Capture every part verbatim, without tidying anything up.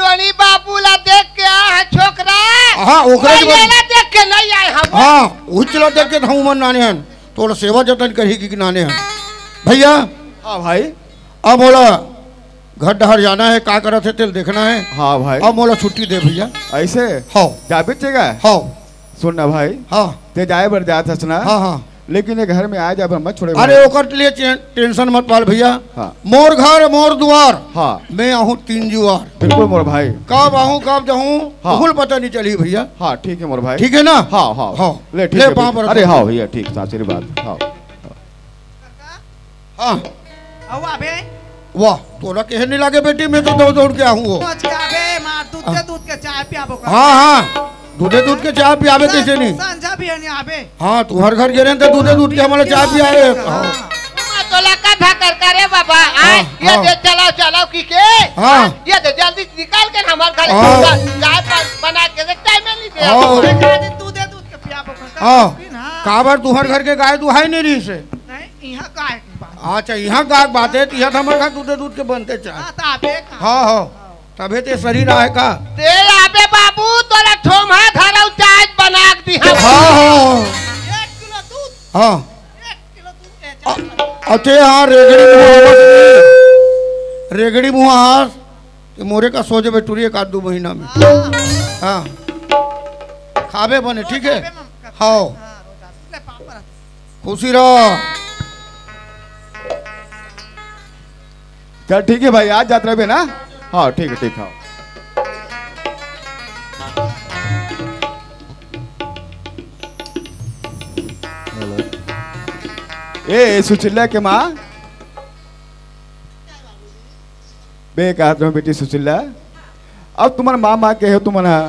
Tony बाबू ला देख के आए हे छोकरा। हाँ, ओकरे अउ के बाद एला देख के नहीं आए हम। हाँ, उचला देख के त हमन नाने हन। तोर सेवा जतन करही कि नाने हन। भैया, हाँ भाई। अब मोला घर डहर जाना हे, का करत हे तेल देखना हे। हाँ भाई। अब मोला छुट्टी दे भैया। ऐसे? हाँ। जाबे तेगा? हाँ। सुन ना भाई। हाँ। ते जाए बर जात हस ना? हाँ, हाँ। लेकिन ये घर में आए जाए बर मत छोड़े अरे भाई। ओकर लिए चे-, tension मत पाल भैया। हाँ। मोर घर, मोर दुआर। हाँ। मैं आहूँ तीन जुआर। बिल्कुल मोर भाई। कब आहूँ, कब जाहूँ, हाँ। बिल्कुल पता नहीं चली भैया। हाँ, ठीक है मोर भाई। ठीक है ना? हाँ, हाँ। हाँ। ले, ठीक ले, है पाँव भैया। पर अरे हाँ भैया, ठीक, आशीर्वाद। हाँ। हाँ। अउ आबे। वाह, तोला कहे नहीं लागे बेटी, मैं तो दौड़ दौड़ के आहूँ वो। पहुँच के आबे, मार दूध के, हाँ। दूध के चाय पियाबो कर। हाँ, हाँ, दूधे दूध के चाय पियाबे तइसे नहीं। संझा भी नहीं आबे। हाँ, तू हर घर गे रहे त दूधे दूध के हमला चाय पियाबे। हाँ। हाँ। हाँ, तोला का भाकर करे बाबा, हाँ, आय, ये हाँ। दे, चलाओ, चलाओ की के? हाँ। ये दे, जल्दी निकाल के हमार घर हाँ। गाय बना के दे, time नहीं दे। हाँ। दूधे दूध के पियाबो कर। हाँ। पीन, हाँ। काबर तुहर घर के गाय दुहाई नहीं रही से? नहीं, इहाँ गाय के बात। अच्छा, इहाँ गाय के बात हे, त इहाँ त हमर घर दूधे दूध के बनते चाय। हाँ, त आबे का? हाँ, हाँ। तभे ते शरीर आहे का? ते आबे बाबू, तोला ठोम्हा धरऊ चाय बना के दिहा। हाँ, हाँ। एक किलो दूध। हाँ। एक किलो दूध ले अ-, जा। अते हाँ, रेगड़ी मुँह आवाज। रेगड़ी मुँह आवाज। ते मोरे का सो जबे टुरी एक आध दू महीना में। हाँ। हाँ। खाबे बने, ठीक है? खाबे मन करता। हाँ। हाँ, रोज आते। ले पापड़ आते। खुशी रहो। चल ठीक है भाई, आज जात रहे ना। हाँ, ठीक है, ठीक है। ए, ए, सुशीला के माँ। बे, कहत रहो बेटी सुशीला, अब तुम्हार माँ, माँ कहे तुमन हा,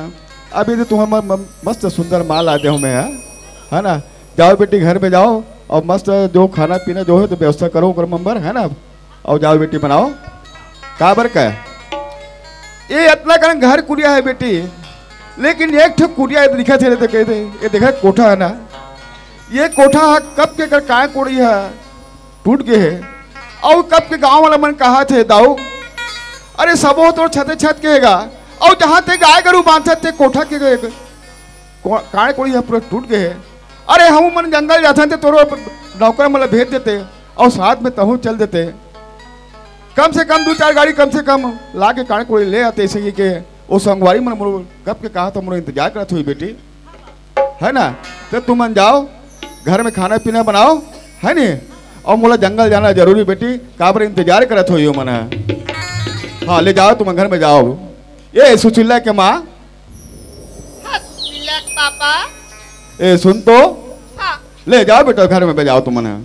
अभी तो तुम्हार म-, म-, मस्त सुंदर माँ ला दे हूँ मैं, हाँ? है ना? जाओ बेटी, घर में जाओ और मस्त जो खाना पीना जो है तो व्यवस्था करो, ओकर मंबर, है ना? और जाओ बेटी, बनाओ। काबर का? ये इतना कन घर कुरिया है बेटी, लेकिन एक ठो कुरिया ये दिखा थे तो कहते, ये देखा कोठा है ना, ये कोठा हा कब के कर काय कोड़ी हा टूट गे हे। अउ कब के गांव वाला मन कहा थे, दाऊ, अरे सबो तोर छते छत के हेगा, अउ जहां ते गाय गरू बांधत ते कोठा के गए, को-, काय कोड़ी हा पूरा टूट गे हे। अरे हमू मन जंगल जाथन ते तोरो नौकर मन ला भेज देते, अउ साथ में तहूँ चल देते। कम से कम दू चार गाड़ी कम से कम ला के काय कोड़ी ले आते, ऐसे ही के वो संगवारी मन मोर कब के कहा था, मोर इंतजार करत हुई बेटी। है ना? तो तुमन जाओ, घर में खाना पीना बनाओ, है नी? और मोला जंगल जाना जरूरी बेटी, काबर इंतजार करत हो यो मन है। हाँ, ले जाओ, तुम घर में जाओ। ये सुशीला के माँ। हाँ, सुशीला के पापा। ए, सुन तो। हाँ। ले जाओ बेटा, घर में बजाओ तुमन है।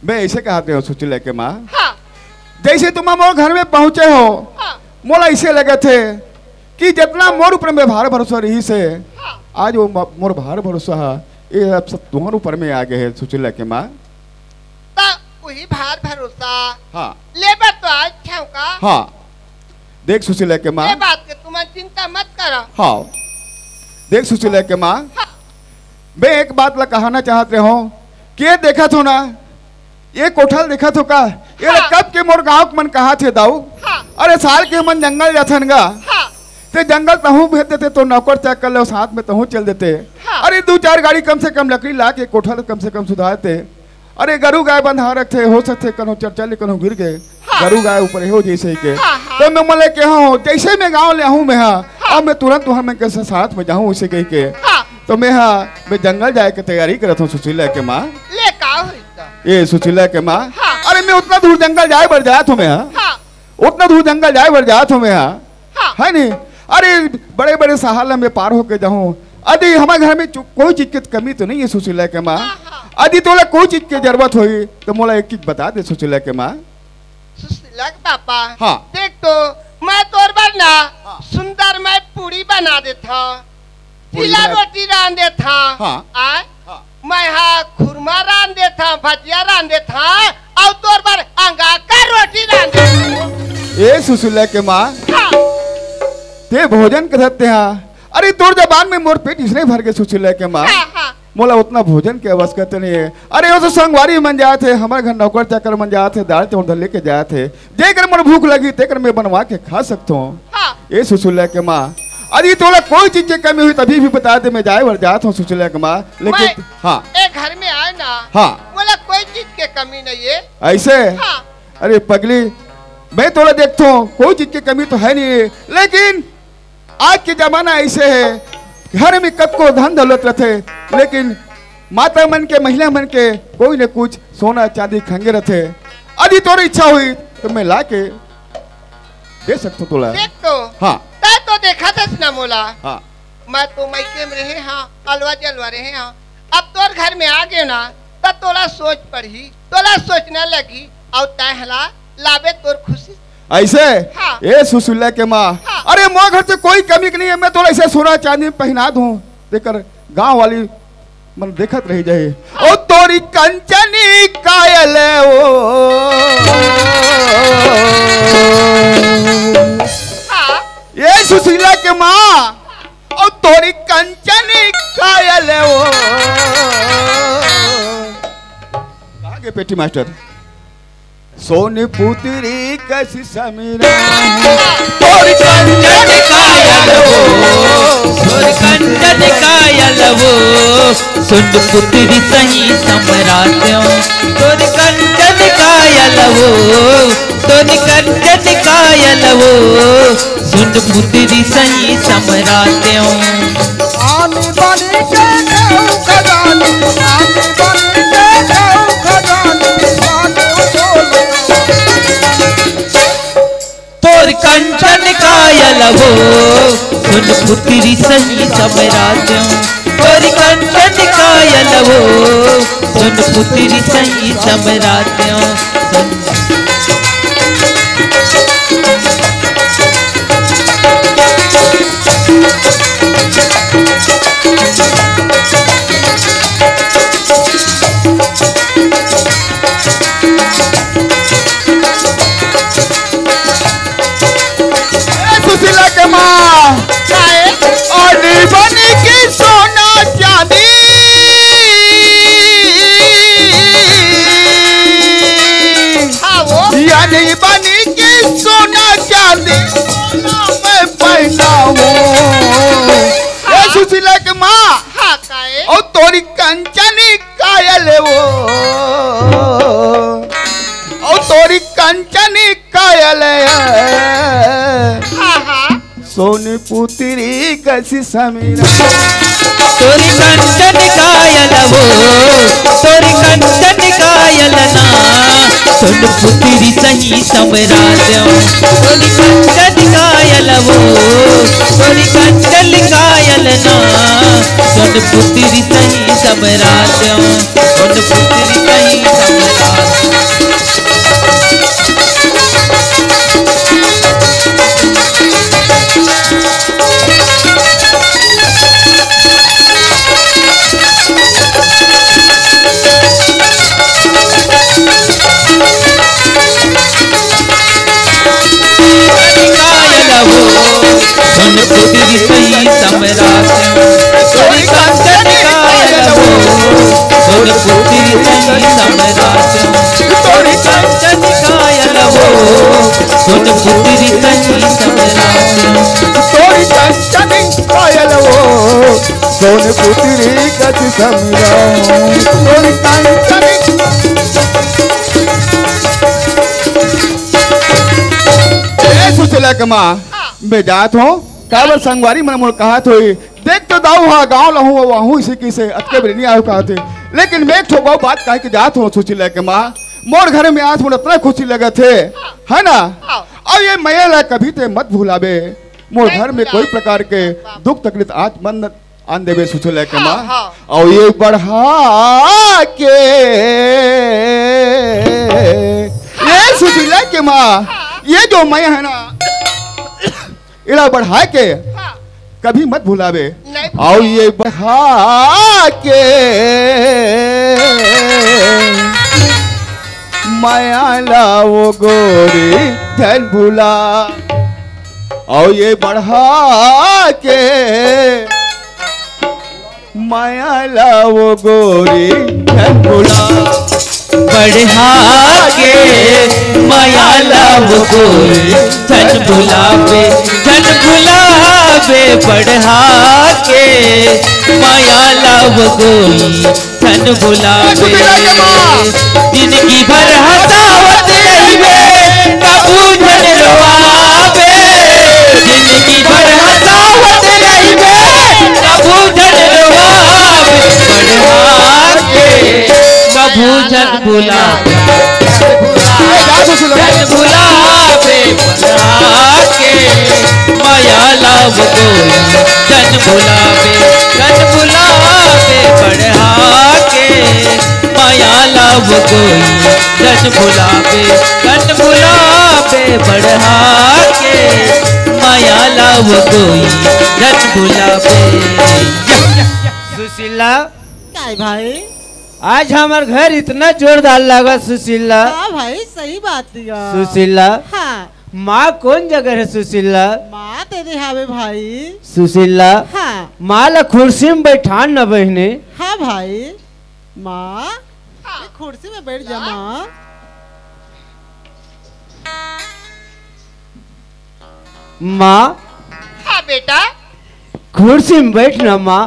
मैं ऐसे कहत रहे हो सुशीला के माँ, हाँ। जैसे तुम मोर घर में पहुंचे हो, हाँ। मोला ऐसे लगत हे कि जितना मोर ऊपर में भार भरोसा रहिस हे, हाँ। आज वो म-, मोर भार भरोसा हे, ये अब सब तुम्हार ऊपर में आ गए हे सुशीला के माँ। त वही भार भरोसा हाँ। लेबर तो आज छौका। हाँ। देख सुशीला के माँ। ये बात के तुमन चिंता मत करो। हाँ। देख सुशीला के माँ, हाँ। मैं एक बात ला कहना चाहत रहे हूँ कि ये देखत हो ना, ये कोठा ल देखत हो का? ये ला हाँ। कब के मोर गाँव के मन कहा थे दाऊ? हाँ। अरे साल के मन जंगल जाथन गा। हाँ। ते जंगल तहूँ भेज देते तो नौकर चाकर ले साथ में तहूँ चल देते। हाँ। अरे दू चार गाड़ी कम से कम लकड़ी ला के कोठा ल कम से कम सुधारते। अरे गरू गाय बंधा रखथे, हो सकथे कन्हू चरचा ले कन्हू गिर गे, हाँ। गरू गाय ऊपर हो जैसे के। हाँ, हाँ। तो मैं मले के हाँ, जैसे मैं गाँव ले आहूँ मैं हाँ, हाँ। अब मैं तुरंत तुहर मन के साथ में जाहूँ उसे कह के। हाँ। तो मैं हाँ, मैं जंगल जाए के तैयारी करत हूँ सुशीला के माँ। ले का होई त? ए सुशीला के माँ, हाँ। अरे मैं उतना दूर जंगल जाए बर जात हूँ मैं हाँ। हाँ। उतना दूर जंगल जाए बर जात हूँ मैं हाँ। हाँ। है नी? अरे बड़े बड़े सहाल में पार होके जाहूँ, अदि हमारे घर में चु-, कोई चीज के कमी तो नहीं है सुशीला के माँ। हाँ, हाँ। अदि तोला कोई चीज के जरूरत होई तो मोला एक चीज बता दे सुशीला के माँ। सुशीला के पापा, हाँ। देख तो, मैं तोर बर ना हाँ। सुंदर मैं पूड़ी बना देत हूँ। पूड़ी चीला बना- रोटी रांध देत हूँ। हाँ। आय? हाँ। मैं हा खुरमा रांध देत हूँ, भजिया रांध देत हूँ, अउ तोर बर अंगाकर रोटी रांध देत हूँ। ए सुशीला के माँ, हाँ। ते भोजन करत ते हा। अरे तोर जबान में मोर पेट इसने भर के सुशीला के माँ। हाँ, हाँ। मोला उतना भोजन के आवश्यकता नहीं है। अरे वो तो संगवारी मन जात हे, हमारे घर नौकर चाकर मन जात हे, दाल चावल धर लेके जात हे। जेकर मोर भूख लगी तेकर मैं बनवा के खा सकता हूँ। हाँ। ए सुशीला के माँ, अरे तोला कोई चीज के कमी होही तभी भी बता दे, मैं जाए बर जात हूँ सुशीला के माँ। लेकिन मैं हाँ। ए घर में आए ना, हाँ। मोला कोई चीज के कमी नहीं है। ऐसे? हाँ। अरे पगली, मैं तोला देखत हूँ, कोई चीज के कमी तो है नहीं, लेकिन आज के जमाना ऐसे है, घर में कतको धन दौलत रथे, लेकिन माता मन के, महिला मन के कोई न कुछ सोना चांदी खंगे रथे। यदि तोर इच्छा होही तो मैं ला के दे सकत हूँ तोला। देख तो, हाँ। तैं तो देखत हस ना मोला। हाँ। मैं तो मइके में रहे हाँ, अलवा जलवा रहे हाँ। अब तोर घर में आ गए ना, तब तोला सोच पड़ही, तोला सोचना लगही, अउ तैं हला लाबे तोर खुशी। ऐसे? हाँ। ए सुशीला के माँ, हाँ। अरे मोर घर से कोई कमी के नहीं है, मैं तोला ऐसे सोना चांदी पहना दूँ। तेकर गाँव वाली मन देखत रही जाही। ओ तोरी कंचनी कायल ओ। हाँ। ए सुशीला के माँ, ओ तोरी कंचनी कायल ओ। कहाँ गए पेटी मास्टर? सोन पुतरी कस समीरा। तोर कंचन कायल वो, तोर कंचन कायल वो, सोन पुतरी सही समरात्यो। तोर कंचन कायल वो, तोर कंचन कायल वो, सोन पुतरी सही समरात्यो। आनी बानी के खाऊ खजानी, आनी बानी के खाऊ खजानी, आनी बोलो। तोर कंचन कायल वो, सोन पुतरी सही समरात्यो। तोर कंचन कायल वो, सोन पुतरी सही समरात्यो। सोन ए सुशीला के माँ। काहे? आनी बानी के सोना चांदी। हाँ वो। आनी बानी के सोना चांदी, सोना मैं पहनाऊँ। ए सुशीला के माँ। हाँ, काहे? ओ तोरी कंचनी कायल वो, ओ तोरी कंचनी कायल। हाँ, हाँ। सोन पुतरी कसी समीरा। तोरी कंचन कायल वो, तोरी कंचन कायल ना, सोन पुतरी सही समरात्यो। तोरी कंचन कायल वो, तोरी कंचन कायल ना, सोन पुतरी सही समरात्यो। सोन पुतरी सही समरात्यो। कायल वो, सोन पुतरी सही समरात्यो। तोरी कंचन कायल वो, सोन पुतरी सही समरात्यो। तोरी कंचन कायल वो, सोन पुतरी सही समरात्यो। तोरी कंचन कायल वो, सोन पुतरी कसी समीरा। तोरी कंचन। ए सुशीला के माँ, मैं जात हूँ, काबर संगवारी मन मोर कहत होही, देख तो दाऊ हा गाँव लहूँ, वहूँ इसी की से अतके बेर नहीं आयो कहत हे। लेकिन मैं एक ठो गौ बात कह के जात हूँ सुशीला के माँ, मोर घर में आज मोर इतना खुशी लगत हे, है ना? हाँ। अउ ये मया ला कभी ते मत भुलाबे, मोर घर में कोई प्रकार के दुख तकलीफ आज मन आन देबे सुशीला के माँ। हाँ। अउ ये बढ़ा के, ये सुशीला के माँ, ये जो मया है ना, एला बढ़ा के हाँ। कभी मत भुलाबे। नहीं अउ ये बढ़ा के मया ला वो गोरी झन भुला। अउ ये बढ़ा के मया ला वो गोरी झन भुला। बढ़ा के मया ला वो गोरी झन भुलाबे, झन पढ़ा के, माया लाव कोई झन भुलावे। जिनगी भर हंसावत रहिबे, कभू झन रोवावे। जिनगी भर हंसावत रहिबे, कभू झन रोवावे। पढ़ा के, कभू झन भुलावे। झन भुलावे पढ़ा के, माया लाव कोई झन भुलावे। झन भुलावे पढ़ा के, माया लाव कोई झन भुलावे। झन भुलावे पढ़ा के, माया लाव कोई झन भुलावे। सुशीला, काय भाई? आज हमर घर इतना जोरदार लागत सुशीला। हाँ भाई, सही बात दिया। सुशीला, हाँ। माँ कोन जगह हे सुशीला? माँ तेरे हावे भाई। सुशीला, हाँ। माँ ला खुर्सी में बैठान न बहिनी। हाँ भाई, माँ, हाँ। ये खुर्सी में बैठ जा माँ। माँ, हाँ बेटा। खुर्सी में बैठ ना माँ।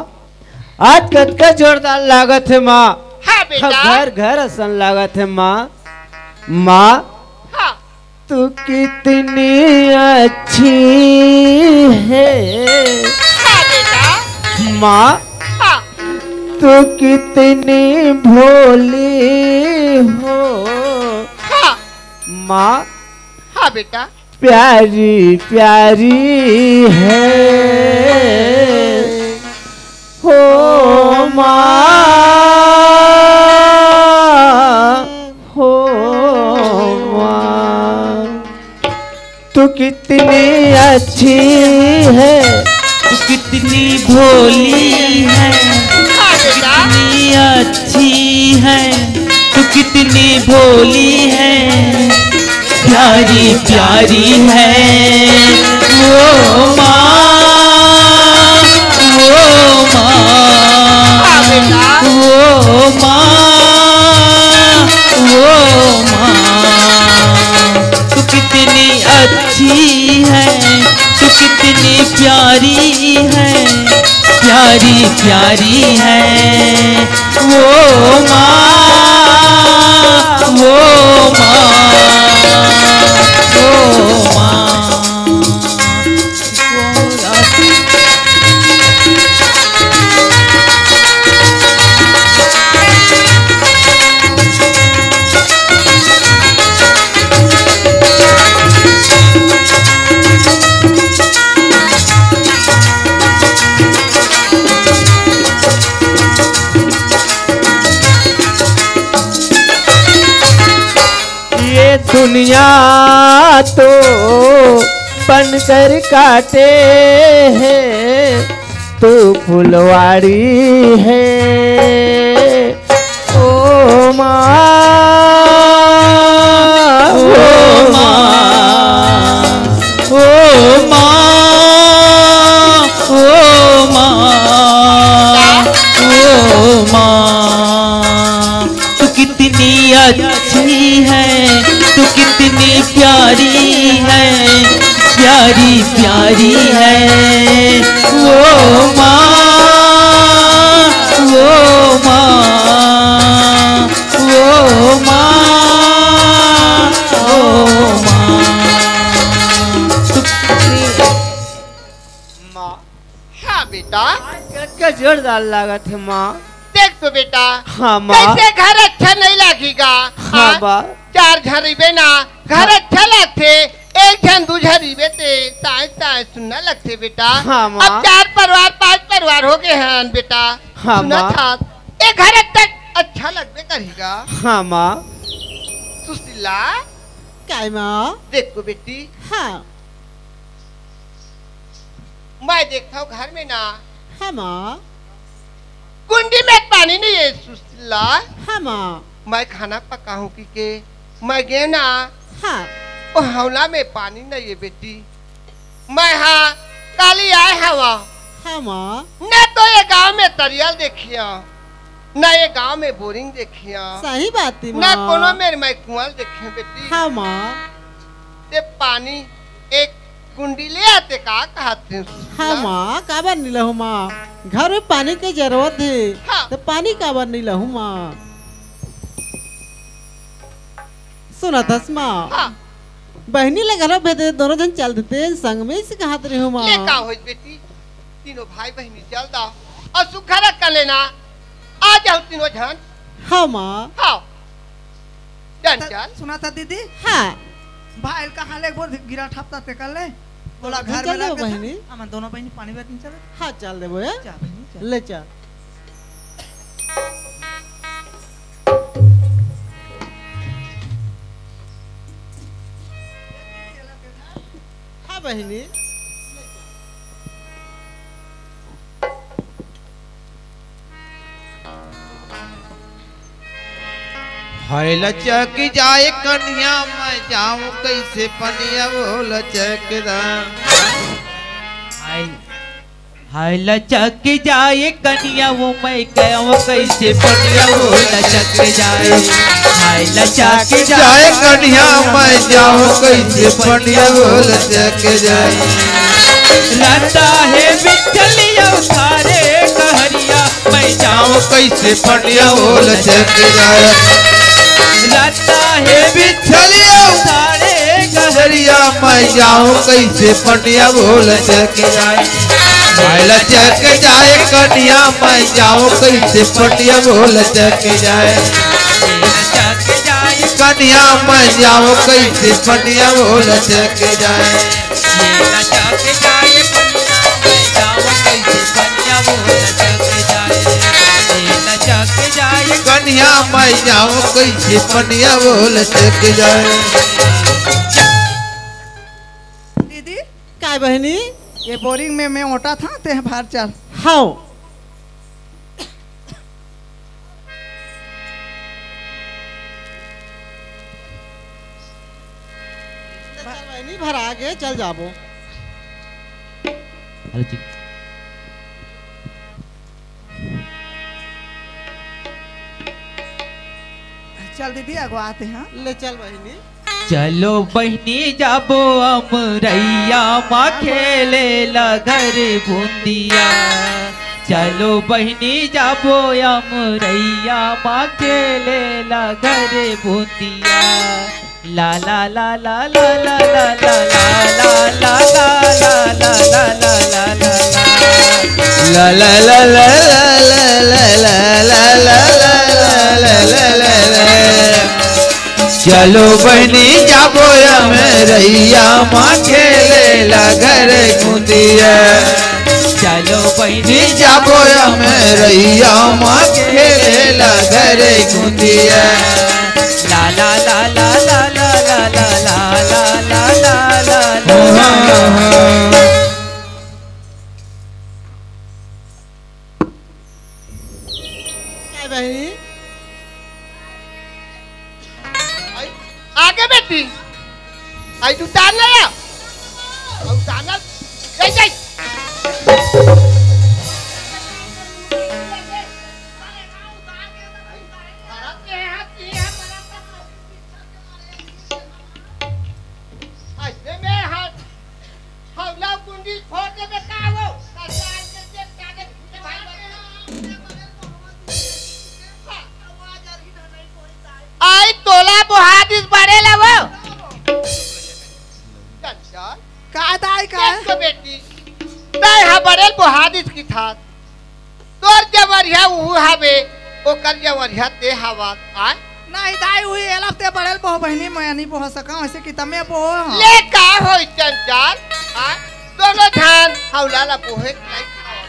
आज कतका जोरदार लागत हे माँ। हाँ बेटा। घर घर असन लागत हे माँ। माँ, हाँ। तू कितनी अच्छी है। हाँ बेटा। माँ, हाँ। तू कितनी भोली हो। हाँ। माँ, हाँ बेटा। प्यारी प्यारी है हो माँ, हो माँ। तू कितनी अच्छी है, तू कितनी भोली है, हाँ बेटा। कितनी अच्छी है, तू कितनी भोली है, प्यारी प्यारी है वो माँ, वो माँ, हाँ बेटा। वो माँ, वो माँ। तू कितनी अच्छी है, तू कितनी प्यारी है, प्यारी प्यारी है वो माँ, वो माँ, वो माँ। ये दुनिया तो बनकर कांटे है, तू फुलवाड़ी है ओ माँ, ओ माँ, ओ माँ, ओ माँ, ओ माँ। तू कितनी अच्छी है, तू कितनी प्यारी है, प्यारी प्यारी है वो माँ, वो माँ, वो माँ, वो माँ। तू कितनी माँ। हाँ बेटा। आज कतका जोरदार लागत हे माँ। देख तो बेटा, हाँ माँ। कैसे घर अच्छा नहीं लागेगा? हाँ हाँ? माँ। चार झन रहिबे ना, घर हाँ। अच्छा लागथे। एक झन दू झन रहिबे ते ताय ताय सुन्ना लगथे बेटा। हाँ माँ। अब चार परिवार पांच परिवार हो गए हैं बेटा। हाँ सुना माँ। था, ये घर अच्छा, अच्छा लगबे करेगा। हाँ माँ। सुशीला। काय माँ? देख तो बेटी। हाँ। मैं देखता हूँ घर में ना। हाँ माँ। कुंडी में पानी नहीं है सुशीला। हाँ माँ। मैं खाना पकाहूँ कि के मैं गे ना। हाँ। वो हौला में पानी नहीं है बेटी। मैं हाँ काली आए हवा। हाँ माँ। न तो ये गांव में तरियल देखिया, न ये गांव में बोरिंग देखिया। सही बात है न माँ। कोनो मेर मैं कुआं देखिया बेटी। हाँ माँ। ते पानी एक कुंडी ले आते का कहत हे? हाँ माँ, काबर नी लहूँ माँ? घर में पानी के जरूरत हे, हाँ। त पानी काबर नी लहूँ माँ? सुनत हस माँ? हाँ। बहिनी ला घलो भेज दे, दोनों झन चल देते, संग में से कहत रहे हूँ माँ। ले का होइस बेटी, तीनों भाई बहिनी चल दा, अउ सुघर कले ना आ जाओ तीनों झन। हाँ माँ। हाँ। चल, त चल। सुनत हस दीदी? हाँ। भाई ल कहाँ ले एक बार गिरा ठपता ते कर ले। बोला घर में चल देबो रख देता। बहिनी। हमन दोनों बहिनी पानी बेरन चल। हाँ, चल देबो, ए? जा बहिनी, जा। ले चल। हाँ बहिनी। हाय लचक जाए कनिहा, मैं जाऊं कैसे पनिया, वो लचक दा। हाय, हाय लचक जाए कनिहा, वो मैं जाऊं कैसे पनिया, वो लचक जाए। हाय लचक जाए कनिहा, मैं जाऊं कैसे पनिया, वो लचक जाए। लता हे बिचलिया थारे कहरिया, मैं जाऊं कैसे पनिया, वो लचक जाए। लता हे बिचलिया थारे कहरिया, मैं जाऊं कैसे पनिया, वो लचक जाए। मैं लचक जाए कनिहा, मैं जाऊं कैसे पनिया, वो लचक जाए। लचक जाए कनिहा, मैं जाऊं कैसे पनिया, वो लचक जाए। लचक जाए कनिहा, मैं जाऊं कैसे पनिया, वो लचक जाए। लचक जाए कनिहा, मैं जाऊं कैसे पनिया, वो लचक जाए। दीदी, काय बहिनी? ये बोरिंग में मैं ओटा था, ते भार चल। हाँ। चल बहिनी, भरा गे, चल जाबो। अरे जी। चल दीदी, अगुवाते हैं। ले चल बहिनी। चलो बहिनी जाबो अमरैया मा खेले ला घर बूंदिया। चलो बहिनी जाबो अमरैया मा खेले ला घर बूंदिया। ला ला ला ला। चलो बहिनी जाबो अमरैया मा खेले ला घर बूंदिया। चलो बहिनी जाबो अमरैया मा खेले ला घर बूंदिया। ला ला ला। काय बहिनी? आई, आगे बेटी। आई, तू उतार ना या। आई, उतार ना। जय, जय। अइसे में हाथ हौला कुंडी फोड़ देबे का हो? सरकार के चेक कागज फूटे भाई बता। आई तोला बोहा दिस बड़े ला वो। चंचल। का दाई का? देख तो बेटी, तै हा बड़े बोहा दिस की था। तोर जवरिया उहू हवे, ओकर जवरिया ते हवा, आय? नहीं दाई, उही एला ते बड़े ल बोह बहिनी, मैं नहीं बोह सका, ऐसे कि तमे बोह, हाँ। ले का होई चंचल, आय? दोनों धान हौला ला बोहे के नहीं खावा।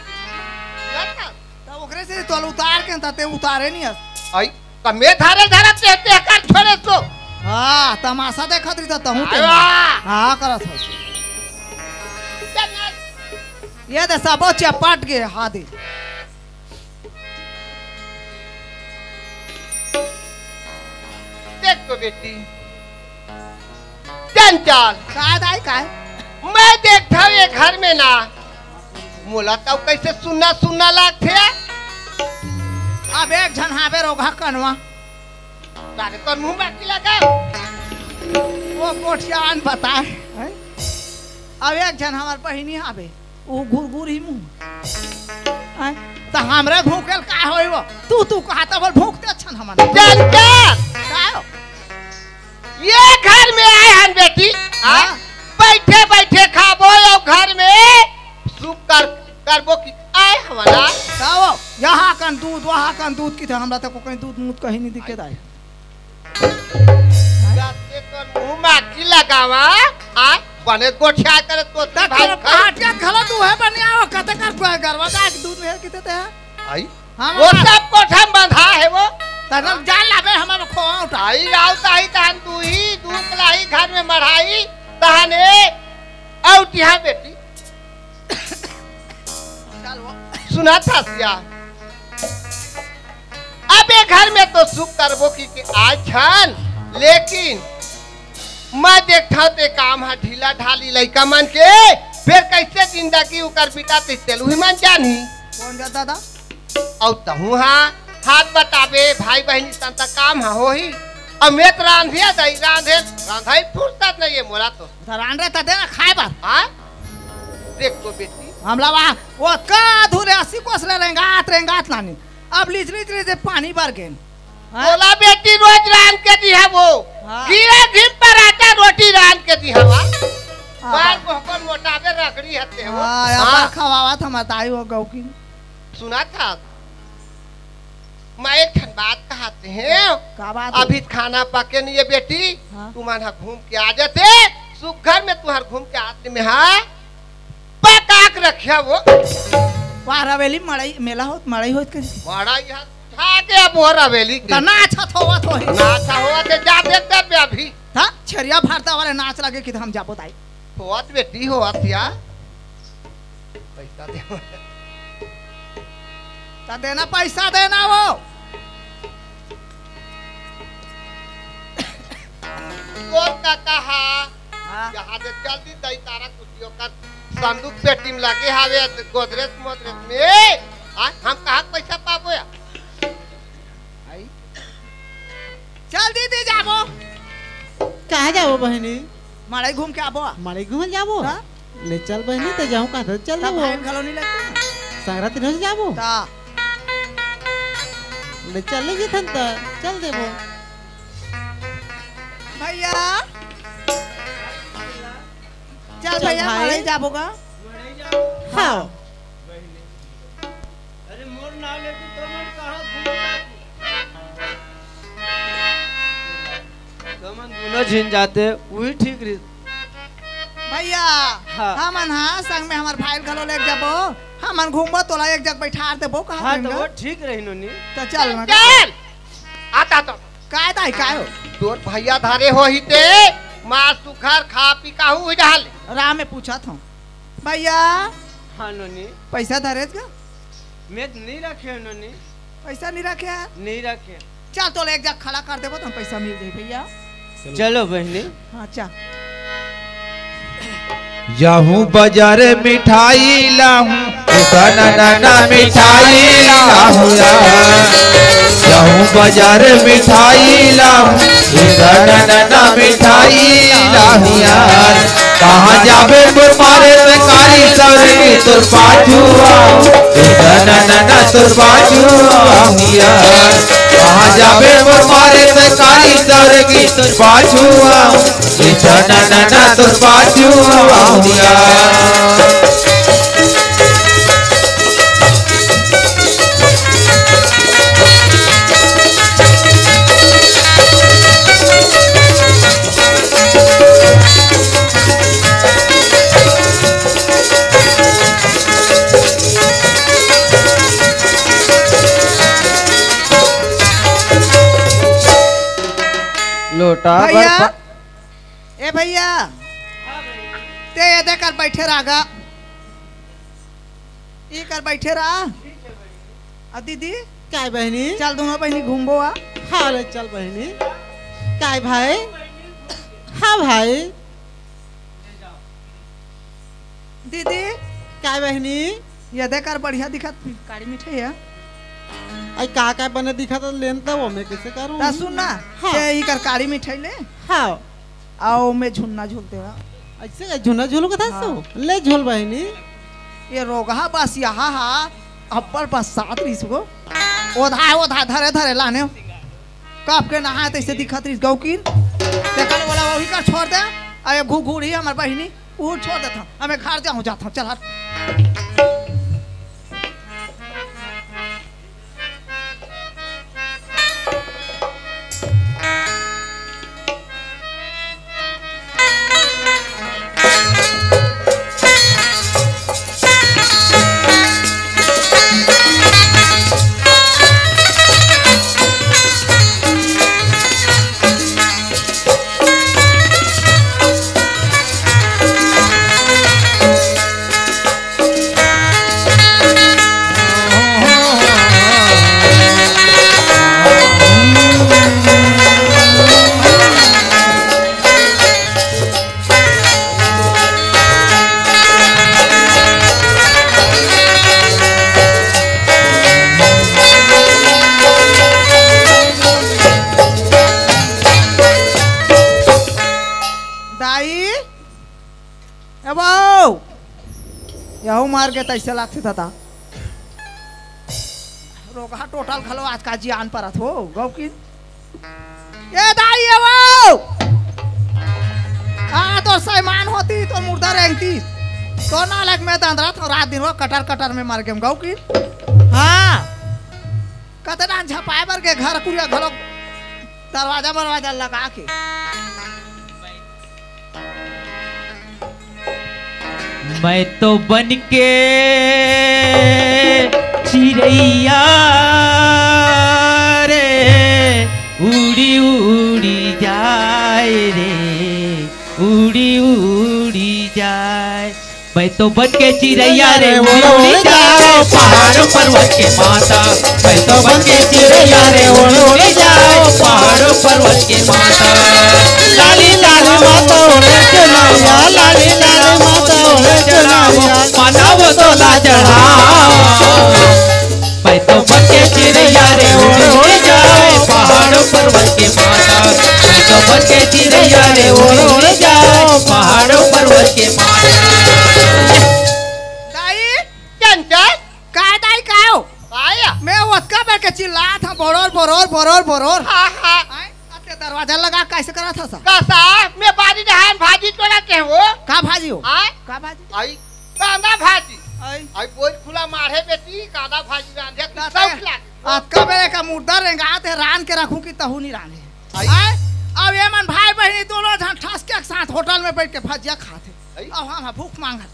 ना था। त ओकरे से तोल उतार के त ते उतारे नहीं हस। आई, त मैं धारे धारे ते, ते कर छोड़े तो। हाँ, तमाशा देखत रही त तहूँ ते। आय वाह। हाँ, करत हस। चल ना। ये दे सबो चपट गे, हाँ दे। देख तो बेटी, चंचल। काय दाई काय? मैं देखथव ये घर में ना, मोला तब कैसे सुन्ना सुन्ना लागथे। अब एक झन हावे रोगहा कनवा। तारे तोर मुंह बाकी लगा। वो गोठियान बताए, हैं? अब एक झन हमर बहिनी हावे, वो घुरघुर ही मुंह। हैं? त हमरे भूखे ल का होई वो? तू, तू कहा त बोल भूखते अच्छा न हमन। चल, चल। का हो? ये घर में आए हन बेटी, आ? हाँ। बैठे बैठे खाबो, यो घर में सुख कर, करबो कि आए हवना। का हो? यहाँ कन दूध, वहाँ कन दूध की थे, हमरा तक को कहीं दूध मूध कहीं नहीं दिखे दाई। जाते तो मुंह माखी लगावा, आ? बने गोठिया करे तो ती तक भाई को खा। पाटिया खलो तू है बनिया हो, कते कर गरवा का दूध में किते ते है? आई? हाँ, वो बाबा। सब कोठा में बंधा है वो। तनम जान लाबे, हम अब खोआ उठा। आई राव ताई तहन दूही, दूध लाई घर में मढ़ाई, तहने औ तिहा बेटी। चल वो। सुना था सिया। अब ये घर में तो सुख करबो की, के आज छन, लेकिन मैं देखता ते काम हा ढीला ढाली लइका मन के, फिर कैसे जिंदगी उकर बिता ते चलू ही मन जानी। कौन जाता था? अउ तहूँ हा हाथ बटाबे, भाई बहिनी सन त काम हा होही। अउ मैं त रांधे दई, रांधे, रांधई फुर्सत नहीं है मोला तो। त रांधे त देना खाए बर। हाँ? देख तो बेटी। हमला वहाँ, वो का अधूरे अस्सी कोस ले रेंगात, रेंगात लानी। अब लिजरी, लिजरी पानी बर गेन। हाँ? बोला बेटी रोज रांध के दिहा वो। हाँ। गिरे घिम पर आता रोटी रांध के दिहा वा। हाँ, बार हाँ। गोहकन मोटाबे रगड़ी हते वो। हाँ, या हाँ। बार खवावत हम ताई वो गौ की। सुना था, मैं एक ठन बात कहते हैं। का बात हो? अभी खाना पके नहीं है बेटी, हाँ। तुमन हा घूम के आ जाते, सुघर में तुहर घूम के आते में हा पका के रखिया वो। वाह, रवेली मड़ई, मेला होत, मड़ई होत करी। मड़ई हा उठा के अब वो रवेली के। त नाच हथ होवत होही। नाच होवत है, जा देख दे बे अभी। त छेरिया भरता वाले नाच लगे कि त हम जाबो दाई। होवत बेटी होवत या। पैसा दे। त देना, पैसा देना वो। तोर काका हा, हाँ। जहाँ दे जल्दी दई तारा कुछ ओकर संदूक पेटी में लगे हावे, गोदरेज मोदरेज में। आ, हम कहाँ पैसा पाबो या? आई। चल दीदी, जाबो। कहाँ जाबो बहिनी? मड़ई घूम के आबो। मड़ई घूमल जाबो? हाँ। ले चल बहिनी, ते जाऊँ कहाँ, चल त देबो। भाई घलो नहीं लगते ना। संगरा तीनों से जाबो। ता। ले चल ले जीथन त, चल देबो। भैया। चल चल भैया, भाई। मड़ई जाबो का? हाँ। अरे मोर नाव लेके तुमन कहाँ घूमता? तुमन दोनों झिन जाते, वही ठीक रही। भैया, हाँ। हमन हाँ संग में हमर भाई घलो लेके जाबो, हमन घूमबो, तोला एक जगह बैठार देबो, कहा हाँ, तो वो ठीक रही नोनी। तो चल ना। चल। आता तो। काय दाई, काय हो? तोर भैया धरे होही ते, मार सुखर खा पी काहू हो जाले। राम में पूछा था। भैया। हाँ नोनी। पैसा धरेस का? मैं नहीं रखे नोनी। पैसा नहीं रखे है? नहीं रखे। चल, तोला एक जगह खड़ा कर देबो, त हम पैसा मिल जाई भैया। चलो बहिनी। हाँ, चल। जाहूँ बाजार मिठाई लाहूँ, ओ सननना मिठाई लाहूँ यार। जाहूँ बाजार मिठाई लाहूँ, ओ सननना मिठाई लाहूँ यार। कहाँ जाबे मोर मारे में कारी सरगी तोर पाछू आऊँ, ओ सननना तोर पाछू आऊँ यार। कहाँ जाबे मोर मारे में कारी सरगी तोर पाछू आऊँ, ओ सननना तोर पाछू आऊँ यार। लोटा भैया। बर प- ए भैया, ते एदे कर बैठे रह गा, ई कर बैठे रह। आ दीदी, काय बहिनी? चल दोनों बहिनी घूमबो आ। हाँ ले चल बहिनी। काय भाई? हाँ भाई। दीदी। काय बहिनी? एदे कर बढ़िया दिखत कारी मिठाई है। आई का का बने दिखत लेन त वो मैं कैसे करूँ? ता सुन ना, हाँ। ते ई कर कारी मिठाई ले। हाँ। आओ मैं झुन्ना झुल देवा। अइसे का झूला झूलो कथा हाँ। सो? ले झूल बहिनी। ये रोगहा बस यहाँ हा, अब्बड़ बस सात रिस गो। ओधा, ओधा, धरे, धरे लाने। कब के नहाए तइसे दिखत रिस गौकिन। ते कल बोला वही का छोड़ दे। अरे घू घूर ही हमर बहिनी, ऊ छोड़ देत हूँ। हमें घर जाऊँ जात हूँ, चल हट। दाई, ए बाऊ, यहू मार के तइसे लागथे दादा। रोगहा टोटल घलो आज का जियान परत हो, गौकिन। ए दाई, ए बाऊ। आ, तोर सैमान होती, तोर मुर्दा रेंगती। तोर नालक में दंदरा थो रात दिन वो कटर कटर में मर गेम, गौकिन। हाँ। कतना झपाए बर के घर कुरिया घलो दरवाजा बरवाजा लगा के। मैं तो बन के चिरैया रे, उड़ी उड़ी जाए रे, उड़ी उड़ी जाए। मैं तो बन के चिरैया रे, उड़ उड़ जाओ पहाड़ पर्वत के माता। मैं तो बन के चिरैया रे, उड़ उड़ जाओ पहाड़ पर्वत के माता। लाली लाली माता ओढ़े चुनरिया, लाली लाली माता ओढ़े चुनरिया, मानव तोला चढ़ाओ। मैं तो बन के चिरैया रे, उड़ उड़ जाओ पहाड़ पर्वत के माता। मैं तो बन के चिरैया रे, उड़ उड़ जाओ पहाड़ पर्वत के माता। दाई, चंचल। काय दाई, काय हो? आया। मैं ओतका बेर के चिल्लात हूँ, बरोर, बरोर, बरोर, बरोर। हाँ, हाँ। आय, अब ते दरवाजा लगा, कैसे करा था सा? कसा, मैं बारी डहान भाजी तोड़ा के हो। का भाजी हो? आय? का भाजी? आई, कांदा भाजी। आई। आई, बोल खुला मारे बेटी, कांदा भाजी रांधे, तू का शौक ते? लागे। अतका बेर का मुर्दा रेंगात हे, रांध के रखूं कि तहू नहीं रांधे। आई। आय? अब ये मन भाई बहिनी दोनों झन ठसके के साथ होटल में बैठ के भजिया खात हे। आई। अब हम भूख मांगत।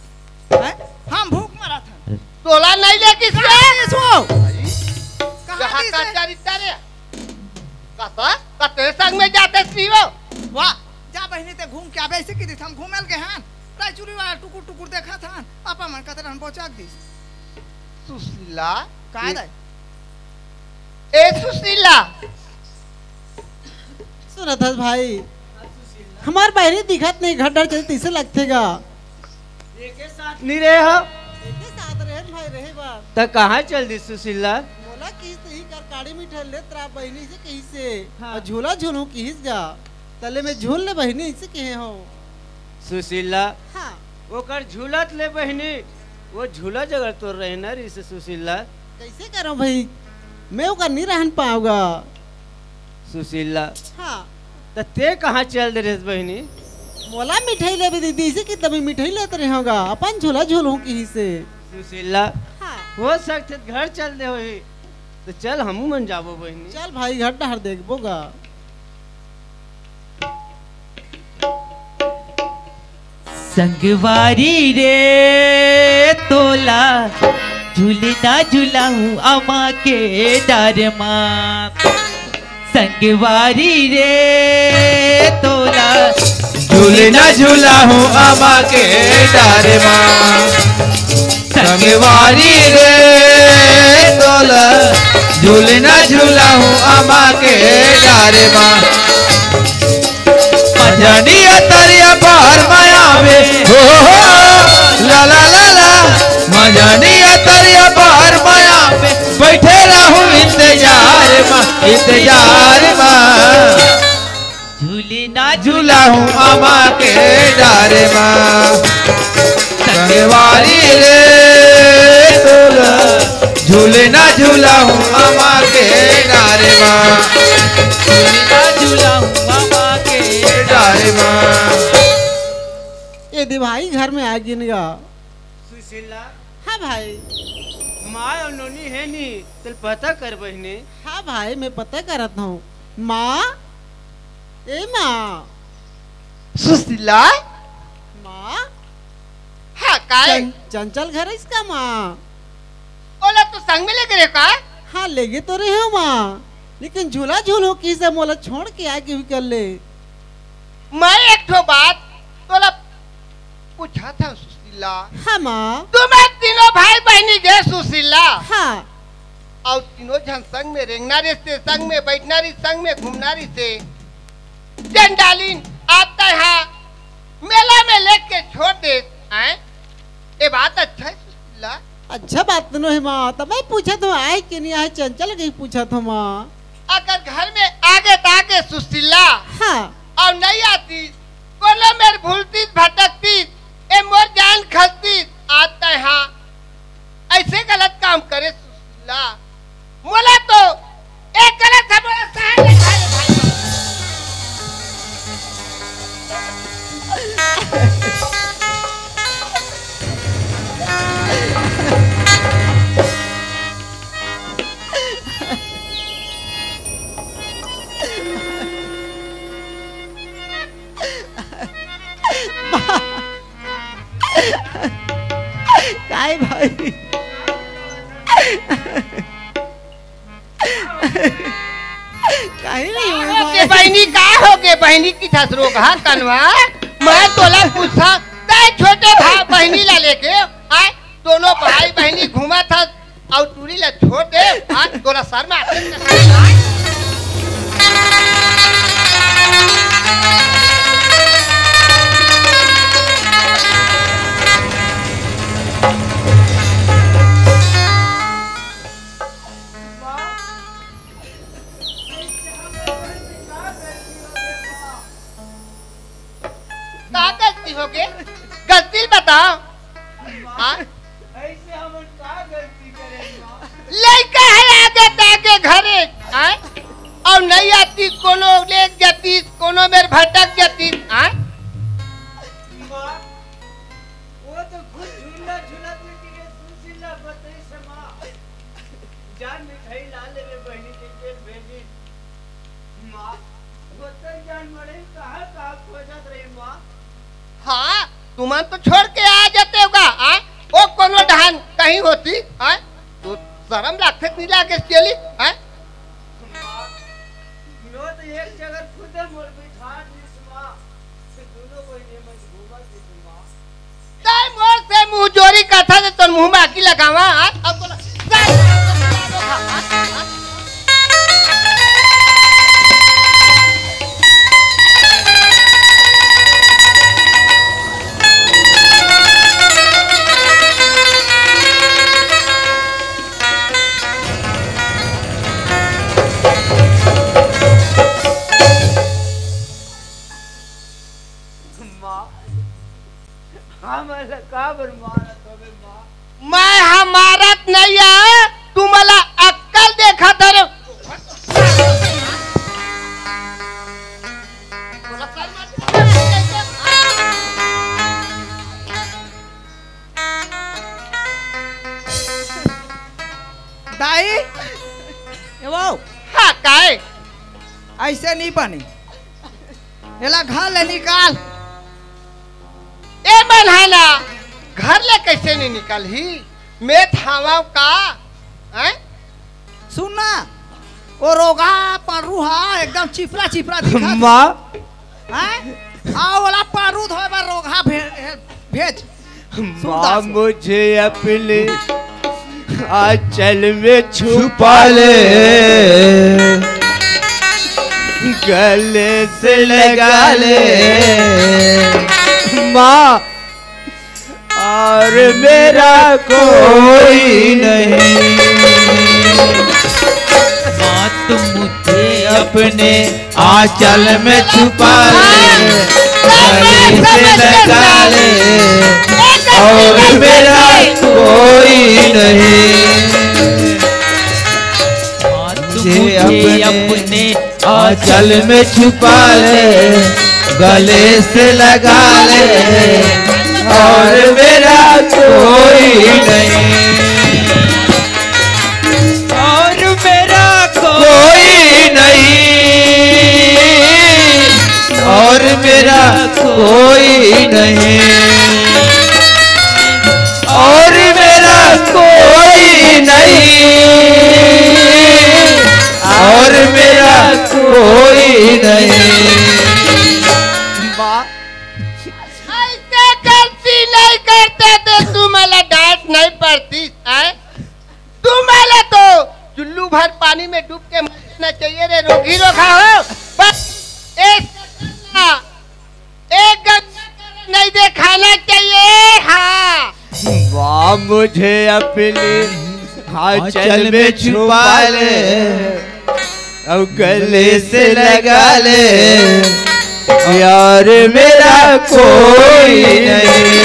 हैं? हम भूख मरत हन। तोला नहीं ले किस कहाँ ले? दिस हो? आई। कहाँ कहाँ दिस का है? चरित्र है? कसा? कते संग में जाते सी हो? वाह, जा बहिनी ते घूम के आबे, ऐसे की दिस हम घूमे ल गे हन। रायचुरी वाला टुकुर टुकुर देखत हन। पापा मन कते रहन बोचक दिस। सुशीला। काय ए, दाई? ए सुशीला। सुनत हस भाई, हमार बहिनी दिखत नहीं, घर डर चलत तइसे लगथे गा। एके साथ नहीं रहे हो? एके साथ रहे न भाई, रहे बात। त कहाँ चल दिस सुशीला? मोला किहिस ही कर काड़ी मिठाई लेत रहा बहिनी से कहिसे। हाँ। अउ झूला झूलहूँ किहिस गा। तले में झूल ले बहिनी से कहे हो। सुशीला। हाँ। ओकर झूलत ले बहिनी, वो झूला जगह तोर रहना रहिस सुशीला। कैसे करो भाई, मैं ओकर नहीं रहन पाऊंगा। सुशीला। हाँ। त ते कहाँ चल दे रहे बहिनी? मोला मिठाई लेबे दीदी से कि तभी मिठाई लेत रहे होगा, अपन झूला झूलहूँ किहिसे। सुशीला। हाँ। हो सकथे घर चल दे होही। त चल हमू मन जाबो बहिनी। चल भाई घर डहर देखबो गा। संगवारी रे तोला झूलना झुलाहूँ अमा के डार मा। संगवारी रे तोला झूलना झुलाहूँ अमा के डार मा। संगवारी रे तोला झूलना झुलाहूँ अमा के डार मा। मजनिया तरिया पार माया में हो, हो, हो, ला, ला, ला, ला। मजनिया तरिया पार माया में बैठे रहूं इंतजार मा, इंतजार मा। झूले ना झूला हूँ आमा के डारे मा, संगवारी रे तोला झूले ना झूला हूँ आमा के डारे मा, झूले ना झूला हूँ आमा के डारे मा। ए दे भाई, घर में आ गिन गा। सुशीला। हाँ भाई। माँ अउ नोनी हे नी, तेल पता कर बहिनी। हाँ भाई, मैं पता करत हूँ। माँ, ए माँ। सुशीला। माँ। हाँ, काय? चं-, चंचल घर है इसका माँ। ओला तो संग में लेगे रहे का? हाँ, लेगे तो रहे हो माँ, लेकिन झूला झूल हो किसे मोला छोड़ के आगे हुई कर ले। मैं एक ठो बात तोला पूछा था सुशीला। हाँ माँ। तुम्हें तीनों भाई बहनी गे सुशीला। हाँ। और तीनों झन संग में रेंगना रिस ते, संग में बैठना रिस, संग में घूमना रिस ते। चंडालिन, आप तो यहाँ मेला में लेके छोड़ दे, हैं? ये बात अच्छा है सुशीला? अच्छा बात तो नहीं माँ, तो मैं पूछा तो आए कि नहीं आए, चंचल के ही पूछा था माँ। अगर घर में आगे तागे सुशीला हाँ। और नहीं आती, कोनो मेर भूलतीस भटकतीस, ए मोर जान खलतीस, आज तय हाँ ऐसे गलत काम करे सुशीला। मोला तो एक गलत से मोला सहन नहीं खाए भाई। काय भाई? काहे नहीं हो का होगे भाई? बहिनी, का होगे बहिनी? किथस रोगहा कनवा? मैं तोला पूछा, तै छोटे भाई बहिनी ला लेके, आय, दोनों भाई बहिनी घूमत हस, अउ टूरी ला छोड़ दे, हाँ, तोला शर्म आथे? का गलती होगे? गलती ल बताओ। हाँ? ऐसे हमन का गलती करे, माँ? लइका है आगे तागे घरे, हाँ? अउ नहीं आतीस, कोनो ले जातीस, कोनो मेर भटक जातीस, हाँ? माँ, वो तो खुद झूला झूलत लेके गए, सुशीला बतई से माँ। जान मिठाई ला लेवे बहिनी के जेल भेजी। माँ, वो तो जान मरे कहाँ कहाँ खोजत रही माँ। हाँ, तुमन तो छोड़ के आ जाते होगा, हाँ? वो कोनो ढान कहीं होती, हाँ? तो शर्म लागथे कि नहीं लागे चली, हाँ? माँ, यो तो एक जगह खुदे मोर बिठा दीस माँ। से दोनों बहिनी मन घूमत रही माँ। तै मोर से मुंह जोरी कथा से तोर मुंह में आगी लगावा, हाँ? अब बोला, माँ, हमन ला काबर मारत हवे माँ? मैं ह मारत नइ आ, तुमला अक्कल देखत हरे। दाई, ए वो। हाँ, काय? ऐसे नहीं बने। एला घर ले निकाल। ए मन ह ना, घर ले कैसे नहीं निकालही? मैं थावा का? हैं? सुन ना, वो रोगा परू हा एकदम चिपरा चिपरा दिखत। माँ। हैं? आ, ओला परू धोए बर रोगा भे-, भेज। माँ, मुझे अपने आंचल में छुपा ले, गले से लगा ले माँ, और मेरा कोई नहीं। माँ, तुम मुझे अपने आंचल में छुपा ले, गले से लगा ले, और मेरा कोई नहीं। हाँ, तू मुझे अपने आंचल में छुपा ले, गले से लगा ले, और मेरा कोई नहीं। और मेरा कोई नहीं, और मेरा कोई नहीं, और मेरा कोई नहीं, और मेरा कोई नहीं। माँ, ऐसे गलती नहीं करते तो तुम्हाला डांट नहीं पड़ती, आय? तुम्हाला तो चुल्लू भर पानी में डूब के मर जाना चाहिए रे रोगी रोगा हो। बस एक, एक गंगा नहीं दिखाना चाहिए। हाँ, माँ, मुझे अपनी आंचल में छुपा ले, अब गले से लगा ले, यार मेरा कोई नहीं।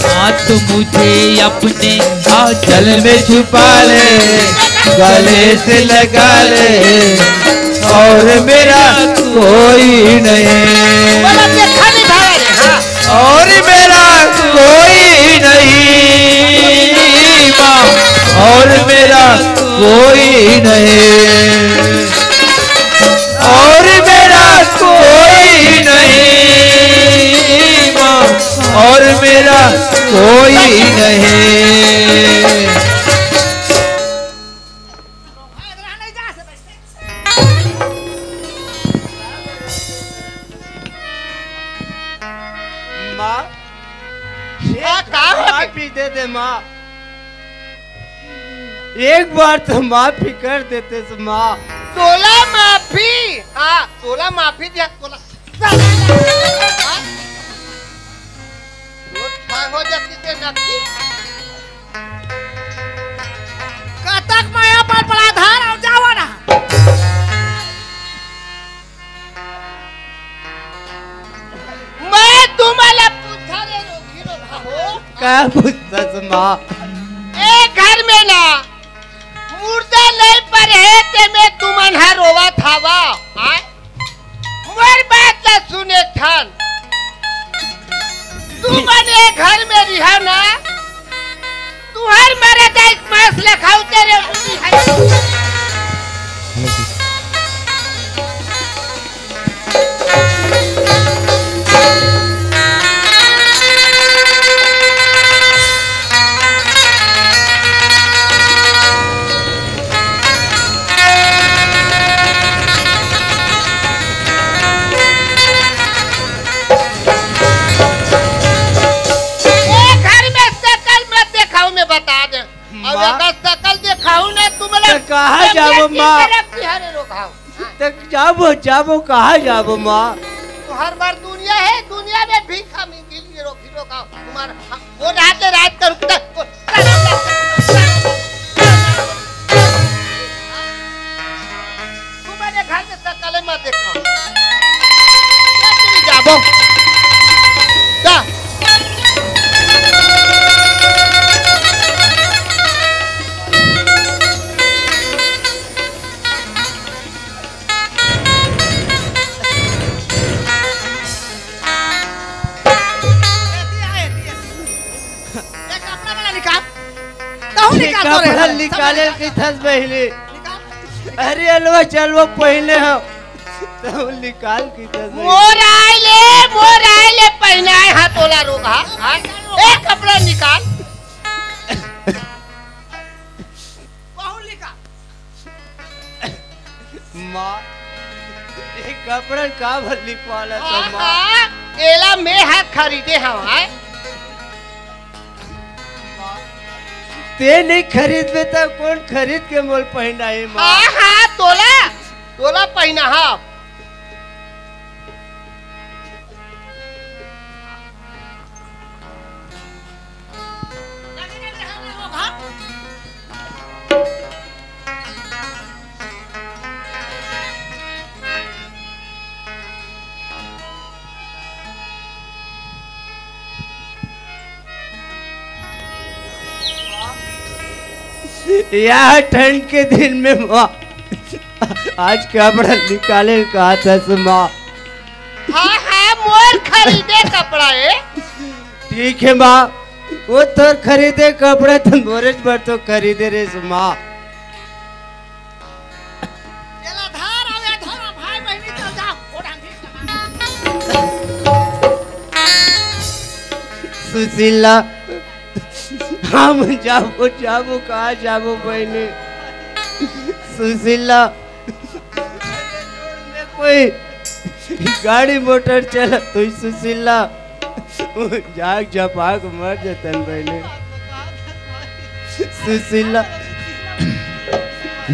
हाँ, तो मुझे अपने आंचल में छुपा ले, गले से लगा ले, और मेरा कोई नहीं। बोला, देखा नहीं भाई, हाँ। और मेरा कोई नहीं माँ, और मेरा कोई नहीं, और मेरा कोई नहीं माँ, और मेरा कोई नहीं। माँ, हाँ, का होगे? माफी दे दे माँ, एक बार तो माफी कर देते से माँ। तोला माफी, हाँ, तोला माफी दिया, तोला। हाँ? वो छा हो जाती ते नक्की। कतक माया पर पड़ा धार और जावा ना। मैं तुम्हाला पूछा रे रोगी रो भावो। का पूछस माँ? ए घर में ना मुर्दा नहीं पड़े हे ते में तुमन हा रोवत हावा। आय? मोर बात ला सुने ठन। तुमन ए घर में रिहा ना, तुहर मरे जाए मांस ले खाऊ तेरे उठी है। ए घर में शकल मत देखाओ, मैं बता दे। अब माँ। एकर शकल देखाओ ना, तुम लोग तो कहाँ जाबो, माँ? तरफ की हरे रोगाओ। तो जाबो, जाबो, कहाँ जाबो, माँ? तो हर बार दुनिया है, दुनिया में भीखा मिंगी लिए रोगी रोगाओ। तुम्हारा वो रात ले रात का रुकता, वो तुमने घर में सकल मत देखा। जा तेरी जाबो। जा। ये कपड़ा वाला निकाल। कहूँ ये निकाल तो रे, कपड़ा निकाले की थस बहिनी। निकाल। अरे अलवा चलवा पहने हो। तो निकाल की थस बहिनी। मोर आइले, मोर आइले पहनाए हा तोला रोग हा। हाँ? ए कपड़ा निकाल। कहूँ निकाल। माँ, ये कपड़ा का भर लिखवाला तो माँ? हाँ, एला मैं हा खरीदे हवा। ते नहीं खरीदबे त कौन खरीद के मोल पहनाए माँ? हाँ, हाँ, तोला, तोला पहना हा। यह ठंड के दिन में माँ, आज कपड़ा निकाले कहा था से माँ। हाँ, हाँ, मोर खरीदे कपड़ा है। ठीक है माँ, वो तोर खरीदे कपड़ा तो मोरे बर तो खरीदे रे से माँ। एला धर, अउ ए धर, भाई बहिनी, चल जा। ओ डांगी। सुशीला, हम जाबो, जाबो, कहाँ जाबो बहिनी? सुशीला, कोई गाड़ी मोटर चला तो सुशीला। जाग झपाक मर जतन बहिनी। सुशीला।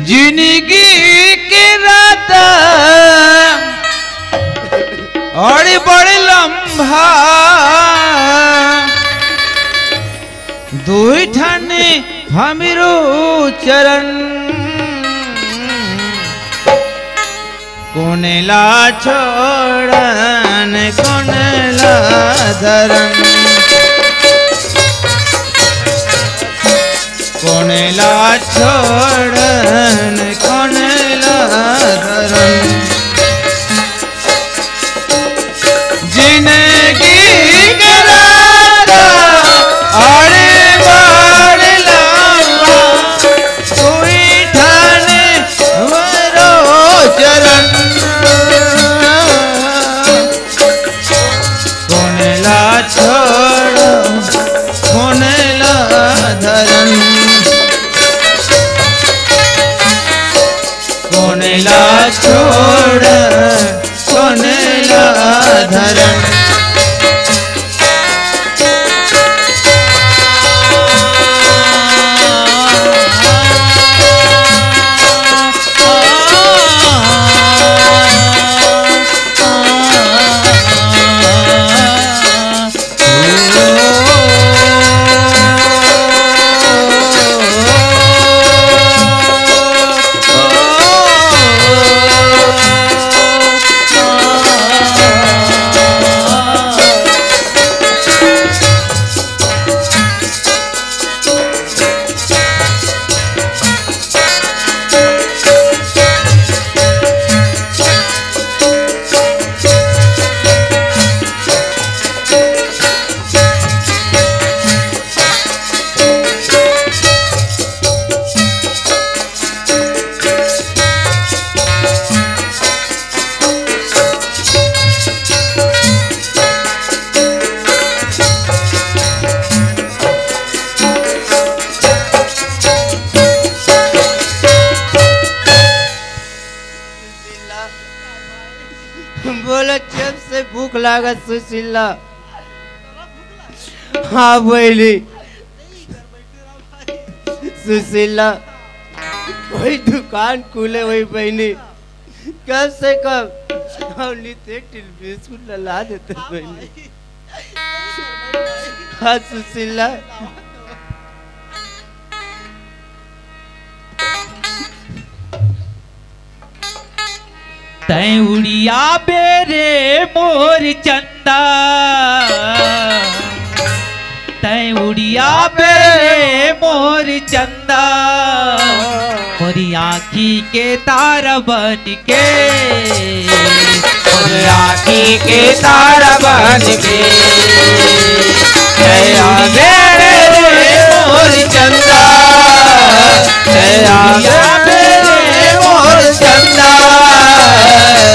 जिंदगी के रात अरे बड़ लंबा, दुई ठन हमीरो चरण। कोन ला छोड़न, कोन ला धरन, कोन ला छोड़न, कोन ला धरन। जिंदगी के रास्ता अरे बड़ लंबा, कोई ठाने मरो चरण। कोन ला छोड़, कोन ला धरन, कोन ला छोड़, कोन ला धरन। बोलो, जब से भूख लागत सुशीला। हाँ बहिनी। सुशीला, कोई दुकान खुले होही बहिनी, कम से कम हम निते टिल बिस्कुट ला, ला देते बहिनी। हाँ सुशीला। तैं उड़ियाबे रे मोर चंदा, तैं उड़ियाबे रे मोर चंदा, मोरी आँखी के तारा बन के, मोरी आँखी के तारा बन के। तैं आबे रे मोर चंदा, तैं आबे रे मोर चंदा,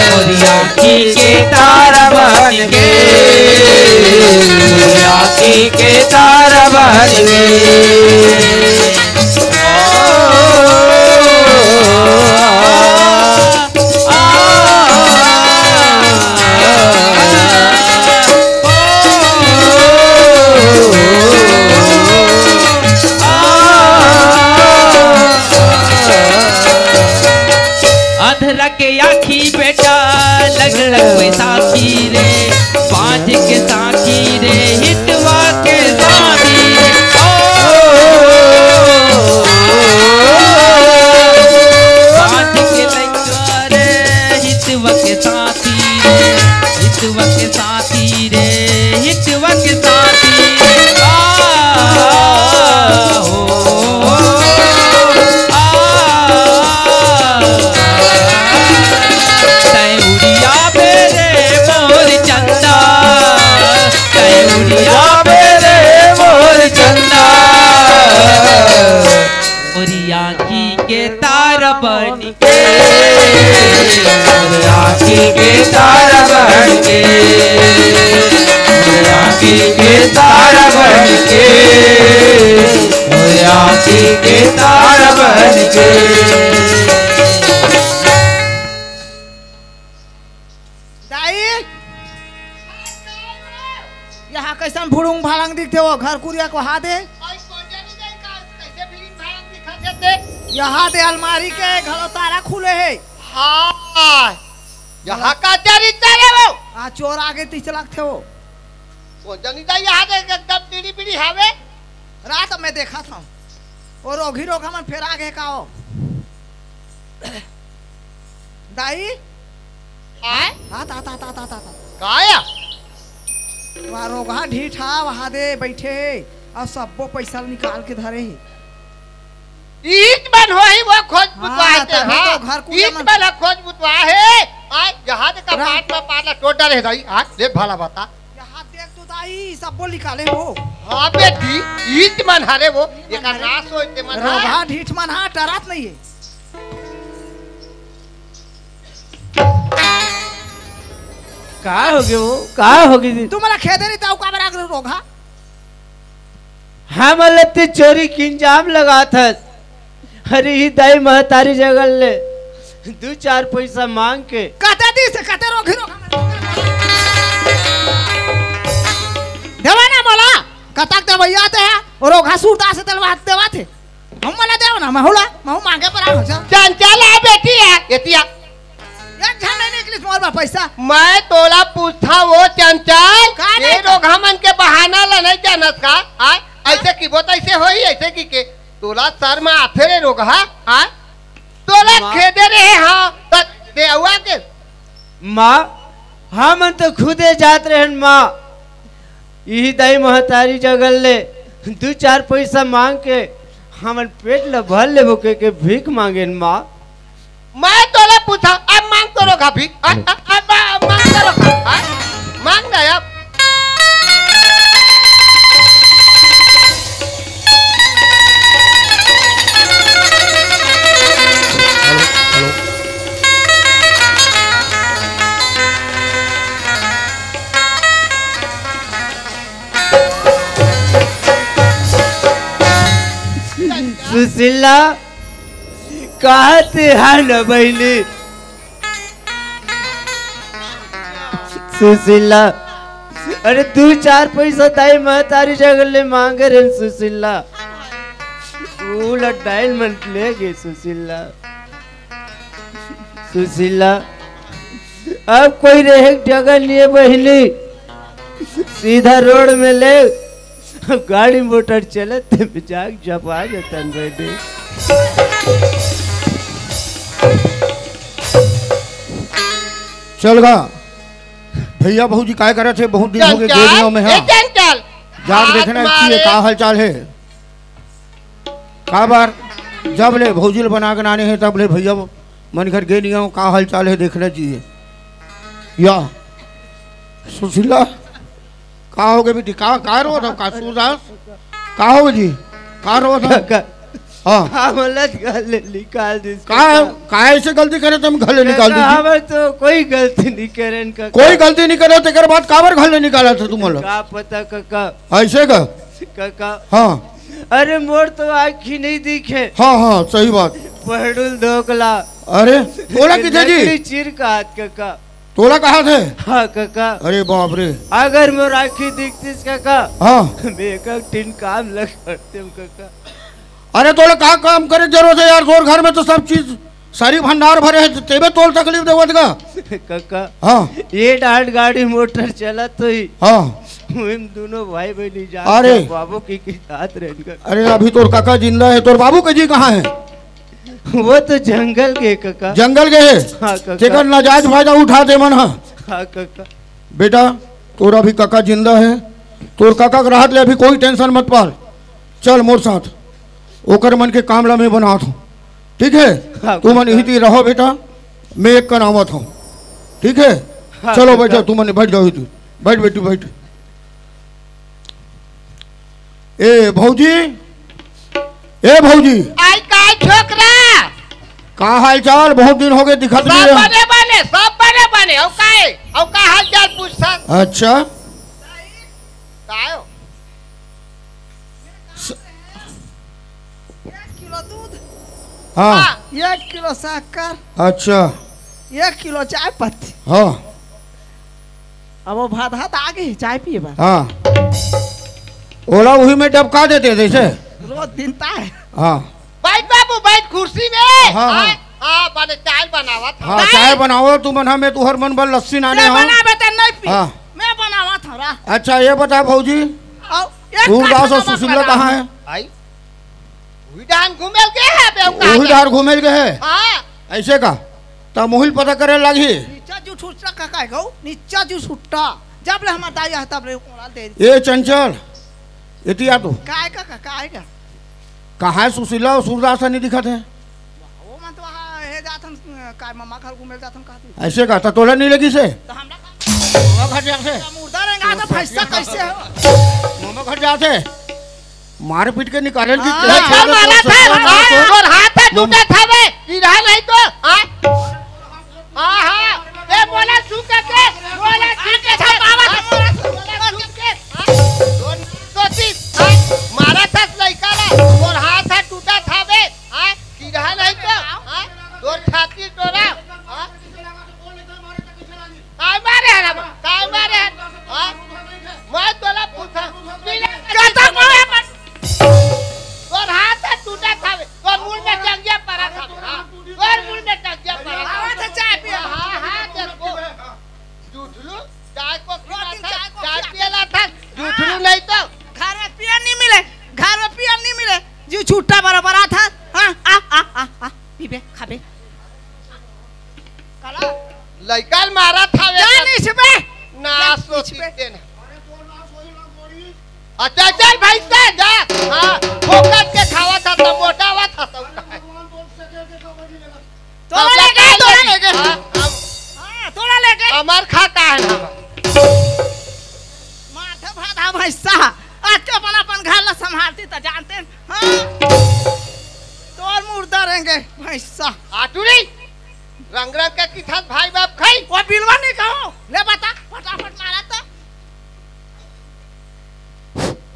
मोरी आँखी के तारा बन के, मोरी आँखी के तारा बन के। अंधरा के आँखी बेटा, लग लग बैसाखी रे, बाँझ के साखी रे, हितवा के साथी रे। ओ, मोर आँखी के तारा बन के, मोर आँखी के तारा बन के, मोर आँखी के तारा बन के। दाई, यहाँ कैसन भुड़ुंग भाड़ंग दिखथे वो घर कुरिया को हा दे। अई कोन जानी दाई का, कैसे भुड़ुंग भाड़ंग दिखत हे ते? यहाँ दे अलमारी के घलो तारा खुले हे। हाँ, यहाँ का चरित्र हे वो? आ, चोर आगे तीस लाख थे वो। कोन जानी दाई यहाँ दे एकदम बीड़ी बीड़ी हावे। रात में देखा था, वो रोगी रोगा मन फेर आगे का हो। दाई, आय? आता, आता, आता, आता, आता, आता। का या? वहाँ रोगहा ढीठ हा, वहाँ दे बैठे हे, अउ सब्बो पैसा ल निकाल के धरे हे। ईच मन होही वो खोज हाँ, बुतवाए ते, तभी हाँ। तो घर कुरिया ईच मन मन ह खोज बुतवाए हे। आय, यहाँ दे का रा- पाट में पाला टोट डाले हे दाई। आय, देख भाला बता। यहाँ देख तो दाई, सब्बो निकाले हो। हाँ बेटी, ईच मन हरे वो, ईच मन एकर हरे। नाश होय ते मन हा। रोगहा ढीठ मन हा, डरत नहीं है। का होगे वो? का होगे जी? तू मोला खेदे नहीं, ताऊ का बरा रोगहा? हमन ल ते चोरी के इल्जाम लगात हस। अरे, ही दाई महतारी जगह ले दू चार पैसा मांग के। कते दिस हे, कते रोगही रोगहा? देवा ना मोला, कतक देवइया ते हे, रोगहा सूरदास हे तेला देवा थे। हम मोला देव ना, महू ला, महू मांगे बर आ, हो जा। चंचल आ बेटी आ, एती आ। एक झन नहीं निकलिस मोर बर पैसा। मैं तोला पूछथंव वो चंचल, का ये नहीं रोगहा मन के बहाना ला नहीं जानत का? आय, ऐसे की बोत ऐसे होही, ऐसे की के? तोला शर्म आथे रे रोगहा, आय? तोला माँ। खेदे रहे हाँ, त देवा के। माँ, हमन तो खुदे जात रहेन माँ। इही दाई महतारी जगह ले दू चार पैसा मांग के हमन पेट ल भर लेबो के, के भीख मांगेन माँ। मैं तोला पूछा, अब मांग तो रोगहा भीख, अब, अब, अब, अब मांग तो रोगहा, हाँ? मांग ना अब। सुशीला, कहाँ ते हा न बहिनी? सुशीला, अरे दू चार पैसा दाई महतारी जगह ले मांगे रहेन सुशीला, वो ला डाइन मन ले गे सुशीला। सुशीला, अब कोई रहे के जगह नहीं है बहिनी, सीधा रोड में ले, अब गाड़ी मोटर चलत ते में जाके झपा जतन बहिनी। चल गा भैया, भौजी काय करत हे? बहुत दिन होगे गे नइ हंव मैं, ए हाँ। चंचल, जाके देखना चाहिए, का हाल चाल हे। काबर जब ले भौजी ल बना के लाने हे, तब ले भैया मन घर गे नइ हंव, का हाल चाल हे देखना चाहिए। या सुशीला, का होगे बेटी? का, का रोवत हव? का सूरदास? का होगे जी? का रोवत हव? काका, हाँ। हमला घर ले निकाल दिस का, काका। का ऐसे गलती करे तुम घर ले निकाल काका, दिस? हमर तो कोई गलती नहीं करेन काका। कोई गलती नहीं करे, तेकर बाद काबर घर ले निकाला था तुम्हारा? का पता काका। ऐसे का? काका। हाँ। अरे मोर तो आँखी नहीं दिखे। हाँ, हाँ, सही बात। पहड़ुल धोकला। अरे, तोला किथे जी? लकड़ी चीर का हाथ काका। तोला कहा थे? हाँ काका। अरे बाप रे। अगर मोर आँखी दिखतीस काका, हाँ। मैं एक एक टीन काम लग करते हूँ काका। अरे तोला का काम करे जरूरत हे यार? तोर घर में तो सब चीज सारी भंडार भरे हे, तेबे तोल तकलीफ देवत गा। काका, हाँ। ये डांड गाड़ी मोटर चलत होही। हाँ। हम दोनों भाई बहनी जात अरे। बाबू की, की जात रहेन काका। अरे अभी तोर काका जिंदा हे, तोर बाबू के जी कहाँ हे? वो तो जंगल गे काका। जंगल गे हे? हाँ काका। तेकर नाजायज फायदा उठा दे मन हा। हाँ काका। बेटा, तोर अभी काका जिंदा हे, तोर काका के रहत ले अभी कोई tension मत पाल। चल मोर साथ, ओकर मन के काम ला मैं बनात हूँ, ठीक हे? हाँ, तुमन काका। इही ती रहो बेटा, मैं एक कन आवत हूँ, ठीक हे? हाँ, चलो काका। बैठो, तुमन बैठ जाओ इही ती, बैठ बेटी बैठ। ए भौजी, ए भौजी। आय काय छोकरा? का हाल चाल? बहुत दिन हो गए, दिखत नहीं सब है। बने बने, सब बने बने। अउ का है? अउ का हाल चाल पूछथस? अच्छा। का हो? स- एक किलो दूध। हाँ। हाँ। एक किलो शक्कर। अच्छा। एक किलो चाय पत्ती। हाँ। अब वो भात हाथ आ गई चाय पिए बर। हाँ। ओला उही में डबका देते जैसे। रोज दिन ताय। हाँ। बैठ बाबू, बैठ कुर्सी में। हाँ, हाँ। हाँ, हाँ, बने चाय बनावत हूँ। हाँ, चाय बनावत हूँ, मन हमें तुहर मन बर लस्सी नाने ते हूँ। बनावे ते नहीं पी। हाँ। मैं बनावत हूँ रा। अच्छा, ये बता भौजी, आओ, एक सूरदास और काठा नमक सुशीला लगा। कहाँ है? आई? उही डाहर घूमेल गे हे बे, अउ का वही के? डाहर घूमेल गे हे? हाँ। ऐसे का? त मोहिल पता करे लागही। नीचा जू छुटला का काय गऊ? नीचा जू छुट्टा। जब ले हमार दाई आहे, तब ले कोड़ा दे। ए चंचल, एती आ तो। काय का, का, काय का? कहाँ है सुशीला और सूरदास नहीं दिखत है? वो मन तो वहाँ हे जात हन, काय ममा घर घूमे जात हन कहती। ऐसे का? त तोला नहीं लगी से? तो हमरा का? ममा घर जाते। मुर्दा रहेगा तो भैंसा कैसे हो? ममा घर जाते। मारपीट के निकाले की हाँ, क्या क्या मारा था? हाँ, तोर हाथ है, टूटा था बे। गिरा नहीं तो, हाँ? हाँ, हाँ। ए, बोला सु के, बोला सु के, हाँ, बोला सु के, हाँ? तोर तो चीज, हाँ? मारा था लइका ला, तोर हाथ है, टूटा था बे, हाँ? गिरा नहीं तो, हाँ? तोर छाती टोरा, हाँ? काय मारे हन अब? काय मारे हन? हाँ? मैं तोला पूछा। कतक मारे हन? तोर हाथ ह टूटत हवे, तोर मुड़ में टंगिया परत हवे, हाँ? तोर मुड़ में टंगिया परत हवे। आवा तो चाय पिया। हाँ, हाँ, देखो। झूठलू, चाय को रोटी खिलाता, चाय को चाय खिलाता। पियला था, झूठलू नहीं तो। घर में पिया नहीं मिले, घर में पिया नहीं मिले, जी छुट्टा बराबर आता, हाँ, आ, आ, आ, आ, पीबे, खाबे। काला? लइका ल मारत हवे जा कर। नहीं छिपे। ना जा सोची नहीं छिपे। तेन। अच्छा, चल भाई, चल जा। हाँ, फोकट के खावा था, तो मोटावा था, तो तोला लेके, तोला लेके। हाँ, हम हाँ, तोला लेके। अमर खाता है ना। माथे भादा भैंसा, आज के अपन, अपन घर ला संभालती त जानते हैं। हाँ? तोर मुर्दा रहेंगे भैंसा। आटुरी, रंग रंग के किथस भाई बाप खाई। वो बिलवा नहीं कहो, ले बता, फटाफट मारा तो।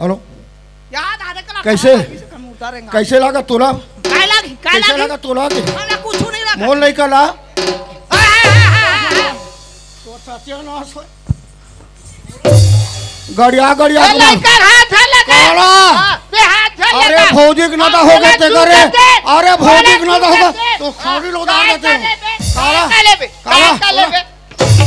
हेलो। याद आ रे कला कैसे? कहाँ लगी से मुर्दा रहेंगा। कैसे लगा तोला? काय लागी? काय कैसे लागी? लगा तोला के? हमरा कुछ नहीं लगा। मोर लइका ला। हाँ, हाँ, हाँ, हाँ, हाँ। तोर सत्यानाश होय। गड़िया, गड़िया ए, घुमा। लइका हाथ झन लगा। काला। हाँ, बे हाथ झन अरे लगा। भौजी के नाता हाँ, हो गए बोला ते तू करे। कहते। अरे भौजी बोला के तू नाता हो गए। कहते। तो हाँ, साड़ी लोग डाल काय देते हो। करे बे? काला। काय करे बे? काला। काय करे बे?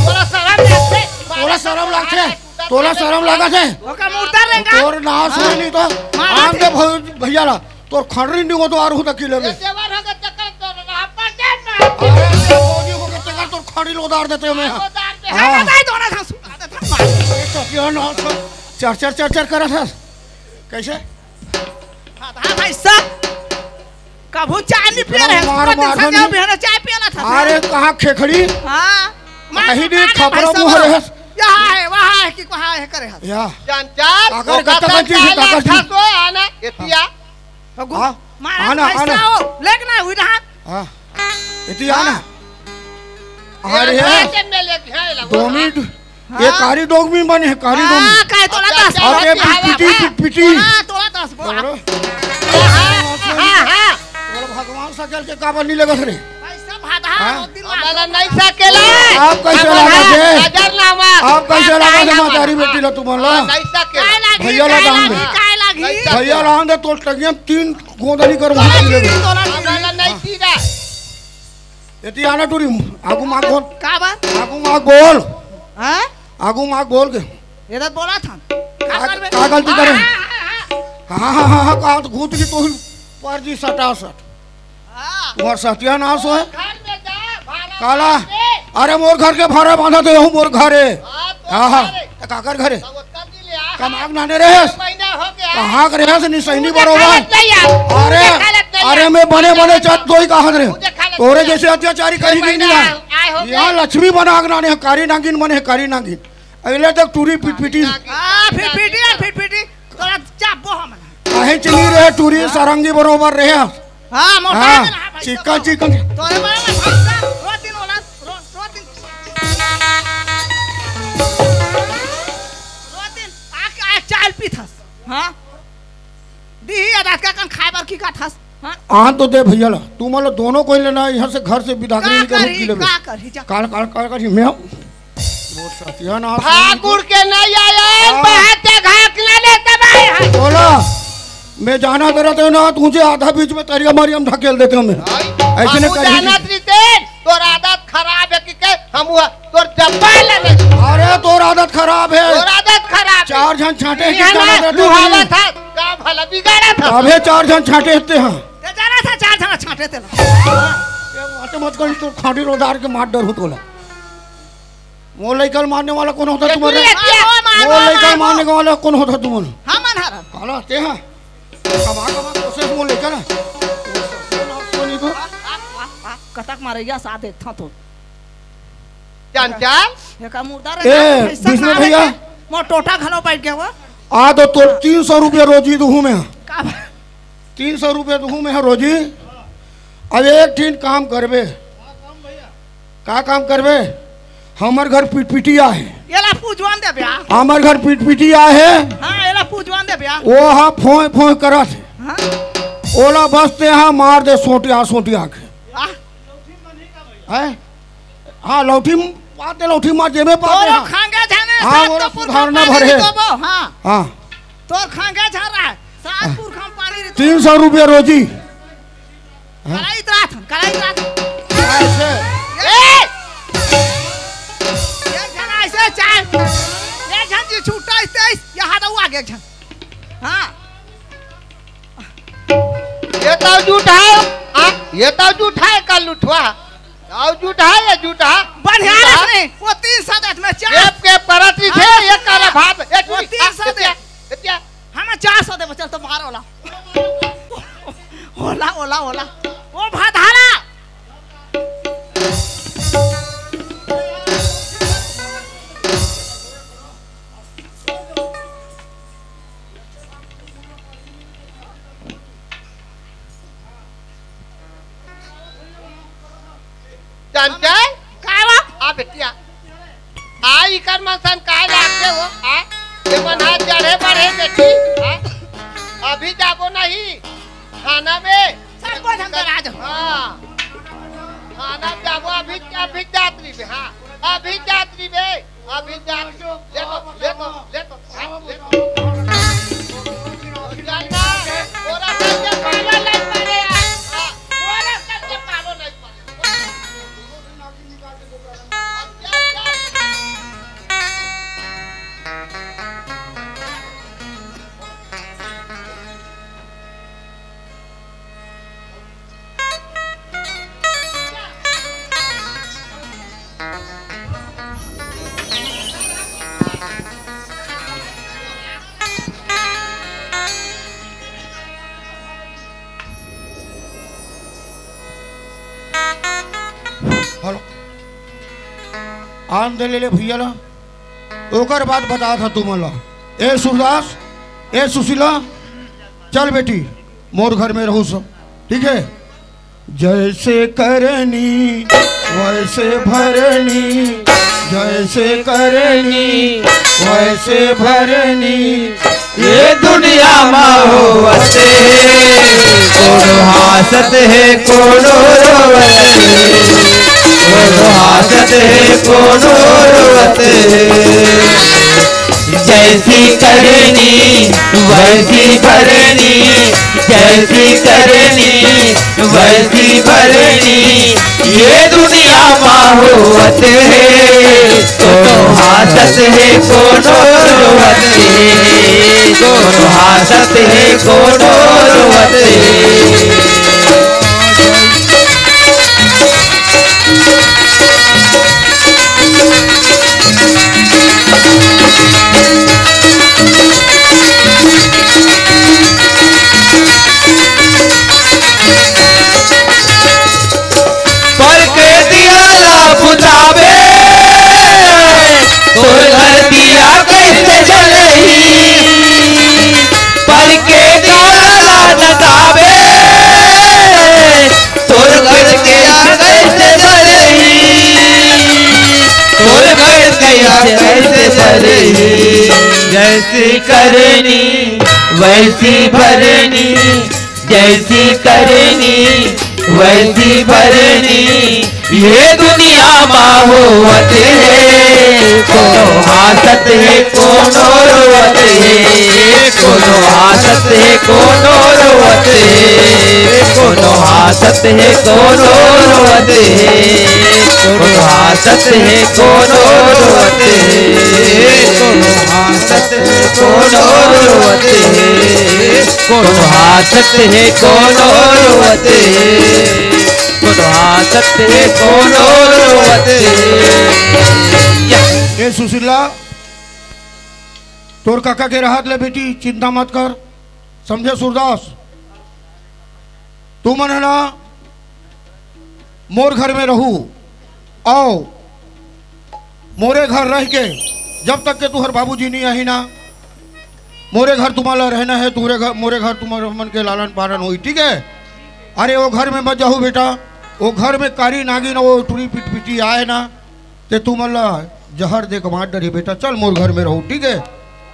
तोला शरम लागथे? तोला शरम लागथे? तोला शरम लागत हे? ओकर मुर्दा लेगा। तोर नाश होय नहीं तो मारा आन दे। दे भौ-, भैया ला। तोर खड़री नहीं हो तो आरू तक की लेबे। ये देवर हो के चक्कर तो रहा, पर के ना। अरे, भौजी हो के चक्कर तोर खड़री लो उतार देते हमें। उतार दे। हाँ। हटा दे दोनों था, सुता दे था, मार। ये तो क्यों ना था? चर, चर, चर, चर करत हस। कैसे? हाँ, हाँ, भाई साहब। कभू चाय नहीं पिए रहे, मार, पूरा दिन मार, संझा मार। बिहान चाय पियला था। अरे, कहाँ खेखड़ी? हाँ। मार, कहीं नहीं मार, खपरा भाई मुँह साहब। रहे। यहाँ है, वहाँ है कि वहाँ है करे हस। या। चंचल, काकर ओकर कत्ता संग कंची चाय थी, काकर ला थी? खसो, आना, एतिया। हाँ। मारा आना, पैसा आना। हो, लेक ना हुई रहा। हाँ। एतिया आना। हाँ। अरे, ये हाँ। पैसे में ले के है, लगो, दो हाँ। मिनट। ये हाँ। कारी डोगमी बने है, कारी हाँ, डोगमी। काय तोला अच्छा, दस अच्छा, बोल। अरे, अच्छा, पिटपिटी, हाँ। पिटपिटी। हाँ, तोला दस बोल। हाँ, हाँ, हाँ, हाँ। बोलो, भगवान सकल के काबर नहीं लगत रे? भाई साहब, हाँ, हाँ? दो दिन बाद। हमारा नहीं सकेला। आप कैसे हमारा लगा थे? नजर ना मार। आप कैसे आप लगा थे ना महतारी मार। बेटी ला तुमन ला? हाँ, नहीं सकेला। काय लागी, भैया ला काय दान लागी, दे। काय लागी? नहीं सकेला। भैया ला दान दे, तो टगिया तीन गोदनी कर तोला वहाँ चीरी, ले। तोला चीरी। हमारा नहीं चीरा। एती आना टूरी, आगू माग बोल। का बात? आगू माग बोल। हाँ? आगू माग बोल के। ये तो बोला था। का का, करबे? का गलती करे? हाँ, हाँ, हाँ, हाँ। हाँ, हाँ, हाँ, हाँ, का तो घूत की तो ही पर जी सटा सट। हाँ। तुम्हार सत्यानाश होय। घर में जा, भाड़ा काला, बांध दे। अरे मोर घर के भाड़ा बांधा तो यहू मोर घर है। हाँ, तो हाँ, हाँ, घर है। तो काकर घर है? तो ओतका दिन ले आ, कमाक नाने रहेस? महीना हो गया। कहाँ के रहेस? निसैनी मुझे बरोबर। खालत नहीं यार। अरे, मुझे खालत नहीं अरे यार। मैं बने, बने चट दो ही कहा रहे। मुझे खालत तोरे नहीं जैसे यार। अत्याचारी कहीं भी नहीं महीना है। आए हो यहाँ गए। लक्ष्मी बना के नाने है, कारी नागिन बने है, कारी नागिन। अगले तक टूरी पिटपिटी। हाँ, फिर पीटी है, फिर पीटी। तोरा चापो हम। काहे चली रहे टूरी, सारंगी बरोबर रहे। हाँ, मोटा हाँ। है ना। Chicken, chicken. तोरे बारे में भाषा, रोज दिन होला, रोज, रोज दिन। रोज दिन, आ, आ, चाय पीथस, हाँ? दीही अदात का कन खाए बर की का थस, हाँ? आ तो दे भैया ला, तुमन ला दोनों कोई लेना, यहाँ से घर से बिदागरी का नहीं करूँ, करही, की लेबे? का करही, जा। काल, काल, काल करही, मैं वो सतिया ना भागुड़ के नहीं आया, हाँ। बाहर के घाट ना ले तबाही है। बोला, मैं जाना तो रहते हो ना, तुझे आधा बीच में तरिया मारी हम ढकेल देते हमें। भाई, ऐसे ने हम करी जानत थी। नहीं थे, तोर आदत खराब है कि के, हम हुआ, तोर जब्बा ले ले। अरे, तोर आदत खराब है। तोर आदत खराब है। चार झन छांटे की ये जाना ना, रहते हो लुहावा नहीं। था, का भला बिगाड़ा था। अबे चार झन छांटे हते हैं। ते जाना था, चार झन छांटे थे ना। ये बातें मत कर, तो खाड़ी रोदार के मार डर हो तोला। मोर लइका ल मारने वाला कौन होता तुम्हारे? मारो, मारो, मोर लइका ल मारो। मारने वाला कौन होता तुम्हारे? हम अनहर। काला ते हैं। कमा, कमा, कोशिश मोर लइका ना। कोशिश नहीं तो। आ, आ, आ, आ, कतक मारैया सा देखता तो। चंचल। एका मुर्दा रे ए, ना, ऐसा विष्णु ना भैया। देखे। मोर टोटा घलो बैठ गया हुआ। आ तो तोर तीन सौ रुपया रोजी दूहूं मैं। का बा-, तीन सौ रुपया दूहूं मैं रोजी। अब एक ठिन काम करबे। का काम करबे? हमर घर पिटपिटिया हे। एला पूजवान दे ब्या। हमर घर पिटपिटिया हे। हाँ, एला पूजवान दे ब्या। वो हा फोंय फोंय करत हे। हाँ। ओला बस ते हा मार दे सोटिया सोटिया के। आह। हैं? हाँ, लौठी पाते, लौठी मार जेबे पाते तोरो हाँ। खांगे जाने हाँ, साथ ओला तो पुरखा सुधारना पानी भरे। दो वो, हाँ। हाँ। तोर खांगे झर रहा है। सात पुरखा पानी रे तीन सौ रुपया रोजी। हाँ? कलाई इतरा थन, कलाई इतरा थन। ऐसे। ए! एक झन ऐसे चाय। एक झन जी छूटा ऐसे, ऐसे, यहाँ दऊ आगे एक झन। हाँ। ये तो झूठ है। हाँ, ये तो झूठ है, का लुठवा। आओ झूठ है, ये झूठ है। बढ़िया झूठ है। रखने, वो तीन सौ देत में चार। ये के परत रही थे, हाँ, ये सुन काला ना। भात, ये वो चुरी। तीन सौ हाँ, दे। ये क्या? हमें चार सौ दे, चल तो बाहर होला। होला, होला, होला। ओ भाधारा। चंचल, काय बा? आ बेटिया, आ इकर मन सन काय लागते हो? आ, ये मन हाथ चढ़े बढ़े बेटी, आ, अभी जाबो नहीं थाना में। सब कुछ हम करा दो। हाँ, थाना में जाबो, अभी, अभी जात रही बे, हाँ, अभी जात रही बे। अभी जा, ले तो, ले तो, ले तो, हाँ, ले तो। चल ना, तोरा संगे पागल नहीं पड़े यार। हाँ, तोरा संगे पागल नहीं पड़े। अब जा, जा। हेलो, आन दे ले, ले भैया ला। ओकर बाद बता था तुमन ला। ए सूरदास, ए सुशीला, चल बेटी, मोर घर में रहू सब, ठीक है? जैसे करनी वैसे भरनी, जैसे करनी वैसे भरनी। ये दुनिया मा होवत हे, कोनो हासत हे, कोनो रोवत हे, कोनो हासत हे, कोनो रोवत हे। जैसी करनी वैसी भरनी, जैसी करनी वैसी भरनी। ये दुनिया मा होवत हे, कोनो हासत हे, कोनो रोवत हे, कोनो हासत हे, कोनो रोवत हे। पर के दिया ला बुझावे, तोर घर दिया कैसे जलही? पर के दिया ला नदावे, तोर कैसे भरही, जैसी करनी वैसी भरनी, जैसी करनी वैसी भरनी। ये दुनिया मा होवत हे, कोनो हासत हे, कोनो रोवत हे, कोनो हासत हे, कोनो रोवत हे, कोनो हासत हे, कोनो रोवत हे, कोनो हासत हे, कोनो रोवत हे, कोनो हासत हे, कोनो रोवत हे, कोनो हासत हे, कोनो रोवत हे, कोनो हासत हे, कोनो रोवत हे। या। ए सुशीला, तोर काका के रहत ले बेटी, चिंता मत कर, समझे सूरदास? तुमन ह ना मोर घर में रहू, अउ मोरे घर रह के, जब तक के तुहर बाबूजी नहीं आही ना, मोरे घर तुमन ला रहना हे, तुहरे घर, मोरे घर तुमन मन के लालन पालन होई, ठीक है? अरे वो घर में मत जाहू बेटा, वो घर में कारी नागिन वो टुरी पिटपिटी आए ना, ते तुमन ला जहर दे के मार डरी बेटा। चल मोर घर में रहू, ठीक है?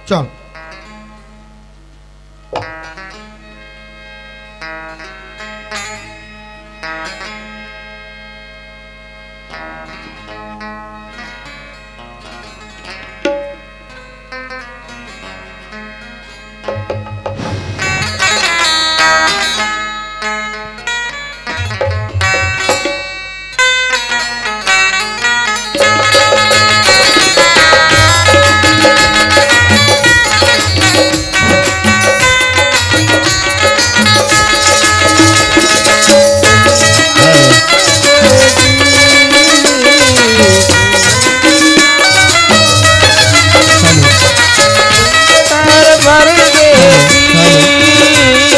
चल।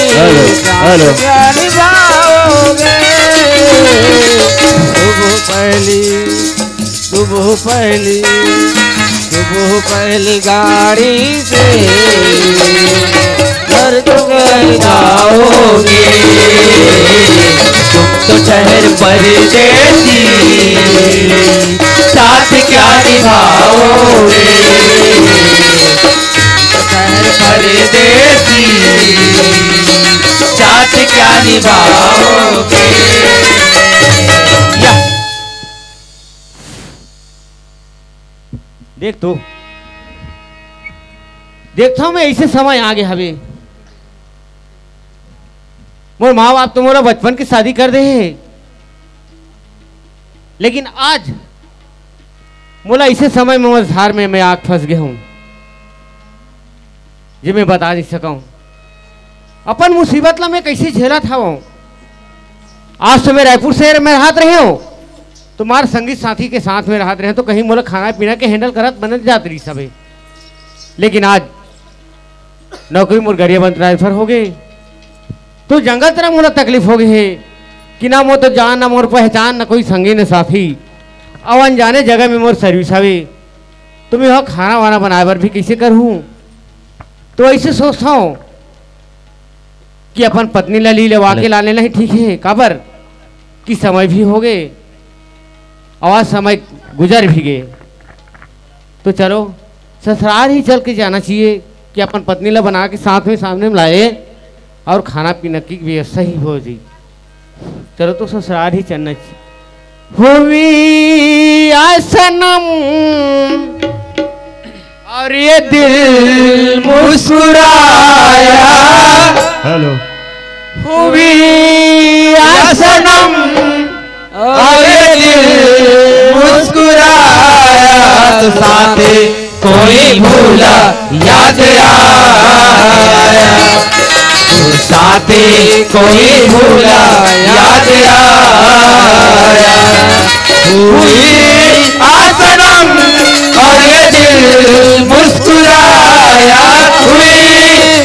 Hello, hello. पहली, सुबह पहली, सुबह पहली गाड़ी से घर तुम जाओगे। तुम तो शहर परदेसी, साथ क्या निभाओगे? शहर परदेसी, साथ क्या निभाओगे? या। देख तो, देखता हूँ मैं, ऐसे समय आ गए हवे। मोर माँ बाप तो मोला बचपन के शादी कर दे हे, लेकिन आज मोला ऐसे समय में मोर धार में मैं आग फंस गए हूँ, जे मैं बता नहीं सकूँ। अपन मुसीबत ला मैं कैसे झेलत हवं। आज तो मैं रायपुर शहर में रहत रहे हूँ, तो मार संगी साथी के साथ में रहत रहे हूँ, तो कहीं मोला खाना पीना के handle करत बनत जात रही सबे। लेकिन आज नौकरी मोर गरियाबंद transfer हो गए, तो जंगल तरफ मोला तकलीफ हो गई है कि ना मोर तो जान, ना मोर पहचान, ना कोई संगी, ना साथी। अब अनजाने जगह में मोर service हवे, तो मैं वहाँ खाना वाना बनाए बर भी कैसे करहूँ? तो ऐसे सोचता हूँ कि अपन पत्नी ला ली लेवा के लाने नहीं ठीक है, काबर कि समय भी हो गए, और समय गुजर भी गए। तो चलो, ससुराल ही चल के जाना चाहिए कि अपन पत्नी ला बना के साथ में सामने में लाए और खाना पीना की व्यवस्था ही हो जाए। चलो, तो ससुराल ही चलना चाहिए। हुई आ सनम और ये दिल मुस्कुराया। हेलो। हुई आ सनम और ये दिल मुस्कुराया, तो साथ कोई भूला याद आया, तो साथ कोई भूला याद आया। हुई आ सनम और ये दिल मुस्कुराया, हुई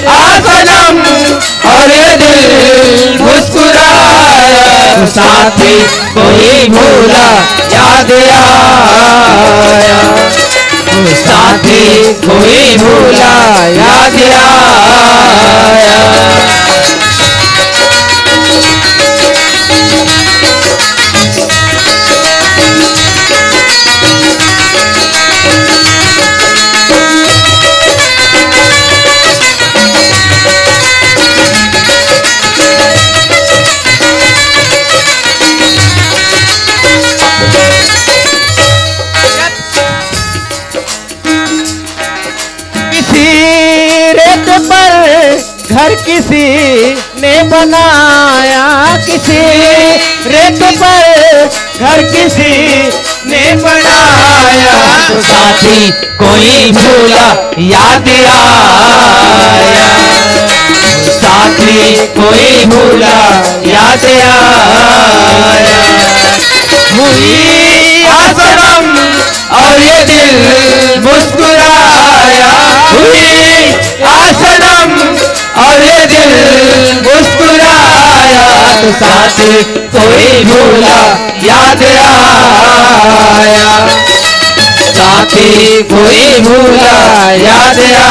आ सनम और ये दिल मुस्कुराया, तो साथी कोई भूला याद आया, तो साथी कोई भूला याद आया। घर किसी ने बनाया, किसी रेत पर घर किसी ने बनाया। तो साथी कोई भूला याद आया, साथी कोई भूला याद आया। हुई आ सनम और ये दिल मुस्कुराया, हुई आ सनम और ये दिल मुस्कुराया। तो साथी कोई भूला याद आया, साथी कोई भूला याद आया,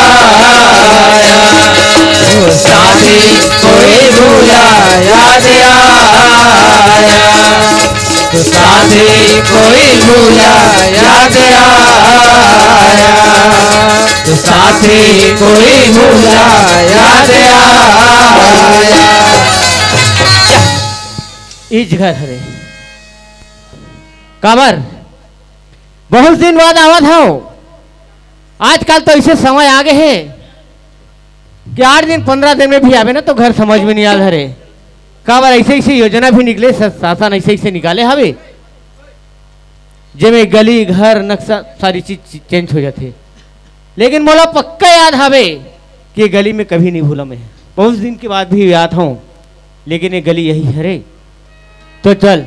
साथी कोई भूला याद आया। तो साथी कोई भूला याद आया, तो साथी कोई भूला याद आया। इच घर हरे। काबर? बहुत दिन बाद आवत हव। आजकल तो ऐसे समय आ गए हे कि आठ दिन, पंद्रह दिन में भी आवे ना, तो घर समझ में नहीं आल हरे। काबर ऐसे ऐसे योजना भी निकले, स-, शासन ऐसे ऐसे निकाले हवे, जेमे गली, घर, नक्शा, सारी चीज ची-, चेंज हो जाथे। लेकिन मोला पक्का याद हवे कि ये गली में कभी नहीं भूला मैं। बहुत दिन के बाद भी आत हूँ, लेकिन ये गली यही हरे। तो चल,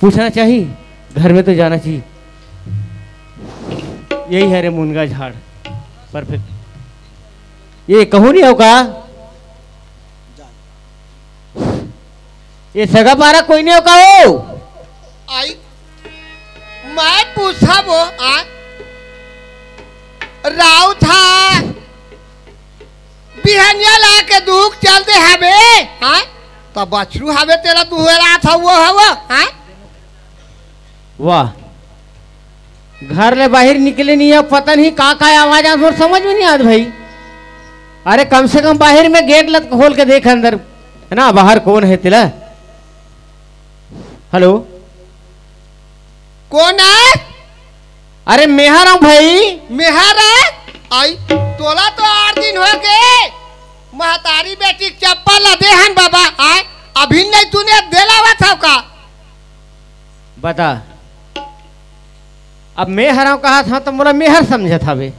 पूछना चाहिए, घर में तो जाना चाहिए। यही हरे मुनगा झाड़, परफेक्ट। ये कहूँ नहीं हो का? ये सगा पारा कोई नहीं हो का हो? आई, मैं पूछा वो, आ? राउत हा, बिहनिया ला के दूख चल दे हवे, हाँ? तो बछरू हवे तेला दुहरात हव वो हव, हाँ? वाह, घर ले बाहिर निकले नहीं है, पता नहीं का का आवाज आ, मोर समझ में नहीं आत भाई। अरे कम से कम बाहिर में गेट लत खोल के देख अंदर, है ना, बाहर कौन है तेला। हेलो, कौन है? अरे मेहर हूँ भाई। मेहर है? आई, तोला तो आठ दिन हो गए, महतारी बेटी के चप्पल ला दे हन बाबा, आय, अभी नहीं तूने दिलावा था का? बता, अब मैं हराव कहा था तो मोला मेहर समझत हवे।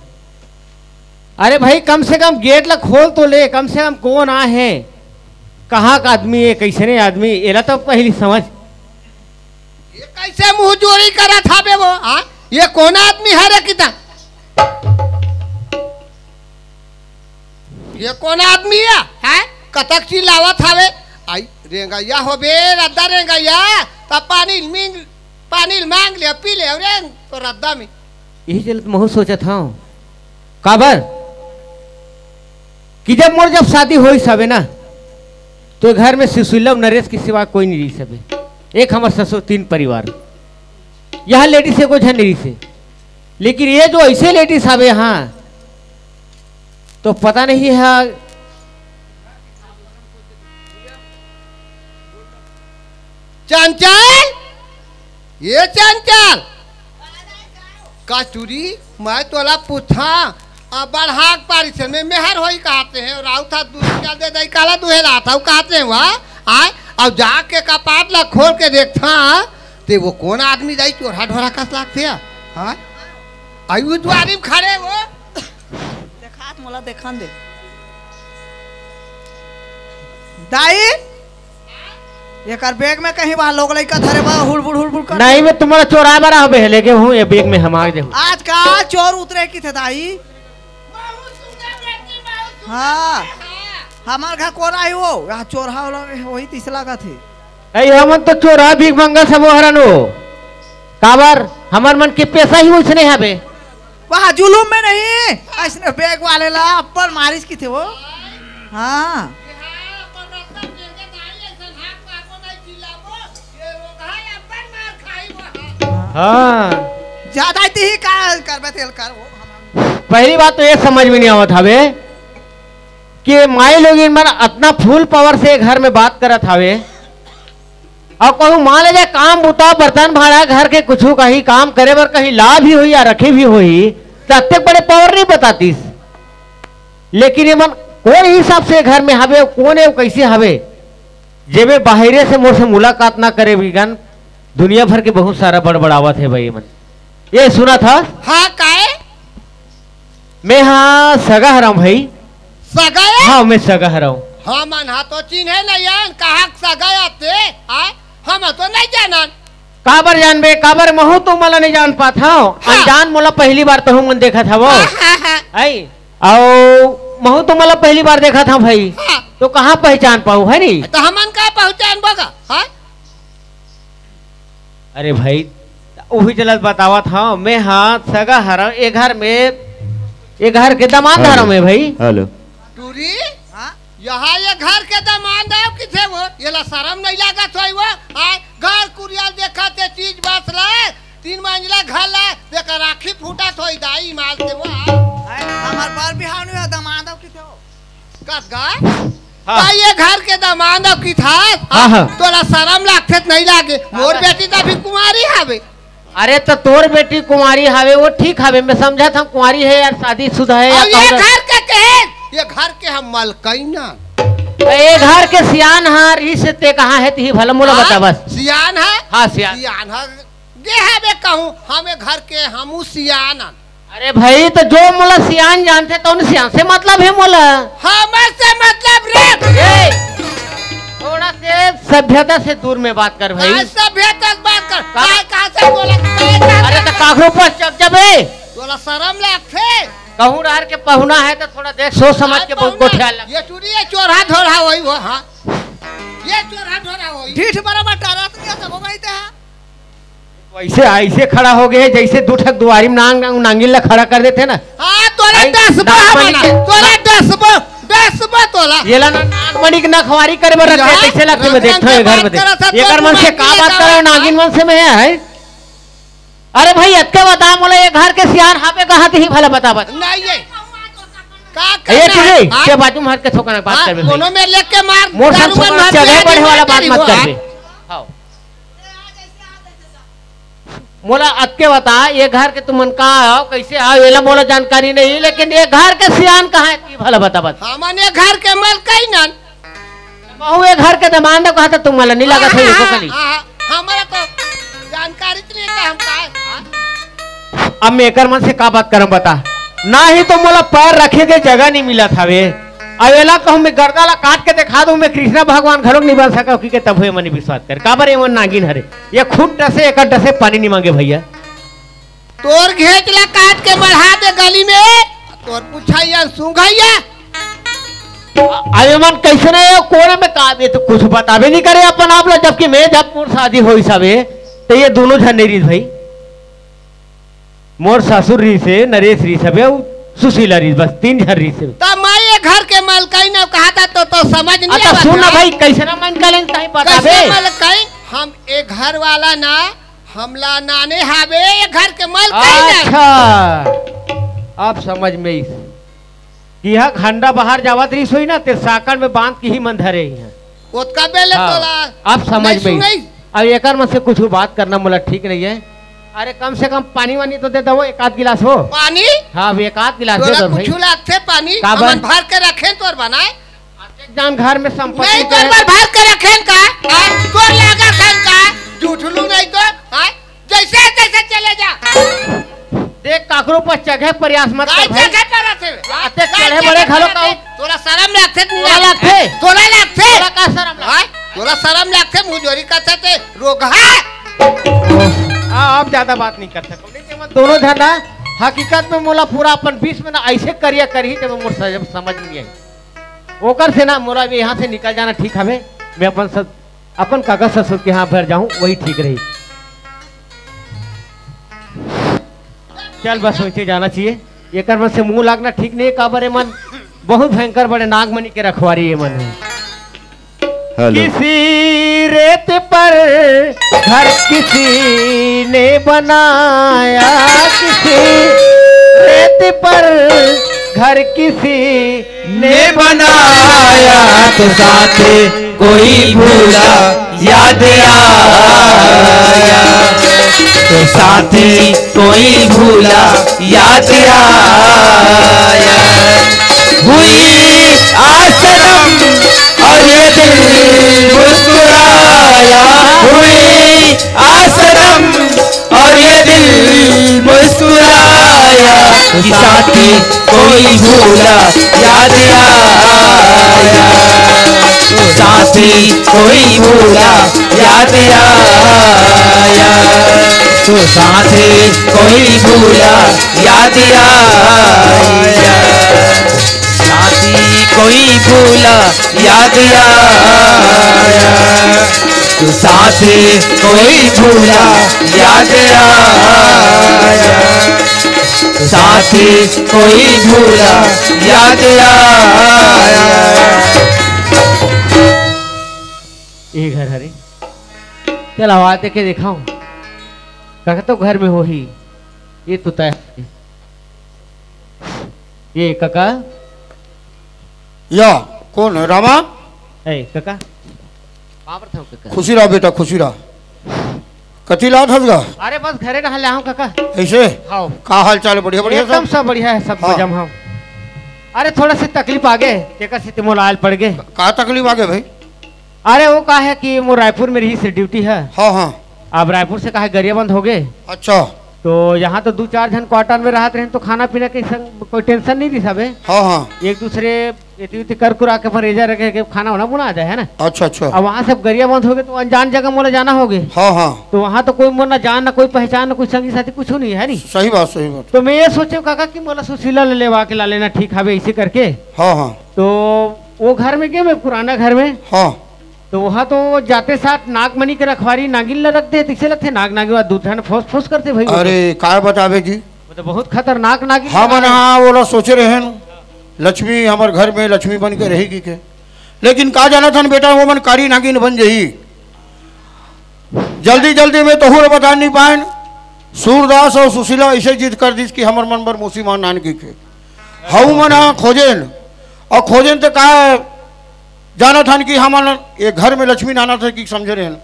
अरे भाई, कम से कम गेट ला खोल तो ले, कम से कम कौन आ है, कहाँ का आदमी है, कैसने आदमी, एला तो पहली समझ। ये कैसे मुंह जोरी करत हवे वो, हाँ? ये कौन आदमी हरे किता? ये कौन आदमी है, हैं? कतक चिल्लावत हवे? आई, रेंगइया होबे, रद्दा रेंगइया, त पानी ल मिंग, पानी ल मांग ले, पी ले, रेंग तो रद्दा में। यही चलत महू सोचत हूँ, काबर कि जब मोर जब शादी होइस हवे ना, तो घर में सुशील अउ नरेश के सिवा कोई नहीं रहिस हवे। एक हमर ससुर, तीन परिवार, यहाँ लेडीज से कोई झन नहीं रहिस हे। लेकिन ये जो ऐसे लेडीज हवे यहाँ, तो पता नहीं है। चंचल, ये चंचल, कस्तूरी, मैं तोला पूछा, अब बढ़ाक पारी से में मेहर होई कहते हैं, और आऊ था दूध चल दे दई काला दुहे रहा था, कहते हैं वह, आय, अब जाके कपाट ला खोल के देखता, ते वो कौन आदमी दाई चोरहा ढोरा कस लागथे, हाँ? आई वो दुआरी में खड़े वो। देखात मोला देखन दे। दाई, एकर बैग में कहीं वहाँ लोग लइका धरे बा, हुड़बुड़ हुड़बुड़ कर। नहीं, मैं तुम्हारा चोरा बड़ा हो बे, लेके हूँ ये बैग में हम आ जाऊँ। आजकल चोर उतरे की थे दाई। हाँ, हमार घर कोन आई वो? यहाँ चोरहा वाला में वही तीसला का थे। अरे हमन तो चोरहा भीख मंगा सब हरन हो। काबर? हमर मन के पैसा ही उसने हवे। वहाँ जुलूम में नहीं, ऐसने बैग वाले ला अप्पड़ मारिस की थे वो। हाँ। हाँ। ज्यादा ही का करबे तेल कर वो। पहली बात तो ये समझ में नहीं आवत हवे कि माई लोगिन मन अतना फुल पावर से घर में बात करत हवे, अउ कहूँ मान ले जाए काम बुता, बर्तन भाड़ा, घर के कुछु कहीं काम करे बर कहीं ला भी होही या रखे भी होही, त अतेक बड़े पावर नहीं बतातीस। लेकिन ये मन कोन हिसाब से घर में हवे, कोन हे, कइसे हवे, जेमे बाहिरे से मोर से मुलाकात ना करे बिगन, दुनिया भर के बहुत सारा बड़बड़ावत हे भाई मन। ये सुना था? हाँ, काहे? मैं हाँ सगा हरव भाई। सगा हे? हाँ, मैं सगा हरव। हाँ, मन हा तो चिन्हे नइ आन, कहाँ सगा आते? हाँ, हम तो नइ जानन। काबर जानबे, काबर महू तो मला नइ जान पात हव। हाँ। अनजान मोला पहली बार तहू मन देखत हवो। हाँ, हाँ, हाँ। आई, अउ महू तो मला पहली बार देखत हव भाई। हाँ। तो कहाँ पहचान पाहू, है नी? तो हमन का पहचान बगा, हाँ? अरे भाई, उही चलत बतावत हव, मैं हाँ सगा हरव, ए घर में, ए घर के दमांद हेलो। हरव मैं भाई। हेलो। टूरी, हाँ? यहाँ ये घर के दमांद हव किथे वो? येला सरम नइ लागत होई वो? हाँ? घर कुरिया ल देखत हे चीज बस ला, तीन मंजिला घर ला, देखा राखी फूटत होई दाई माल के वो, हाँ? अरे, हमर बर बिहाव नइ होय, दमांद हव किथे वो? कस गा? हाँ। का ये घर के दमांद हव किथे? हाँ, हाँ। तोला सरम लागथे त नइ लागे? मोर काबर? बेटी त अभी कुंवारी हवे। अरे त तोर बेटी कुंवारी हवे, वो ठीक हवे, मैं समझत हव कुंवारी हे यार, शादीशुदा हे या अउ ये कहूँ घर के कहे, ये घर के हम मलकइन अन। त ये घर के सियान हा रिहिस ते कहाँ हे तिही भला मोला हाँ, बता बस। सियान हा? हाँ, सियान। सियान हा गे हवे कहूँ, हम ये घर के हमू सियान अन। अरे भाई, त जो मोला सियान जानथे, त उन सियान से मतलब हे मोला। हमर से मतलब रे। ए, थोड़ा से सभ्यता से दूर में बात कर भाई। काय सभ्यता से बात कर? का? काय कहाँ से बोला? काय कहाँ अरे से? त काकरो पर चढ़ जाबे। तोला सरम लागथे? कहूँ डहर के पहुना हे त थोड़ा देख सोच समझ काय के बहुत पहुना? गोठिया लग। ये टूरी, ये चोरहा धोरहा होई वो, हाँ। ये चोरहा धोरहा होई। ढीठ बराबर टारा तो क्या सब हो गई थे, हाँ? वइसे अइसे खड़ा हो गे हे, जइसे दू ठक दुवारी म नांग, नांग, नांगिन ला खड़ा कर देथे ना। हाँ, तोला अई, डसबो नाक हमन बन के। तोला डसबो, डसबो तोला। येला ना नाक बनी के नखवारी करे बर रखे, यहाँ कइसे लगथे मैं रंग देखथंव रंग ये घर में देख। बात करत हे, एकर तो मन से का बात करव, नागिन मन से मैं हे। अरे भाई, अतके बता मोला, ये घर के सियान हाबे कहाँ तिही भला बता, बता। नहीं ये। का ये करना तू है? नहीं, हाँ? के बाजू में हट के थोकन बात हाँ, करबे भाई। कोनो में लेके मार, मोर संग दारू में थोकन मार चढ़े पिया बढ़े के वाला मार बात करी मत वो, करबे। हाँ। हाँ। मोला अतके बता, ये घर के तुमन का हव, कइसे हव, येला मोला जानकारी नहीं, लेकिन ये घर के सियान कहाँ हे, ई भला बता, बता। हमन ये घर के मलकइन अन। महू ये घर के दमांद कहा था, तुम मला नहीं लागत हे, हाँ, एको हाँ, कनी। हाँ, हाँ, हमरा तो जानकारी तो नहीं था, हम का है, हाँ? अब मैं एकर मन से का बात करम बता, ना ही तो मोला पैर रखे के जगह नहीं मिलत हवे। अब एला कहूँ मैं गर्दा ला काट के दिखा दूँ, मैं कृष्णा भगवान घलोक नहीं बन सकव कि के तभो ये मन विश्वास कर। काबर ये मन नागिन हरे, ये खुद डसे, एकर डसे पानी नहीं मांगे भैया। तोर घेंच ला काट के बढ़ा दे गली में, तोर पुछाइया सूंघाइया। अबे मन कैसे ना ये कोने में का, ये तो कुछ बताबे नहीं करे अपन आप ला, जबकि मैं जब मोर शादी होइस हवे, तो ये दोनों झन नहीं रहिस भाई। मोर ससुर रहिस हे, नरेश रहिस हवे, अउ सुशीला रहिस, बस तीन झन रहिस हे। तब मैं ये घर के मलकइन अन कहा था तो, तो समझ नहीं अच्छा, आवत सुन ना है। भाई, कैसे ना मन का लेन ताई पता कैसे बे? मलकइन? हम ए घर वाला ना, हमला नाने हाबे, ये घर के मलकइन अन। अच्छा, अब समझ में आइस। कि हा घंडा बाहर जावत रहिस होही ना, ते साकड़ में बांध के ही मन धरे ही हैं। ओतका बेले हाँ, तोला अब समझ नहीं में आइस। सुनाई। अब एकर मन से कुछ बात करना मोला ठीक नहीं है। अरे कम से कम पानी वानी तो दे दो, एक आध गिलास हो। पानी? हाँ, अब एक आध गिलास दे तोला दो भाई। कुछ लागथे पानी? काबर? हमन भर के रखेन तोर बनाए। एक जान घर में संपत्ति नहीं, तोर बर भर के रखेन का? हाँ, तोर लागत हन का? झूठलू नहीं तो, हाँ? जैसे तैसे चले जा। देख, काकरो पर चढ़े प्रयास मत काय कर भाई। चढ़े पर रथे? आते काय चढ़े चढ़े बड़े पर घलो रथे? काऊ। तोला शरम लागथे कि तोला नहीं? लागथे? तोला लागथे? तोला का शरम लागथे? हाँ? तोला शरम लागथे, मुंह जोरी करथे ते रोगहा। आ, अब ज्यादा बात नहीं कर सकता। नहीं, ते मन दोनों झन ना, हकीकत में मोला पूरा अपन बीच में ना ऐसे करिया करही, ते मोर स-, समझ नहीं आई। ओकर से ना मोला भी यहाँ से निकल जाना ठीक हवे। मैं अपन स-, अपन काका ससुर के यहाँ भर जाहूँ, वही ठीक रही। चल बस वैसे जाना चाहिए। एकर मन से मुंह लागना ठीक नहीं है, काबर ए मन बहुत भयंकर बड़े नागमणि के रखवारी ए मन है। हेलो। किसी रेत पर घर किसी ने बनाया, किसी रेत पर घर किसी ने बनाया तो साथ कोई भूला याद आया, तो साथ कोई भूला याद आया। हुई आज सनम और ये दिल मुस्कुराया, हुई आज सनम और ये दिल मुस्कुराया। कि साथी कोई भूला याद आया, साथी कोई भूला याद आया, तो साथी कोई भूला याद आया, साथी कोई भूला याद आया, तो साथी कोई भूला याद आया, तो साथी कोई भूला याद आया। ये घर हरे, चल आवाज देके देखा हूँ, कका तो घर में होही। ये तो तय, ये कका, या कौन है रामा? ए कका, पाँव परत हँव कका। खुशी रहा बेटा, खुशी रहा। कति लात हस गा? अरे बस घरे डहर ले आहूँ कका। ऐसे? हाँ। का हाल चाल है? बढ़िया, बढ़िया एकदम सब? सब बढ़िया है, सब हाँ। मजा में हँव। अरे थोड़ा से तकलीफ आगे, तेकर सेती मोला आयल पड़ गे। का तकलीफ आगे भाई? अरे वो का है कि मोर रायपुर में रहिस ड्यूटी है। हाँ, हाँ। अब रायपुर से का है गरियाबंद हो गे। अच्छा। तो यहाँ तो दू चार झन क्वार्टर में रहत रहेन तो खाना पीना के संग कोई टेंशन नहीं रहिस हवे। हाँ, हाँ। एक दूसरे एती उती कर कुरा के अपन रेजा रखे के खाना वाना बना जाए, है ना? अच्छा, अच्छा। अब वहाँ से अब गरियाबंद हो गे तो अनजान जगह मोला जाना हो गे। हाँ, हाँ। तो वहाँ तो कोई मोर ना जान, ना कोई पहचान, ना कोई संगी साथी, कुछ नहीं है, नहीं। सही बात, सही बात। तो मैं ये सोचे कका कि मोला सुशीला ले लेवा के ला लेना ठीक हवे, ऐसे करके। हाँ, हाँ। तो वो घर में गे, मैं पुराना घर में। हाँ। तो वहाँ तो जाते साथ नागमणि के रखवारी नागिन ला रख दे, तइसे लगथे नाग नागिन वाला दू ठन फोस फोस करथे भाई वो तो। अरे, काय बताबे जी? वो तो बहुत खतरनाक नागिन हमन वाला है। हाँ, ओला सोचे रहेन, लक्ष्मी हमर घर में लक्ष्मी बन के रहेगी के। लेकिन का जानत हन बेटा, वो मन कारी नागिन बन जही। जल्दी जल्दी में तहूँ ला बता नहीं पाएन। सूरदास अउ सुशीला ऐसे जिद कर दिस कि हमर मन बर मौसी माँ नानकी के। हऊ मन ह खोजेन, अउ खोजेन त का जानत हन कि हमन ये घर में लक्ष्मी नानत हे कि समझे रहेन,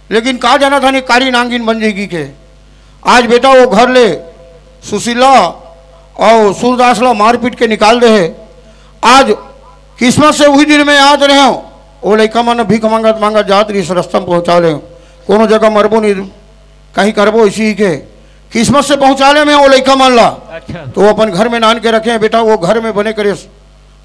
लेकिन का जानत हन ये कारी नागिन बन जाएगी के। आज बेटा वो घर ले सुशीला अउ सूरदास ला मारपीट के निकाल दे हे। आज किस्मत से उही दिन में याद रहे हो, वो लइका मन भीख मांगत मांगत जात रहिस, रस्ता में पहुंचा ले, कोनो जगह मरबो नहीं, कहीं करबो इसी के। किस्मत से पहुंचा ले में वो लइका मन ला। अच्छा। तो वो अपन घर में नान के रखे हैं, बेटा वो घर में बने करे,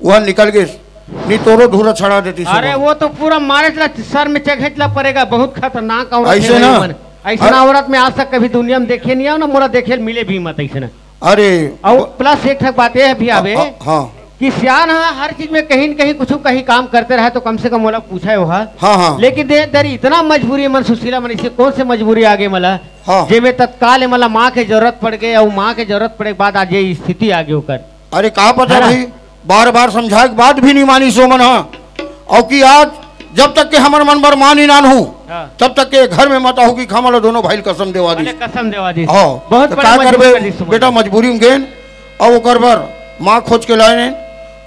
वह निकल गए, नहीं तोरो धूरा छड़ा देती अरे सुबह। वो तो पूरा मारे ला, सर में चघेच ला पड़ेगा, बहुत खतरनाक औरत ऐसे है ना? वो मन। ऐसा अरे औरत में आज तक कभी दुनिया में देखे नहीं आओ ना, मोला देखे मिले भी मत ऐसे ना। अरे और ब- प्लस एक ठक बात ये है भी आवे हाँ, हाँ। कि सियान हा हर चीज में कहीं न कहीं कुछ कहीं काम करते रहे तो कम से कम मोला पूछे हो हा। हाँ, हाँ। लेकिन दे दरी इतना मजबूरी मन सुशीला मन इसे कौन से मजबूरी आगे मला हाँ। जेमे तत्काल मला माँ के जरूरत पड़ गए और माँ के जरूरत पड़े के बाद आज ये स्थिति आगे ओकर। अरे का पता है ना? भाई, बार बार समझाए के बाद भी नहीं मानी सो मन हा। और कि आज जब तक के हमर मन बर माँ नहीं नान हूँ, हाँ। तब तक के घर में मत आहू कि हमन ला दोनों भाई ल कसम देवा दी। अरे कसम देवा दी। हाँ। बहुत तो बड़ा का मजबूरी करबे कर दी सुमन। बेटा, मजबूरी में गेन, और ओकर बर माँ खोज के लाए ने,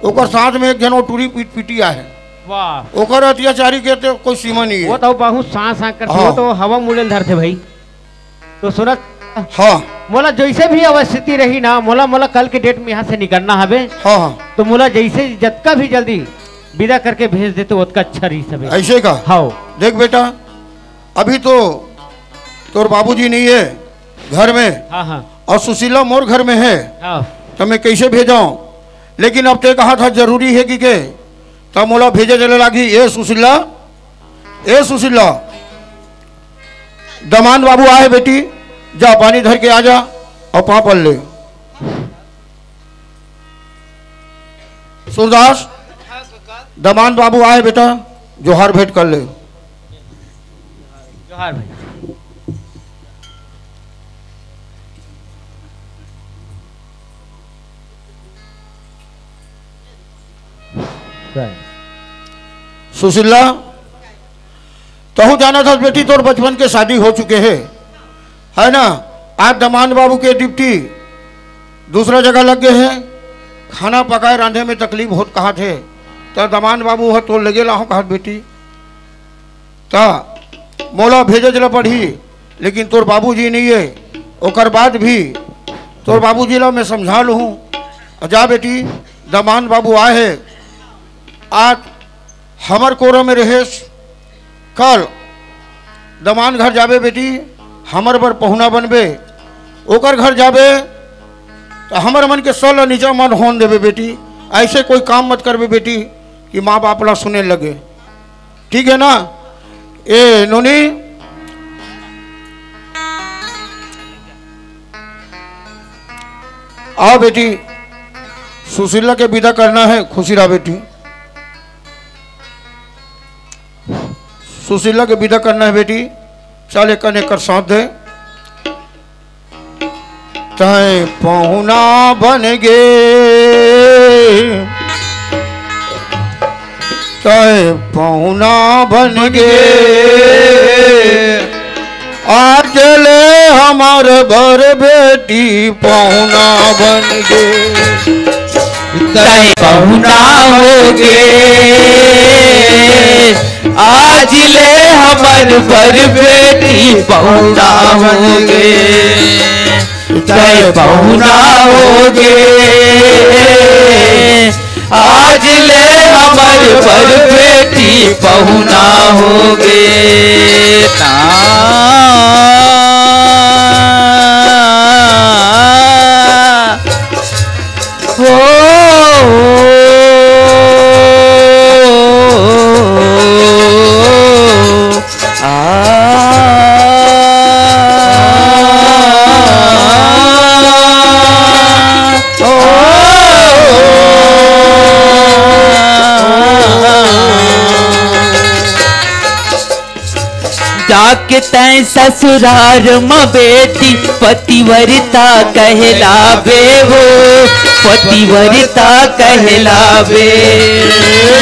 ओकर साथ में एक जन वो टूरी पीट पीटी आहे। वाह। ओकर अत्याचारी के तो कोई सीमा नहीं है। वो तो बहुत सांस सांस करते, हाँ। वो तो हवा मुड़े ल धरते भाई। तो सुनत हाँ। मोला जैसे भी अवस्थिति रही ना, मोला, मोला कल के डेट में यहाँ से निकलना हवे। हाँ, हाँ। तो मोला जैसे जतका भी जल्दी विदा करके भेज देते, ओतका अच्छा रही सबे। ऐसे का? हाँ। देख बेटा, अभी तो तोर बाबूजी नहीं है घर में, हाँ, हाँ। और सुशीला मोर घर में है, हाँ। तो मैं कैसे भेजाऊं? लेकिन अब ते कहा था जरूरी है कि के, तब मोला भेजे चले लागी। ए सुशीला, ए सुशीला, दमान बाबू आए बेटी, जा पानी धर के आ जा और पाँव पड़ ले। सूरदास, दमान बाबू आए बेटा, जोहार भेंट कर ले। जोहार भाई। सुशीला, तहु जानत हस बेटी, तोर बचपन के शादी हो चुके हे, है ना? आज दमान बाबू के ड्यूटी दूसरा जगह लग गए हे, खाना पकाए रांधे में तकलीफ होत कहत हे, त दमान बाबू ह तोर लगे लाहो कहत बेटी, त मोला भेजे ला पड़ही, लेकिन तोर बाबूजी नहीं है, ओकर बाद भी तोर बाबूजी ला मैं समझा लूँ। जा बेटी, दमांद बाबू आए हे, आज हमर कोरा में रहेस, कल दमांद घर जाबे बेटी, हमर बर पहुना बनबे, ओकर घर जाबे त हमर मन के सल नीचा मन होन देबे बेटी। ऐसे कोई काम मत करबे बेटी कि माँ बाप ला सुने लगे, ठीक है ना? ए नोनी, आओ बेटी, सुशीला के विदा करना है। खुशी रहा बेटी, सुशीला के विदा करना है बेटी। चल, एक कन एकर साथ दे। तैं पहुना बन गे, तैं पहुना बन गे, आज ले हमर बर बेटी पहुना बन गे। तैं पहुना हो गे, आज ले हमर बर बेटी पहुना हो गे। तैं पहुना हो गे, आज ले हमर बर बेटी पहुना हो गे। ता हो। आ, ओ, जाके तैं ससुरार म बेटी पतिव्रता कहलाबे हो, पतिव्रता कहलाबे।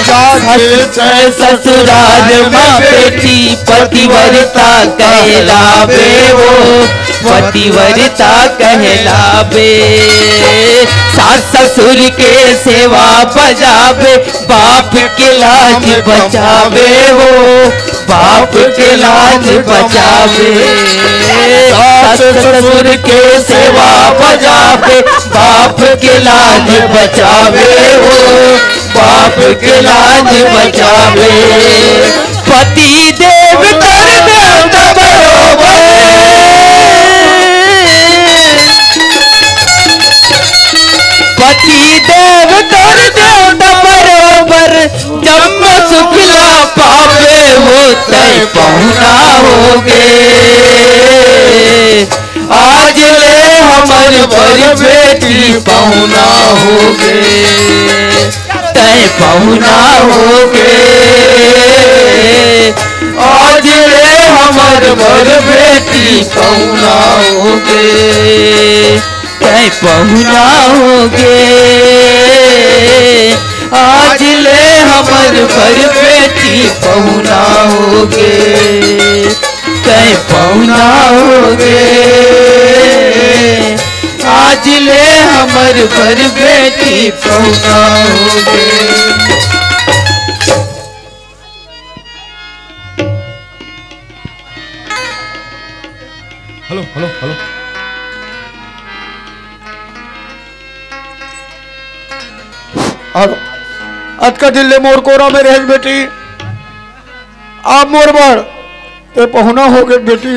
जाके तैं ससुरार म बेटी पतिव्रता कहलाबे हो, पतिव्रता कहलाबे। सास ससुर के सेवा बजाबे, बाप के लाज बचाबे हो, बाप के लाज बचाबे। सास ससुर के सेवा बजाबे, बाप के लाज बचाबे हो, बाप के लाज बचाबे। पति देव तोर देवता बरोबर, पति देव तोर देवता बरोबर, जम्मो सुख ला पाबे हो। तैं पहुना हो गे, आज ले हमर बर बेटी पहुना हो गे। तैं पहुना हो गे, आज ले हमर बर बेटी पहुना हो गे। तैं पहुना हो गे, आज ले हमर बर बेटी पहुना हो गे। तैं पहुना हो गे, आज ले हमर बर बेटी पहुना हो गे। Hello, hello, hello. अतका दिन ले मोर कोरा में रहेस बेटी, अब मोर बर तैं पहुना हो गे बेटी।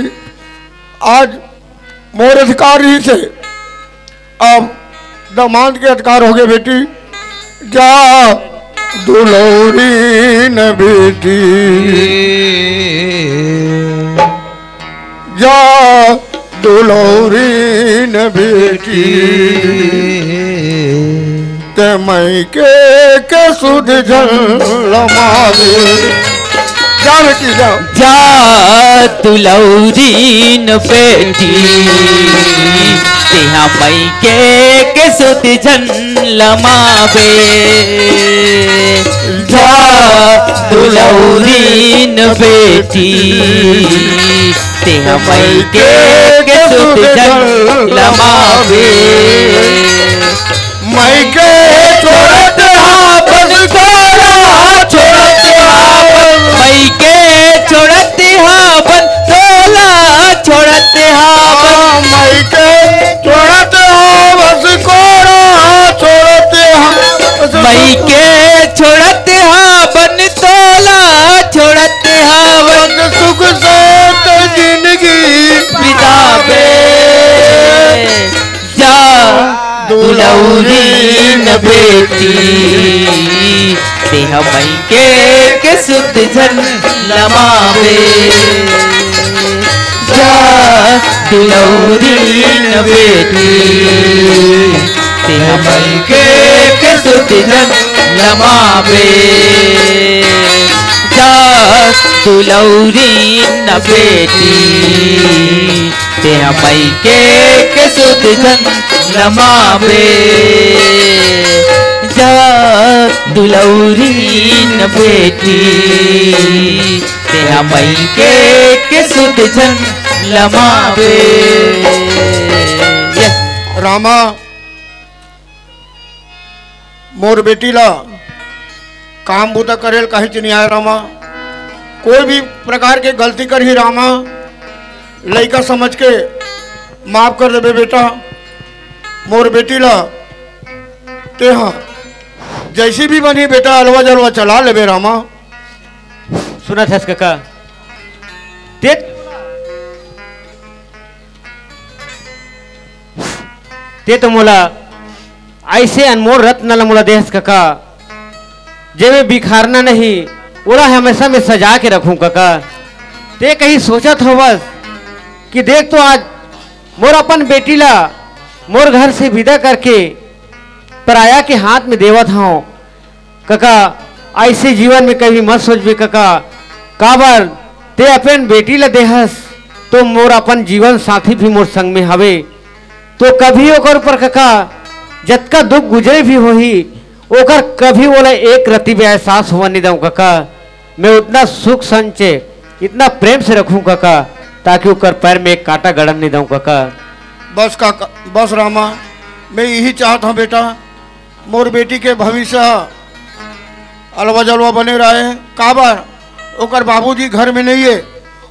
आज मोर अधिकार रहिस हे, अब दमांद के अधिकार हो गे बेटी। जा दुलौरीन बेटी, जा दुलौरीन बेटी, तैं मइके के सुध झन लमाबे। जा बेटी, जा। जा दुलौरीन बेटी, तेहा मइके के सुध झन लमाबे। जा दुलौरीन बेटी, तेहा मइके के सुध झन लमाबे। मइके छोड़त हावन तोला, छोड़त हावन। मइके छोड़त हावन तोला, छोड़त हावन। मइके छोड़त हावन कोरा, छोड़त हावन। तेहा मइके के सुध झन लमाबे। जा दुलौरी न बेटी, तेहा मइके के सुध झन लमाबे। जा दुलौरी न बेटी, तेहा मइके के सुध झन लमाबे। जा दुलौरी न बेटी, तेहा मइके के सुध झन लमाबे। रामा, मोर बेटी ला काम बूता करे ल काहीच नइ आय रामा। कोई भी प्रकार के गलती करही रामा, लइका समझ के माफ कर देबे बेटा। मोर बेटी ला तेहा जइसे भी बनही बेटा, अलवा जलवा चला लेबे रामा। सुनत हस कका, ते ते तो मोला अइसे अनमोल रत्न ल मोला देहस कका, जेमे बिखारना नहीं, ओला हमेशा में सजा के रखूं कका। ते कहीं सोचत होवस कि देख तो आज मोर अपन बेटी ला मोर घर से विदा करके पराया के हाथ में देवत हंव। कका, अइसे जीवन में कभी मत सोचबे कका, काबर ते अपन बेटी ला देहस, तो मोर अपन जीवन साथी भी मोर संग में हवे। तो कभी ओकर ऊपर कका, जतका दुख गुजरे भी होही, ओकर कभी ओला एक रति भी एहसास होवन नइ दंव कका। मैं उतना सुख संचे, इतना प्रेम से रखूं कका, ताकि ओकर पैर में एक कांटा गड़न नइ दंव कका। बस काका, बस रामा, मैं इही चाहत हंव बेटा, मोर बेटी के भविष्य ह अलवा जलवा बने रहे। काबर ओकर बाबूजी घर में नइ हे,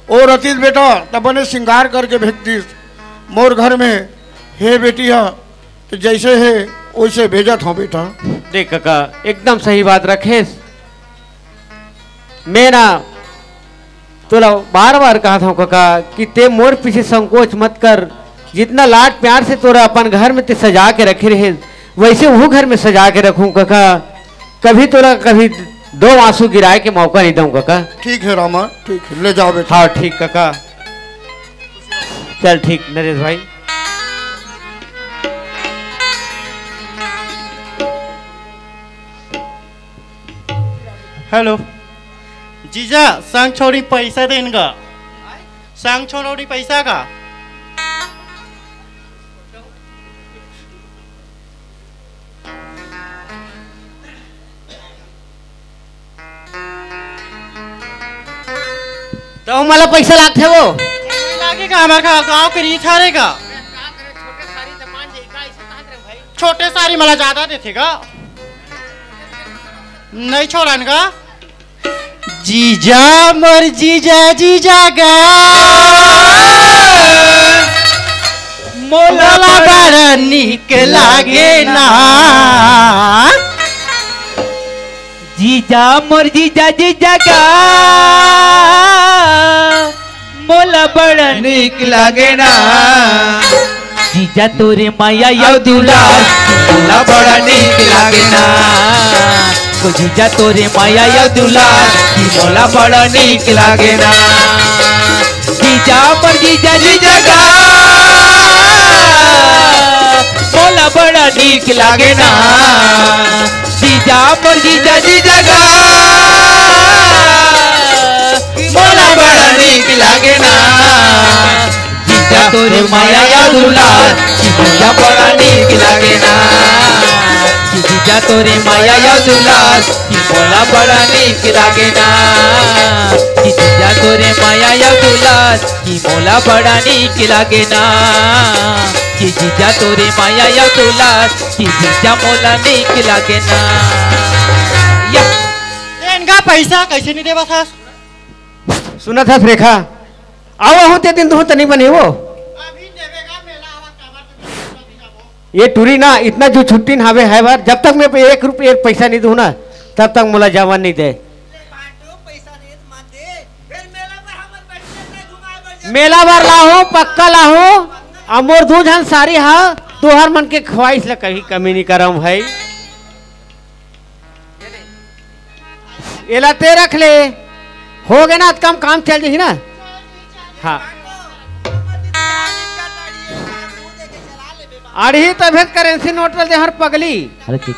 ओ रतिस बेटा त बने सिंगार करके भेजतिस। मोर घर में हे बेटी ह, त जइसे हे ओइसे भेजत हंव बेटा। देख कका, एकदम सही बात रखेस। मैं ना तोला बार-बार कहत हंव कका कि ते मोर पीछे संकोच मत कर। जितना लाड प्यार से तोला अपन घर में ते सजा के रखे रहे, वइसे उहू घर में सजा के रखहूं कका। कभी तोला कभी दो आंसू गिराए के मौका नइ दंव कका। ठीक हे रामा, ठीक हे, ले जाओ बेटा। हां, ठीक कका। चल ठीक नरेश भाई। हेलो। जीजा, संग छोड़ी पैसा देन गा। संग छोड़ी पैसा का। त मोला पैसा लागथे वो। नइ लागे का, हमर गांव के रीत हरे का। छोटे सारी मोला जादा देथे का। नइ छोड़न का। जीजा मोर जीजा, जीजा गा, मोला बड़ा नीक लागे ना। जीजा मोर जीजा, जीजा गा, मोला बड़ा नीक लागे ना। जीजा तोरे मया अउ दुलार, मोला बड़ा नीक लागे ना। ओ जीजा तोरे मया अउ दुलार, कि मोला बड़ा नीक लागे ना। जीजा मोर जीजा, जीजा गा, मोला बड़ा नीक लागे ना। जीजा मोर जीजा, जीजा गा, मोला बड़ा नीक लागे ना। जीजा तोरे मया अउ दुलार, कि मोला बड़ा नीक लागे ना। कि जीजा तोरे मया अउ दुलार, कि मोला बड़ा नीक लागे ना। कि जीजा तोरे मया अउ दुलार, कि मोला बड़ा नीक लागे ना। कि जीजा तोरे मया अउ दुलार, कि जीजा मोला नीक लागे ना। या। तेन का पैसा कइसे नइ देवत हस? सुनत हस रेखा, अउ आहूं ते दिन दुहूं त नइ बने वो। ये टूरी ना इतना जो छुट्टी न हावे है बार, जब तक मैं एक रुपये पैसा नइ दूं ना, तब तक मोला जावन नइ दे। मेला बर लाहूं, पक्का लाहूं। अउ मोर दू झन सारी हा, तोहर मन के ख्वाहिश ला कभी कमी नइ करंव भाई। एला ते रख ले, हो गे ना, अतका म काम चल जही ना। हाँ, अड़ही तभे करेंसी नोट ल दे हर पगली। अरे ठीक।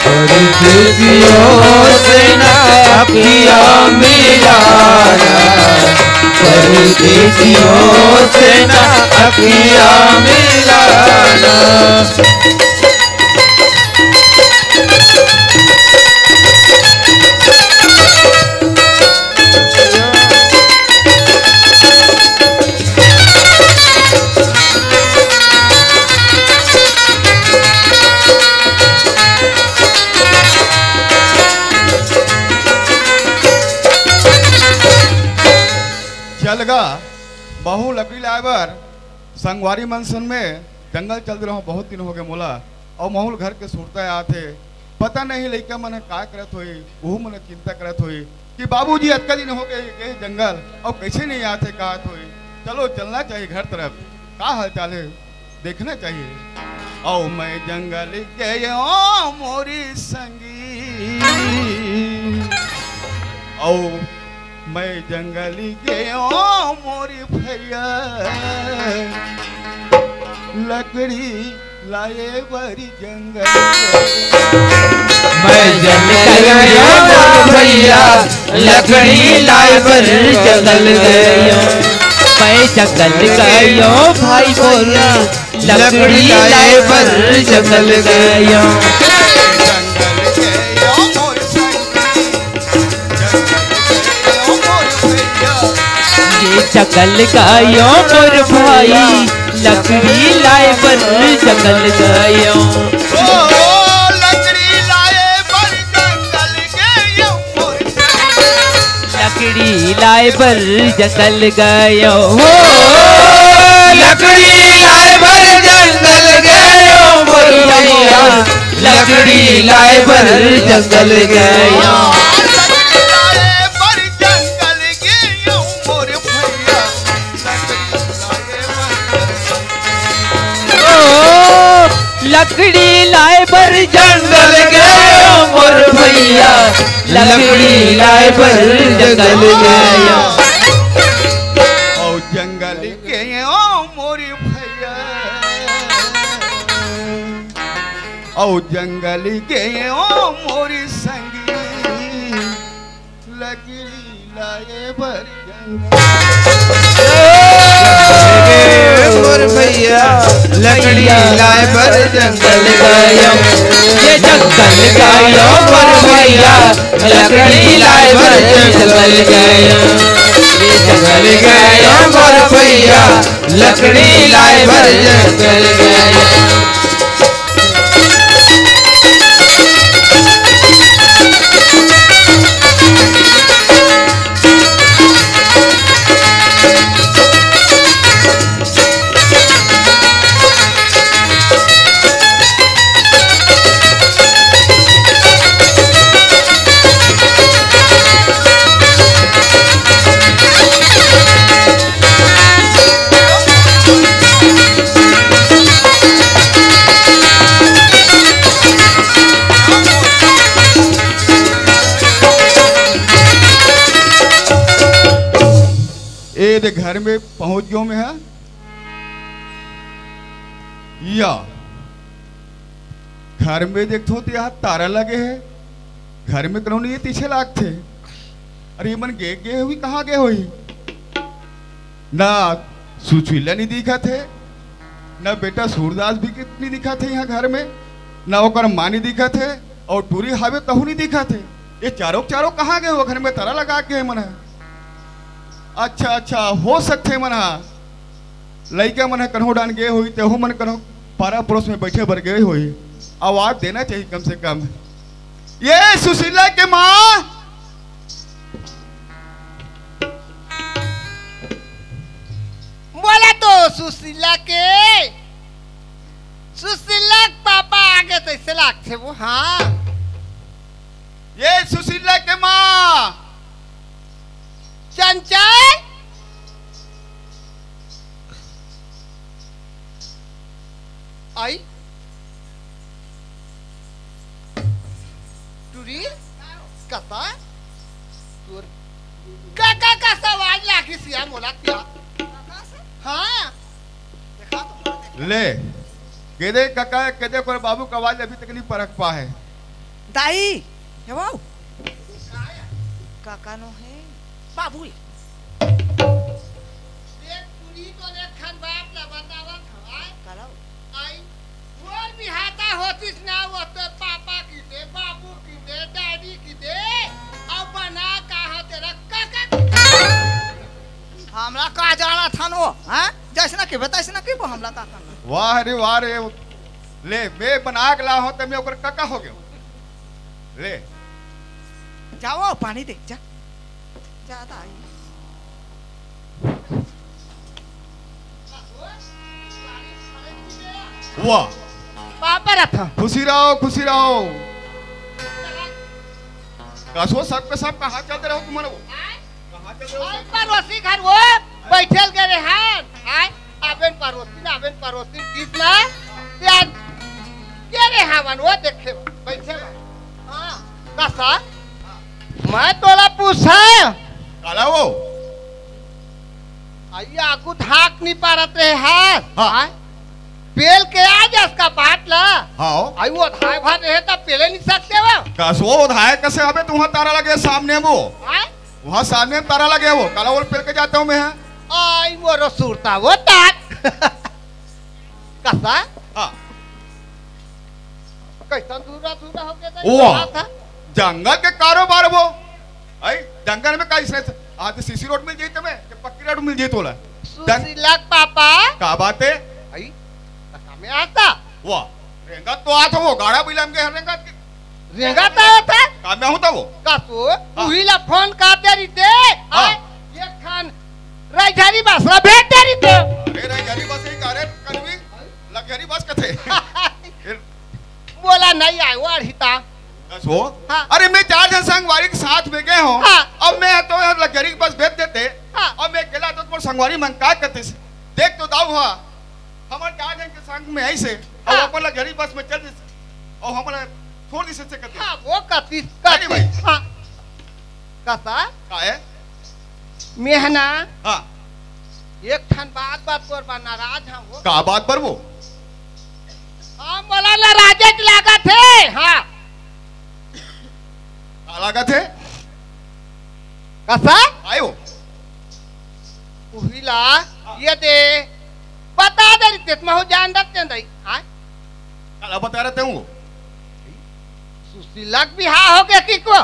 परदेसियों से ना अखियाँ मिलाना, परदेसियों से ना अखियाँ मिलाना। चल गा, महूँ लकड़ी लाए बर संगवारी मन संग में जंगल चल दे रहूँ, बहुत दिन हो गए मोला। अउ महूँ ल घर के सुरता आत हे, पता नहीं लइका मन ह का करत होही, उहू मन ह चिंता करत होही कि बाबूजी अतका दिन हो गए, गए जंगल, अउ कैसे नहीं आत हे, का होही। चलो चलना चाहिए घर तरफ, का हाल चाल हे, देखना चाहिए। अउ मैं जंगल गयो मोरी संगी, अउ मैं जंगल गयो मोरी भैया, लकड़ी लाए बर जंगल गयो। मैं जंगल गयो मोर भैया, लकड़ी लाए बर जंगल गयो। मैं जंगल गयो भाई बोला, लकड़ी लाए बर जंगल गयो। ये जंगल गयो मोर भाई, लकड़ी लाए बर जंगल गयो। ओ, लकड़ी लाए बर जंगल गयो मोर, लकड़ी लाए बर जंगल गयो हो, लकड़ी लाए बर जंगल गयो मोर भैया, लकड़ी लाए बर जंगल गयो। ओ, लकड़ी लाए बर जंगल गयो मोर भैया, लकड़ी लाए बर जंगल गयो। अउ जंगल गयो मोर भैया, अउ जंगल गयो मोर संगी, लकड़ी लाए बर जंगल। ए मोर भैया, लकड़ी लाए बर जंगल गयो। ये जंगल गयो मोर भैया, लकड़ी लाए बर जंगल गयो। ये जंगल गयो मोर भैया, लकड़ी लाए बर जंगल गयो। ए दे घर में पहुंच गयो मैं हा। या घर में देखथों तो यहाँ तारा लगे हे, घर में कोनो नहीं हे, तिछे लागथे। अरे ये मन गे गे हुई, कहाँ गे हुई? ना सुशीला नहीं दिखत हे, ना बेटा सूरदास भी नहीं दिखत हे यहाँ घर में, ना ओकर माँ नहीं दिखत हे, अउ टूरी हावे तहू नहीं दिखत हे। ये चारों के चारों कहाँ गे हो? घर में तारा लगा के मन ह। अच्छा अच्छा, हो सकथे मन ह लइका मन ह कन्हो डान गे होही, तेहू मन कन्हो पारा पड़ोस में बैठे बर गए होही, आवाज देना चाहिए कम से कम। ये सुशीला के माँ, बोला तो सुशीला के, सुशीला के पापा आगे तइसे लागथे वो। हाँ, ये सुशीला के माँ। चंचल, आई टूरी, कता तोर काका का सवाल लागी सिया मोला क्या? हाँ, देखा तो। ले, केदे काका, केदे कोर बाबू का आवाज अभी तक नहीं परख पा है। दाई, हे बाबू। काका नो हे। बाबू ये। देख, टूरी तो देख खान बाप ला बतावत हवय। काला हो? आई, मोर बिहाता होतिस ना, वो तो पापा की दे, बाबू की दे, डैडी की दे, अब बना कहा तेरा काका की दे। हमला का जाना था नो, हाँ? जैसे ना कि बता, ऐसे ना कि वो हमला का करना। वाह रे वाह रे, ले, मैं बना के ला हूँ, तो मैं ओकर काका हो गया। ले। जाओ, पानी दे, जा। ज्यादा आई। वाह। पापा रथ। खुशी रहो, खुशी रहो। कसो सब के सब कहाँ चल रहे हो तुम लोग? कहाँ चल रहे हो? अउ पड़ोसी घर वो बैठल गए रहे हैं। आय, अबेन पड़ोसी ना, अबेन पड़ोसी किस ना? यार, के रहे हवन वो देखे, बैठे बा। हाँ, कसा? मैं तोला पूछा। काला वो? आई आगू धाक नहीं पारत रहे हाथ। हाँ। आय? पेल के आ जा इसका बाट ला। हाँ। आई वो धाय भात रहे तब पेले नहीं सकते वो। कस वो धाय कसे हबे तुम्हारा तारा लगे सामने वो? आय? वहाँ सामने में तारा लगे वो। काला वो पेल के जाते हो मैं, हाँ? आई वो रसूरता वो तात। कसा? हाँ। कैसन धूरा धूरा हो गया था? ओ, ये बात है। जंगल के कारोबार वो। आई, जंगल में का इसने, आज सीसी रोड मिल जाई तुम्हें, कि पक्की रोड मिल जाई तोला? सुशीला के पापा। का बात है? आई, कसा में आता? वाह, रेंगत तो आत हो, गाड़ा भी लम गए रेंगत के। रेंगत आत है? का में हूँ तो वो। का तो, हाँ। उही ला फोन कर दे रही थे। हाँ। आई, ये खान राजधानी बस ला भेज दे रही थे। अरे राजधानी बस ही का रे, कल भी लग्जरी बस कथे। बोला नहीं आए, वो अढ़िता। बस वो? हाँ। अरे, मैं चार झन संगवारी के साथ में गए हूँ। हाँ। अब मैं तो यहाँ लग्जरी बस भेज देते। हाँ। अब मैं अकेला तो तुम्हारे संगवारी मन का करते से। देख तो दाऊ हा, हमारे चार झन के संग में ऐसे, और हाँ। अपन लग्जरी बस में चल देते, और हमारा छोड़ दे सकते करते। हाँ, वो कतिस, नहीं कतिस। भाई। हाँ। कसा? का है? मेहना। हाँ। एक ठन बात, बात पर बा नाराज हम वो। का बात पर वो? हाँ, मोला नाराजे च लागत हे। हाँ। का लागत हे? कसा? आयो। उहिला, ये दे, बता दे रिते, मैं हो जान रख दे, हाँ? काला बता रहे ते हूँ। सुशीला के बिहाव हो गया कि को?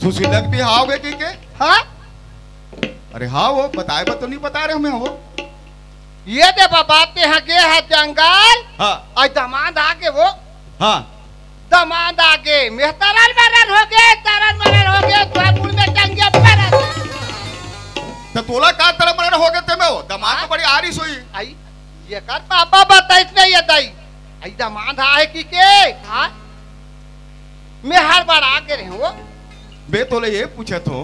सुशीला के बिहाव हो गया कि के? हाँ? अरे हाँ, वो बताए बा तो नहीं बता रहे हमें वो। ये दे बाबा, ते हाँ गे है जंगल। हाँ। आई दमांद आगे वो। हाँ। दमांद आगे, मैं तरल मरल हो गए, तरल मरल हो गए, तो मुड़ में टंगे परल। तो तोला का तरल मरल हो गए ते में हो? दमांद तो हाँ। बड़ी आरिस हुई। आई, ये कर पापा बताइत नहीं ये दाई। आई दमांद आए कि के? हाँ? मैं हड़बड़ा के रहे हूँ। बे तोले ये पूछत हो,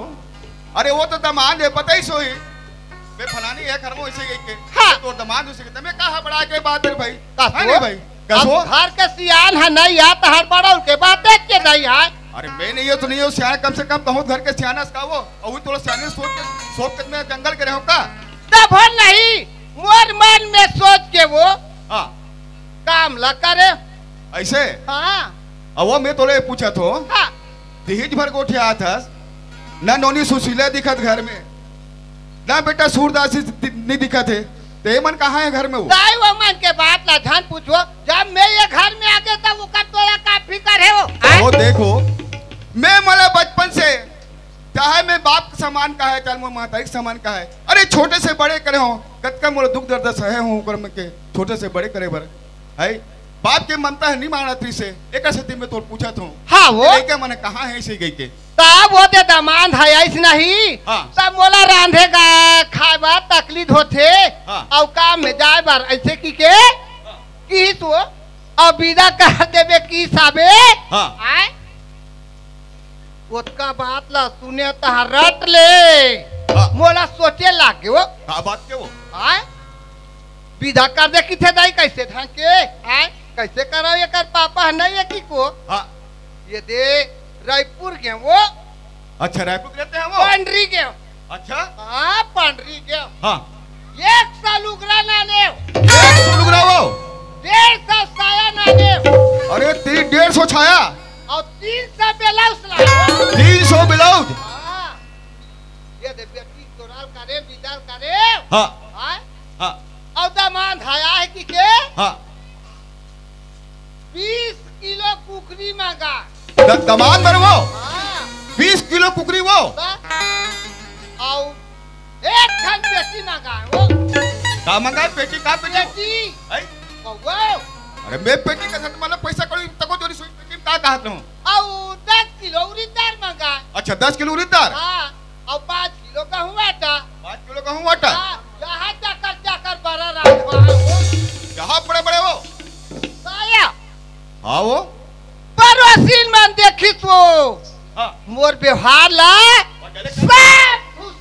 अरे वो तो दमांद है, बताइस होही। बे फलानी है घर में ऐसे गई के। हाँ। तो दमांद उसे कहते, मैं कहा बड़ा के बात है भाई। का हाँ तो? नहीं भाई, अब कसो? घर के सियान है नहीं यार, तो हड़बड़ा उनके बात देख के नहीं यार। अरे मैं नहीं हो तो नहीं हो सियान, कम से कम कहूँ घर के सियाना से का वो, और वो तोला सियाने सोच के, सोच के मैं जंगल के रहे हो का? तब हो नहीं, मोर मन में सोच के वो हाँ। काम ला करे। ऐसे? हाँ। अब वो मैं तोले पूछत हो, हाँ। दहेज भर गोठियात हस, ना नोनी सुशीला दिखत घर में, ना बेटा सूरदासी दि-, नहीं दिखत है, तो ये मन कहाँ है घर में वो? दाई वो मन के बात ला झन पूछो, जब मैं ये घर में आके तब ओकर तोला का फिकर है वो? वो देखो, मैं मोला बचपन से, चाहे मैं बाप के समान का है, चाहे मैं महतारी के समान का है, अरे छोटे से बड़े करे हो, कतका मोला दुख दर्द सहे हो ओकर में के, छोटे से बड़े करे बर। है, बाप के ममता ह नहीं मानत रहिसे, एकर सेती मैं तोर पूछत हूँ। हाँ वो। लइका मन कहाँ हे इसे गई के? तब वो दे दमांद हे आइस नहीं। हाँ। तब मोला रांधे का खाए बर तकलीफ होथे। हाँ। अउ काम में जाए बर ऐसे की के, हाँ। किहिस वो, अउ विदा कर देबे किहिस हाबे। हाँ। आय? ओतका बात ला सुने तहाँ रट ले। हाँ। मोला सोचे लागे वो। का बात के वो? आय? विदा कर दे किथे दाई, कैसे ढंग के? आय? कैसे करो एकर पापा ह नहीं है कि को? हाँ। ये दे, रायपुर गे वो। अच्छा, रायपुर रहते हैं वो? पंडरी गे। अच्छा। हाँ, पंडरी गे। हाँ। एक सौ लुगरा ना ले। एक सौ लुगरा वो? डेढ़ सौ साया ना ले। अरे, तेरी डेढ़ सौ छाया? अउ तीन सौ ब्लाउज ला। तीन सौ ब्लाउज? हाँ। ये दे बेटी तोराल करे, बिदाल करे। हाँ। हाँ? हाँ। अउ दमांद आय हे कि के? हाँ। बीस किलो कुकरी मंगा। द-, दमांद बर वो? हाँ। बीस किलो कुकरी वो? बस। अउ एक ठन पेटी मंगा वो। का मंगा? पेटी का पेटी? पेटी। हैं? कौवा। अरे मैं पेटी के साथ मतलब पैसा कौड़ी तको जोरी सोई पेटी में का कहत रहूं? अउ दस किलो उरीद दार मंगा। अच्छा, दस किलो उरीद दार? हाँ, अउ पाँच किलो गहूं आटा। पाँच किलो गहूं आटा? हाँ, यहाँ जाकर जाकर बड़ा राज वहाँ हो। यहाँ बड़े बड़े हो? साया। हाँ वो? पड़ोसिन मन देखिस वो। हाँ। मोर व्यवहार ला और चले सब खुश,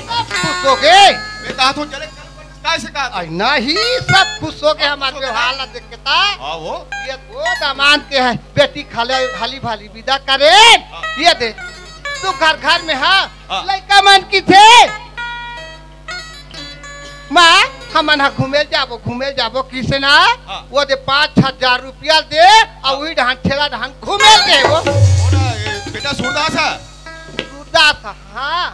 सब खुश हो गे। मैं कहा तो चले कल पर काय से कहा? अरे नहीं, सब खुश हो गे हमार व्यवहार ला देख के ता। हाँ वो? ये वो दमांद के हे, बेटी खाले हाली भाली विदा करे। हाँ। ये दे, तू घर घर में हा, हाँ। लइका मन किथे? माँ, हमन ह घूमे जाबो, घूमे जाबो किसे ना? हाँ। वो दे पाँच हजार रुपया दे, अउ उही डहान ठेला डहान घूमे दे वो। ओ ना, ए, बेटा सूरदास ह? सूरदास ह, हाँ।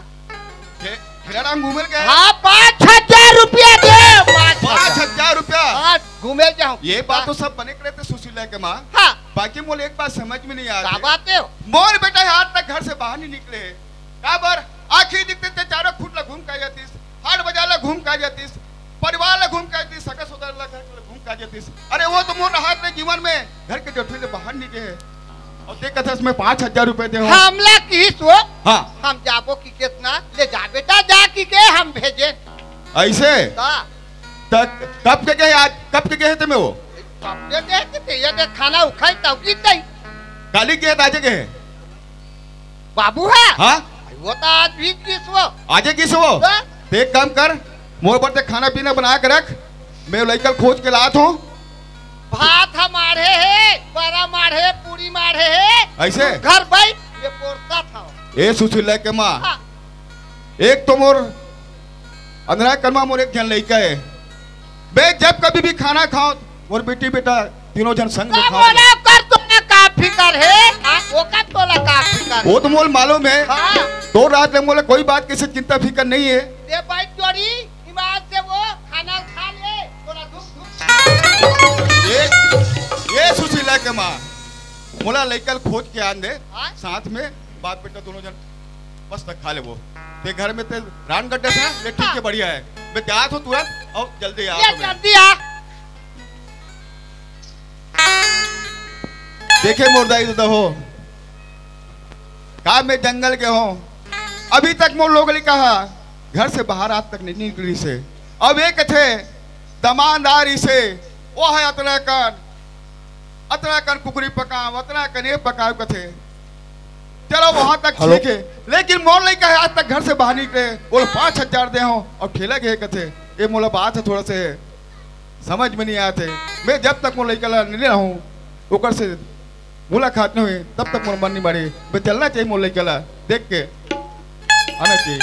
ठे-, ठेला डहान घूमे के? हाँ, पाँच हजार रुपया दे, पाँच हजार। पाँच हजार रुपया? हाँ, घूमे जाहूँ। ये बात तो सब बने करे थे सुशीला के माँ। हाँ। बाकी मोला एक बात समझ में नहीं आत हे। का बात हे? मोर बेटा आज तक घर से बाहर नहीं निकले हे। काबर? आँखी दिखते ते चारों खुट ला घूम के आ जातिस, हाट बाजार ला घूम के आ जातिस, परिवार ला घूम के आ जातिस, सगा सोदर ला घर ला घूम के आ जातिस। अरे वो तो मोर रहत ले जीवन में घर के जोठरी ले बाहर नहीं गे हे। अउ ते कथस मैं पाँच हजार रुपए दे हूँ। हमला किहिस वो? हाँ। हम जाबो कि कितना? ले जा बेटा, जा कि के हम भेजे। ऐसे? का? त कब के गे आज, कब के गे हे ते में वो? कब के गे हे ते, ये दे खाना उखाई तब की तई। काली गे हे, आज गे हे? बाबू हे? हाँ? वो तो आज भी गिस वो। आजे गिस वो? हाँ? ते एक काम कर, मोर बर ते खाना पीना बना के रख, मैं लइका ल खोज के लात हूँ। भात ह माढ़े हे, बरा माढ़े, पूरी माढ़े हे। ऐसे? घर बैठ, ये पोरता था। ए सुशीला के माँ, हाँ। एक तो मोर अंधरा कनमा मोर एक झन लइका हे, मैं जब कभी भी खाना खाओ, मोर बेटी बेटा तीनों झन संग में सब खाओ। ओला कर, तोला का फिकर हे? हाँ, ओकर तोला का फिकर हे? वो तो मोला मालूम हे। हाँ। तो रात में मोला कोई बात के से चिंता फिकर नहीं हे। ते बैठ जोड़ी, ईमान से वो खाना खा ले, तोला दुख दुख। ये, ये सुशीला के माँ, मोला लइका ल खोज के आन दे, हाँ? साथ में बाप बेटा दोनों झन मस्त खा लेबो। ते घर में ते रान गड्ढे से ले ठीक के बढ़िया हे। मैं जात हूँ तुरंत अउ जल्दी आ ये मैं। जल्दी आ। देखे मोर दाई ददा हो, का मैं जंगल के हूँ, अभी तक मोर लोग लइका ह घर से बाहर आज तक नहीं निकलिस हे। अब ये कथे दमांद आय रहिस हे, वो हे अतना कन, अतना कन कुकरी पकाव, अतना कन ये पकाव कथे। चलो वहां तक हेलो। ठीक हे, लेकिन मोर लइका ह आज तक घर से बाहर नहीं निकले, बोल पाँच हजार दे हूँ अउ ठेला गे कथे। ये मोला बात ह थोड़ा से समझ में नहीं आत हे। मैं जब तक मोर लइका ला नहीं रहूँ, ओकर से मुलाकात नहीं होही, तब तक मोर मन नहीं मारे। मैं चलना चाहिए मोर लइका ला देख के। आना चाहिए।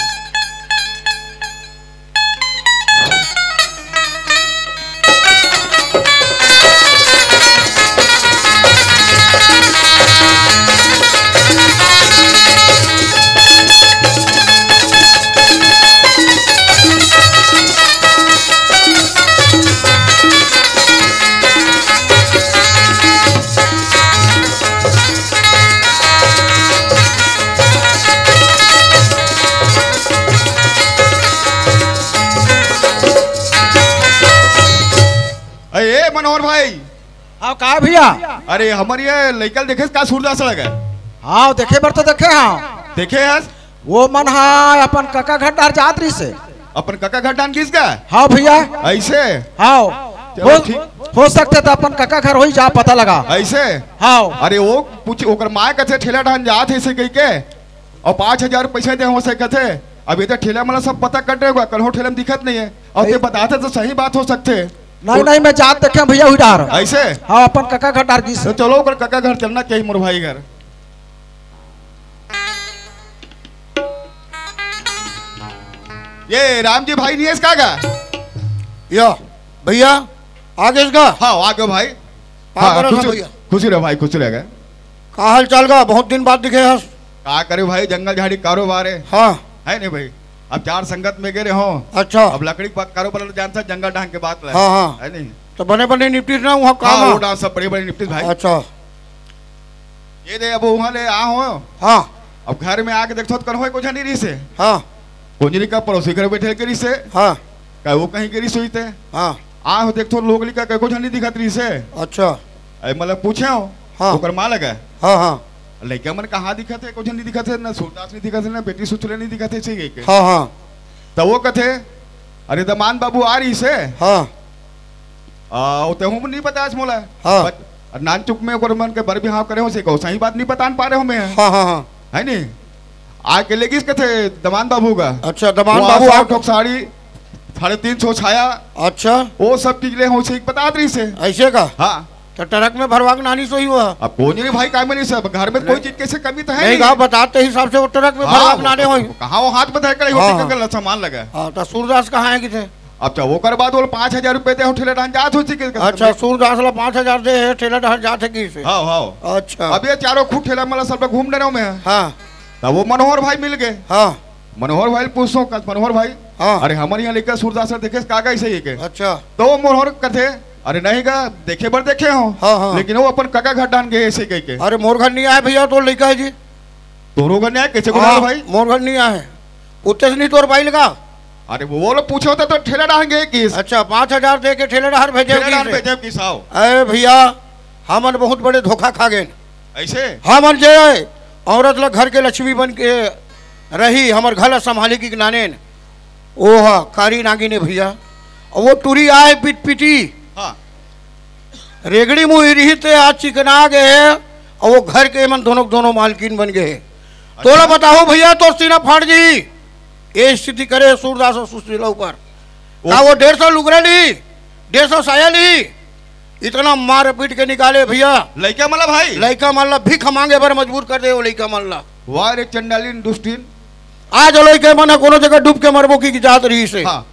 और भाई। हाँ, का भैया? अरे, हमर ये लइका ल देखेस का सूरदास लगे? हाँ, देखे बर तो देखे हाँ। देखे हस? वो मन हा अपन कका घर डार जात रहिस हे। अपन कका घर डान गिस गा? हाँ भैया। ऐसे? हाँ। चलो हो, ठीक। हो सकथे त अपन कका घर होही, जा पता लगा। ऐसे? हाँ। अरे वो पूछ, ओकर माय कथे ठेला डान जात हे ऐसे कहिके, और पाँच हजार पैसे दे हो से कथे। अब ये तो ठेला मन ला सब पता कर रहे होगा, कल हो ठेला में दिखत नहीं है, और ते बताते तो सही बात हो सकथे। नहीं, नहीं, मैं जात देखे भैया हुई डार। ऐसे? हाँ, अपन कका घर डार गिस। तो चलो ओकर कका घर चलना चाहिए मोर भाई घर। ये राम जी भाई नहीं है इसका का? या भैया, आ गए इसका? हाँ, आ गए भाई। पाँव हाँ, परत खुश, भैया। खुशी रहो भाई, खुशी रहो। का हाल चाल का? बहुत दिन बाद दिखे हस। का करे भाई, जंगल झाड़ी कारोबार है। हाँ। है नहीं भाई, अब चार संगत में गे रहे हो। अच्छा। अब लकड़ी का कारोबार ल जानता, जंगल ढांग के बात ला। हाँ, हाँ। है नहीं? तो बने बने निपटिस ना वहाँ काम हाँ, आ? वो डांस सब बड़े बड़े निपटिस भाई। अच्छा। ये दे, अब वहाँ ले आ हो। हाँ। अब घर में आके देखथो तो कन्हो कोई झन नहीं रहिस हे। हाँ। कोंजरी का पड़ोसी घर बैठे के रहिस हे। हाँ। का वो कहीं के रहिस होई ते। हाँ। आ हो देखथो लोग लिखा कई को झन नहीं दिखत रहिस हे। अच्छा। अरे मतलब पूछे हो। हाँ। ओकर माँ लगा। हाँ, हाँ। लइका मन कहाँ दिखत हे, कोई झन नहीं दिखत हे, ना सूरदास नहीं दिखत हे, ना बेटी सुचले नहीं दिखत हे, ऐसे ही के। हाँ, हाँ। तो वो कथे, अरे दमान बाबू आ रहिस हे। हाँ। आ, वो ते हूँ नहीं पता आज मोला। हाँ। बट नान चुक में ओकर मन के बर बिहाव करे हो से को सही बात नहीं पता पा रहे हो मैं। हाँ, हाँ, हाँ। है नहीं? आके ले गिस कथे दमान बाबू का। अच्छा, दमान वो बाबू साठ आके ठोक साड़ी, साढ़े तीन सौ छाया। अच्छा। वो सब चीज ले हो से बतात रहिस हे। ऐसे का? हाँ। तो ट्रक में भरवा के नानी सोई हुआ। अब कोंजरी भाई का में नहीं सब, घर में कोई नहीं। चीज कैसे कमी तो है नहीं नहीं। का बताते हिसाब से वो ट्रक में हाँ, भरवा के वो नाने तो होई। कहाँ वो हाथ में धर के हाँ, होती हाँ। कंगन सामान लगा। हाँ, तो सूरदास कहाँ है किथे? अब तो ओकर बाद वो पाँच हजार रुपए दे हो ठेला डान जात हो चिकन का अच्छा, सब। सूरदास ला पाँच हजार दे है, ठेला डान जात है किसे? हाँ, हाँ। अच्छा। अब ये चारों खूब ठेला मला सब घूम डरे में है। हाँ। तब वो मनोहर भाई मिल गए। हाँ। मनोहर भाई पूछो कस मनोहर भाई। हाँ। अरे हमारे यहाँ लेकर सूरदास सर देखे का कैसे ये के? अच्छा। तो वो मनोहर कथे, अरे नहीं गा, देखे बर देखे हो। हाँ, हाँ। लेकिन वो अपन कका घर डान गए ऐसे कह के। अरे मोर घर नहीं आए भैया, तो लेकर है जी। तोरो घर नहीं आए, कैसे को हाँ, डालो भाई? मोर घर नहीं आए। उत्ते से नहीं तोर बाई लगा। अरे वो लोग पूछो तो, तो ठेला डाल गए किस? अच्छा, पाँच हजार दे के ठेला डाल भेजे ठेला किस डाल है? भेजे किस आओ। अरे भैया, हमन बहुत बड़े धोखा खा गए। ऐसे? हमन जे औरत ला घर के लक्ष्मी बन के रही, हमर घर ला संभाली की नानेन, ओह कारी नागिन है भैया। और वो टूरी आए पिटपिटी। हाँ। रेगड़ी मुही रही ते आज चिकना गए है, और वो घर के मन दोनों, दोनों मालकिन बन गए। अच्छा। तोला बताओ भैया, तोर सीना फाड़ जी। ये स्थिति करे सूरदास और सुशीला ऊपर। वो का वो डेढ़ सौ लुगरा ली, डेढ़ सौ साया ली, इतना मार पीट के निकाले भैया। लइका मन ला भाई? लइका मन ला भीख मांगे बर मजबूर कर दे वो लइका मन ला। वाह रे चंडालीन दुष्टीन। आज लइका मन ह कोनो जगह डूब के मरबो की जात रही से। हाँ।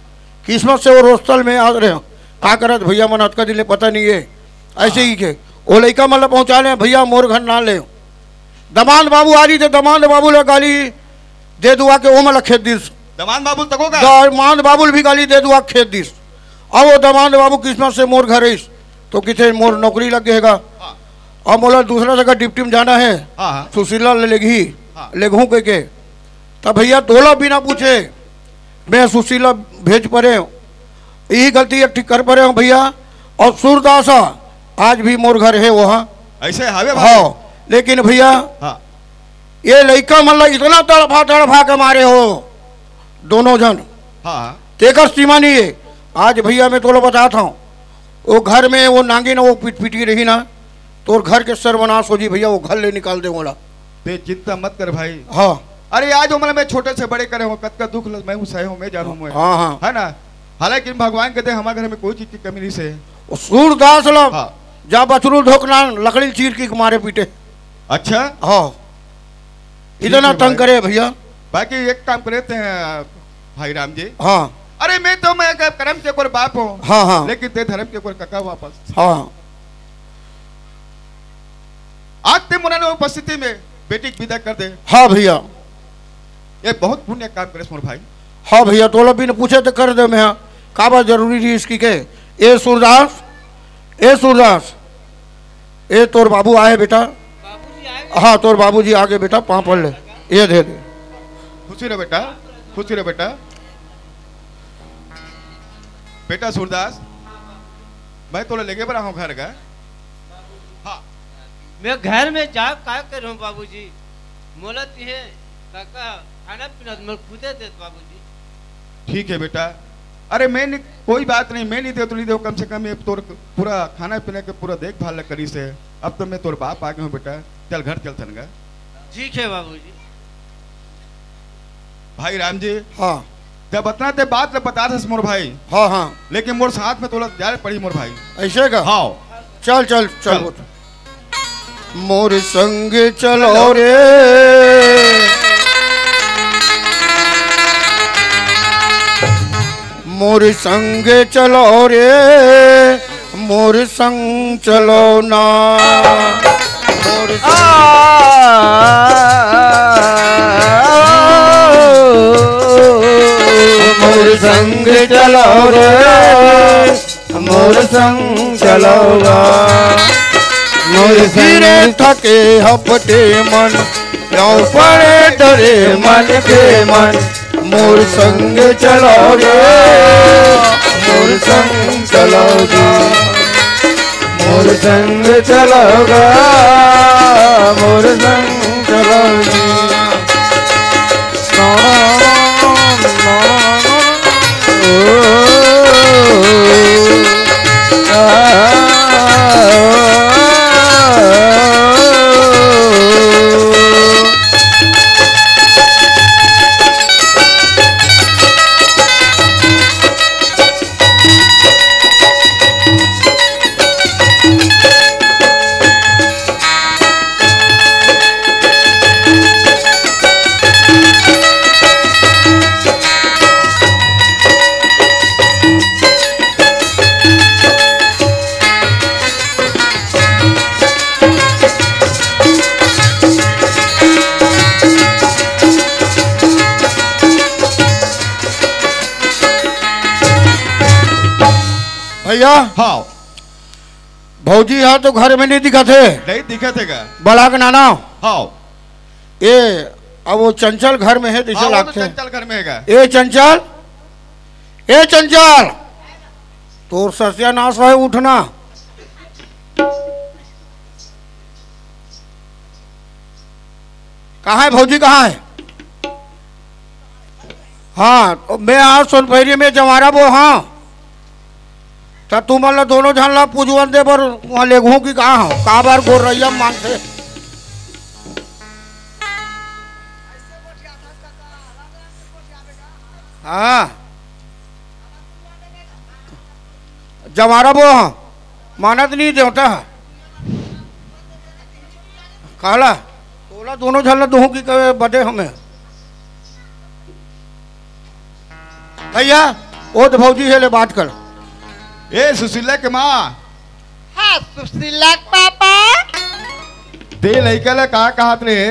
किस्मत से वो रोस्तल में आ रहे हो। का करत भैया मन अतका दिन ले पता नहीं है। ऐसे ही के वो लइका मन ला पहुंचा ले भैया मोर घर ना ले। दमांद बाबू आ रही थे, दमांद बाबू ला गाली दे दुआ के ओमन ला खेद दिस। दमांद बाबू तको का? दमांद बाबू भी गाली दे दुआ खेद दिस। अब वो दमांद बाबू किस्मत से मोर घर आइस, तो किथे मोर नौकरी लग गएगा। हाँ। अब मोला दूसरा जगह ड्यूटी में जाना है। हाँ, हाँ। सुशीला ले लेगही, हाँ। लेगहूँ कह के। तब भैया तोला बिना पूछे मैं सुशीला भेज परे हूँ। यही गलती एक ठीक कर परे हूँ भैया। और सूरदास आज भी मोर घर है वहाँ। ऐसे हवे भाई? हाँ, लेकिन भैया हाँ। ये लइका मन ला इतना तड़फा तड़फा के मारे हो दोनों जन। हाँ। तेकर सीमा नहीं है। आज भैया मैं तोला बताता हूँ, वो घर में वो नागिन वो पिटपिटी रही ना, तोर घर के सर्वनाश हो जी भैया, वो घर ले निकाल दे मोला। ते चिंता मत कर भाई। हाँ। अरे आज उम्र में छोटे से बड़े करे हो, कतका दुख लग, मैं हूँ सहे हूँ, मैं जानू मैं। हाँ, हाँ। है ना? हालांकि भगवान के दे हमारे घर में कोई चीज की कमी नहीं से। वो सूरदास ला हाँ। जा बछरू धोकना लकड़ी चीर के मारे पीटे। अच्छा। हाँ। ठीक इतना है तंग भाई। करे भैया। बाकी एक काम करे थे भाई राम जी। हाँ। अरे मैं तो मैं करम के ऊपर बाप हूँ। हाँ, हाँ। लेकिन ते धर्म के ऊपर कका वापस। हाँ। आज ते मुना ने उपस्थिति में बेटी की विदा कर दे। हाँ भैया। ये बहुत पुण्य काम करे मोर भाई। हाँ भैया, तोला बिन पूछे तो कर दे मैं। हाँ। का बात जरूरी थी इसकी के? ए सूरदास, ए सूरदास, ए तोर बाबू आए बेटा। हाँ, तोर बाबूजी आगे बेटा, पाँव पड़ ले। ये दे दे। खुशी रहे बेटा, खुशी रहे बेटा। बेटा सूरदास, मैं तोला लेगे बर आहूं घर गा। हाँ। मैं घर में जा का करहूं बाबूजी? मोला तिहे काका खाना पीना तो मोला खुदे देत बाबूजी। ठीक है बेटा। अरे मैं नहीं, कोई बात नहीं, मैं नहीं दे तो नहीं दे, कम से कम ये तोर पूरा खाना पीना के पूरा देखभाल ला करिस हे। अब तो मैं तोर बाप आ गया हूँ बेटा, चल घर चलथन गा। ठीक है बाबूजी। भाई राम जी, हाँ। जब अतना ते बात ल बता दस मोर भाई, हाँ, हाँ। लेकिन मोर साथ में तोला जाए पड़ी मोर भाई। ऐसे का? हाँ। चल, चल, चल, चल। उठ। मोर संग चलो रे, मोर संग चलो रे, मोर संग चलो ना। मोर आ, संग मोर संग चलो रे, मोर संग चलो गा। मोर संग थके हपटे मन, लौ पड़े डरे मन के मन। मोर संग चलो गे, मोर संग चलो गे, मोर संग चलो गा, मोर संग चलो गे। भैया, हाँ। भौजी हा तो घर में नहीं दिखत हे। नहीं दिखत हे का? बला के नाना। हाँ। ए, अब वो चंचल घर में हे, जैसे हाँ, वो तो लागथे। चंचल घर में हे का? ए चंचल, ए चंचल, तोर सत्यानाश हे, उठना। कहाँ हे भौजी, कहाँ हे? हाँ, तो मैं आज सोनपहरी में जंवारा बो, हाँ। त तुमन ला दोनों झन ला पूजवन दे बर उहाँ लेगहूँ कि का हो? काबर गोरैया मानथे? हाँ। जंवारा बो, हाँ। मानत नहीं देवता ह। काला, तोला दोनों झन ला दूहूं कि कहे बदे हमें। भैया, ओ तो भौजी हे, ले बात कर। ए सुशीला के माँ। हाँ, सुशीला के पापा। ते लइका ला का कहत रहे,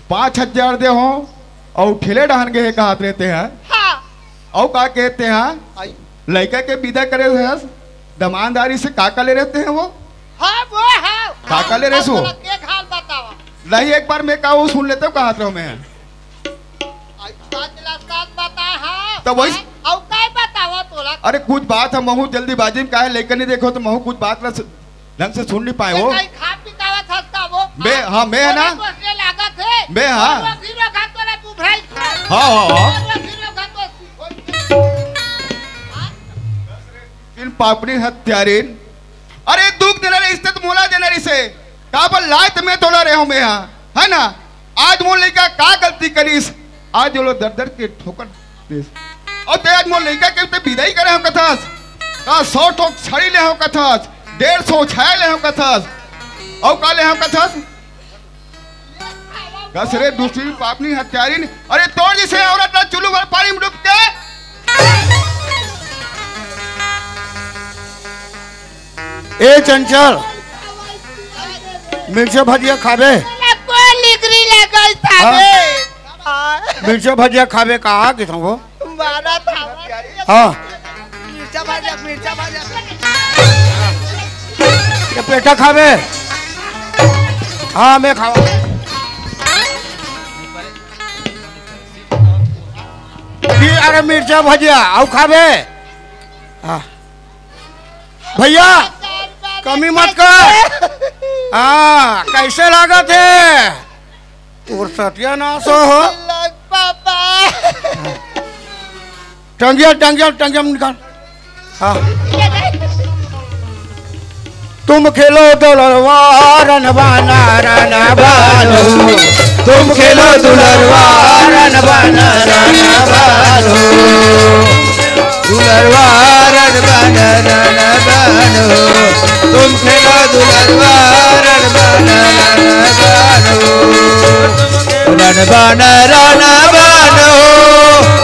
पाँच हजार दे हो, अउ ठेले डहन गे हे कहत रहे ते ह। हाँ। अउ का कहते हैं? आई। लइका के विदा करे हस, दमानदारी से का का ले रहते हैं वो? हाँ, वो है। का का ले रहे सो? अब तोला के हाल बतावा। नहीं, एक बार मैं का वो सुन लेते हो, कहत रहो मैं। आई, सच ला सच बता, हाँ। तो वही हाँ, अउ का बतावा तोला? अरे कुछ बात है, महू जल्दीबाजी में काहे लेकर नहीं देखो तो महू कुछ बात ला स-, ढंग से सुन नहीं पाए हो। कहीं खा पी कावत हस का वो? मैं, हाँ, मैं है ना? तोला पोसने लागत है। मैं, हाँ। और वो हीरो घाट वाला तू भाई। हाँ, हाँ, हाँ। और वो हीरो घाट वाला तू भाई। इन पापनी हत्यारिन। अरे दुख देना रहिस ते तो मोला देना रहिस हे। काबर लात में तोला रहे हो मैं, हाँ। है ना? आज मोर लइका का गलती करिस, आज ओला दर दर के ठोकर देस। अउ ते आज मोर लइका के ते विदाई करे हो कथस, का सौ ठोक छड़ी ले हो कथस, डेढ़ सौ छाया ले हो कथस, अउ का ले हो कथस? कस रे दूसरी पापनी हत्यारिन, अरे तोर जैसे औरत ला चुल्लू भर पानी में डूब के ए चंचल, मिर्चा भजिया खाबे? कोई लिगरी ले गई था हाँ? बे। मिर्चा भजिया खाबे कहा कि तुमको? मारा था। हाँ। मिर्चा भजिया, मिर्चा भजिया। ये पेठा खाबे? हाँ, मैं खावा। अरे मिर्चा भजिया, अउ खाबे? हाँ। भैया, कमी मत कर। हाँ, कैसे लागत हे? तोर सत्यानाश हो, हो। लग पापा। टंगिया, टंगिया, टंगिया निकाल। हाँ। तुम खेलो दुलरवा रन बन रन बनो। तुम खेलो दुलरवा रन बन रन बनो। दुलरवा रन बन रन बनो। तुम खेलो दुलरवा रन बन रन बनो। रन बन रन बनो।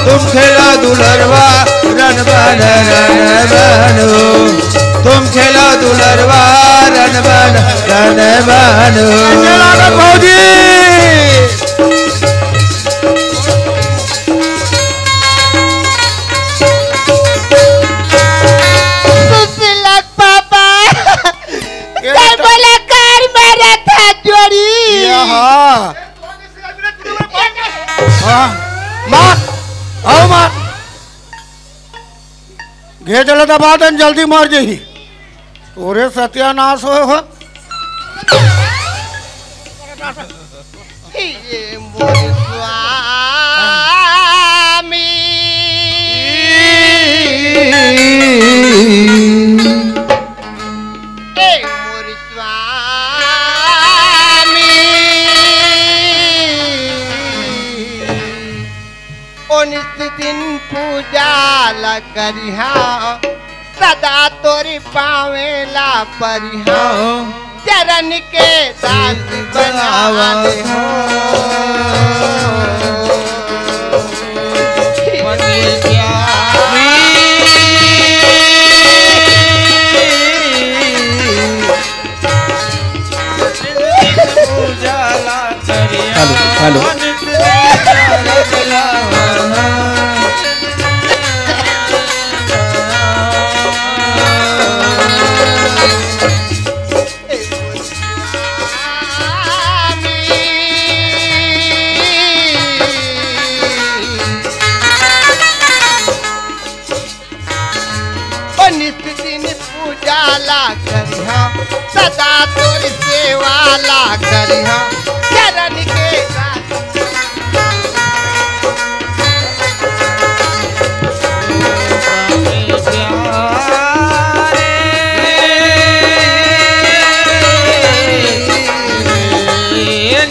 तुम खेलो दुलरवा रन बन रन बनो। तुम खेलो दुलरवा रन बन रन बनो। कैसे लागत भौजी? सुशीलक पापा। ये कल तो बोला कार मारा था जोड़ी। ये हाँ। हाँ, मार, आओ मार। घेच ल दबा देन, जल्दी मर जही। ओरे सत्यानाश हो, हो। ये मोर स्वामी। ए मोर स्वामी, उन्नीस दिन पूजा ला करिहा, सदा तोरी पावे ला परिहा, चरण के दास बनावा दे हो। Hello, hello. नित दिन पूजा ला करिहा, सदा तोर सेवा ला करिहा, चरण के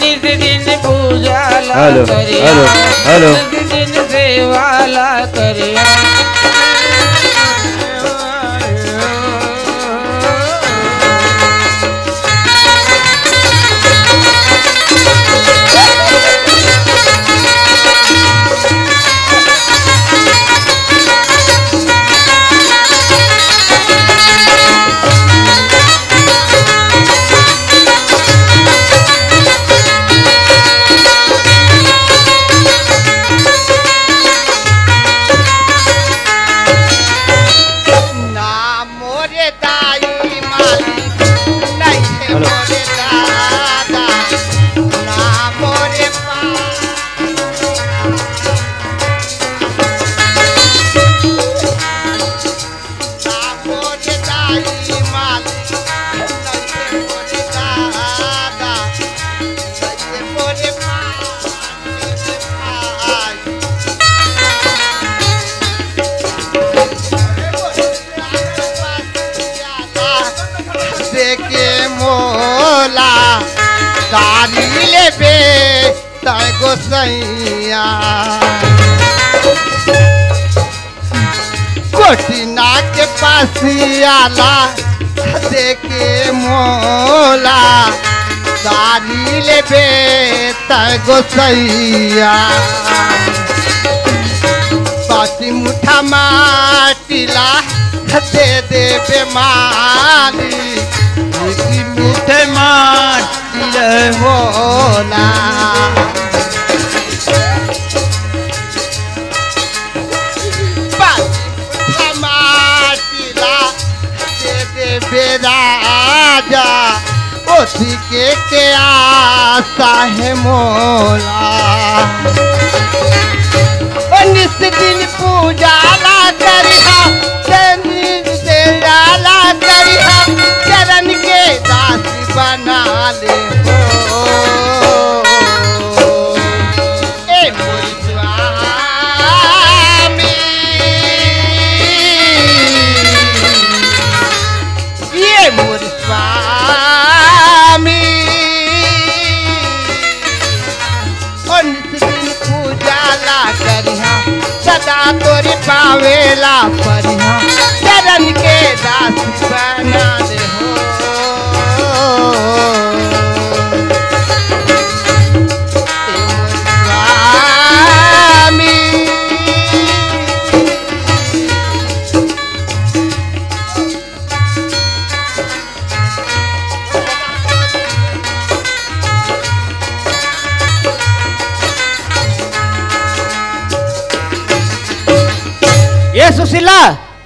नित दिन पूजा ला हेलो, करिहा, हेलो, हेलो। नित दिन सेवा ला करिहा। ना मोरे दाई मालिक, नहीं है हेलो। मोरे दादा, ना मोरे पा-, ना मोरे दाई मालिक, नहीं है मोरे दादा, नहीं है मोरे पा-, देके मोला गारी लेबे तै गोसैया। कोटिना के पासियाला देके मोला गारी लेबे तै गोसैया। पाँच मुठा माटी ला दे देबे मालिक, पाँच मुठा माटी ला मोला। पाँच मुठा माटी ला दे देबे राजा, ओती के, के आशा हे मोला। ओ नित दिन पूजा ला करिहा, नित दिन पूजा ला ले हो, ए मोर स्वामी, ए मोर स्वामी, ओ नित दिन पूजा ला करिहा, सदा तोरे पावे ला परिहा, चरण के दास बना दे हो। स्वामी। ए सुशीला।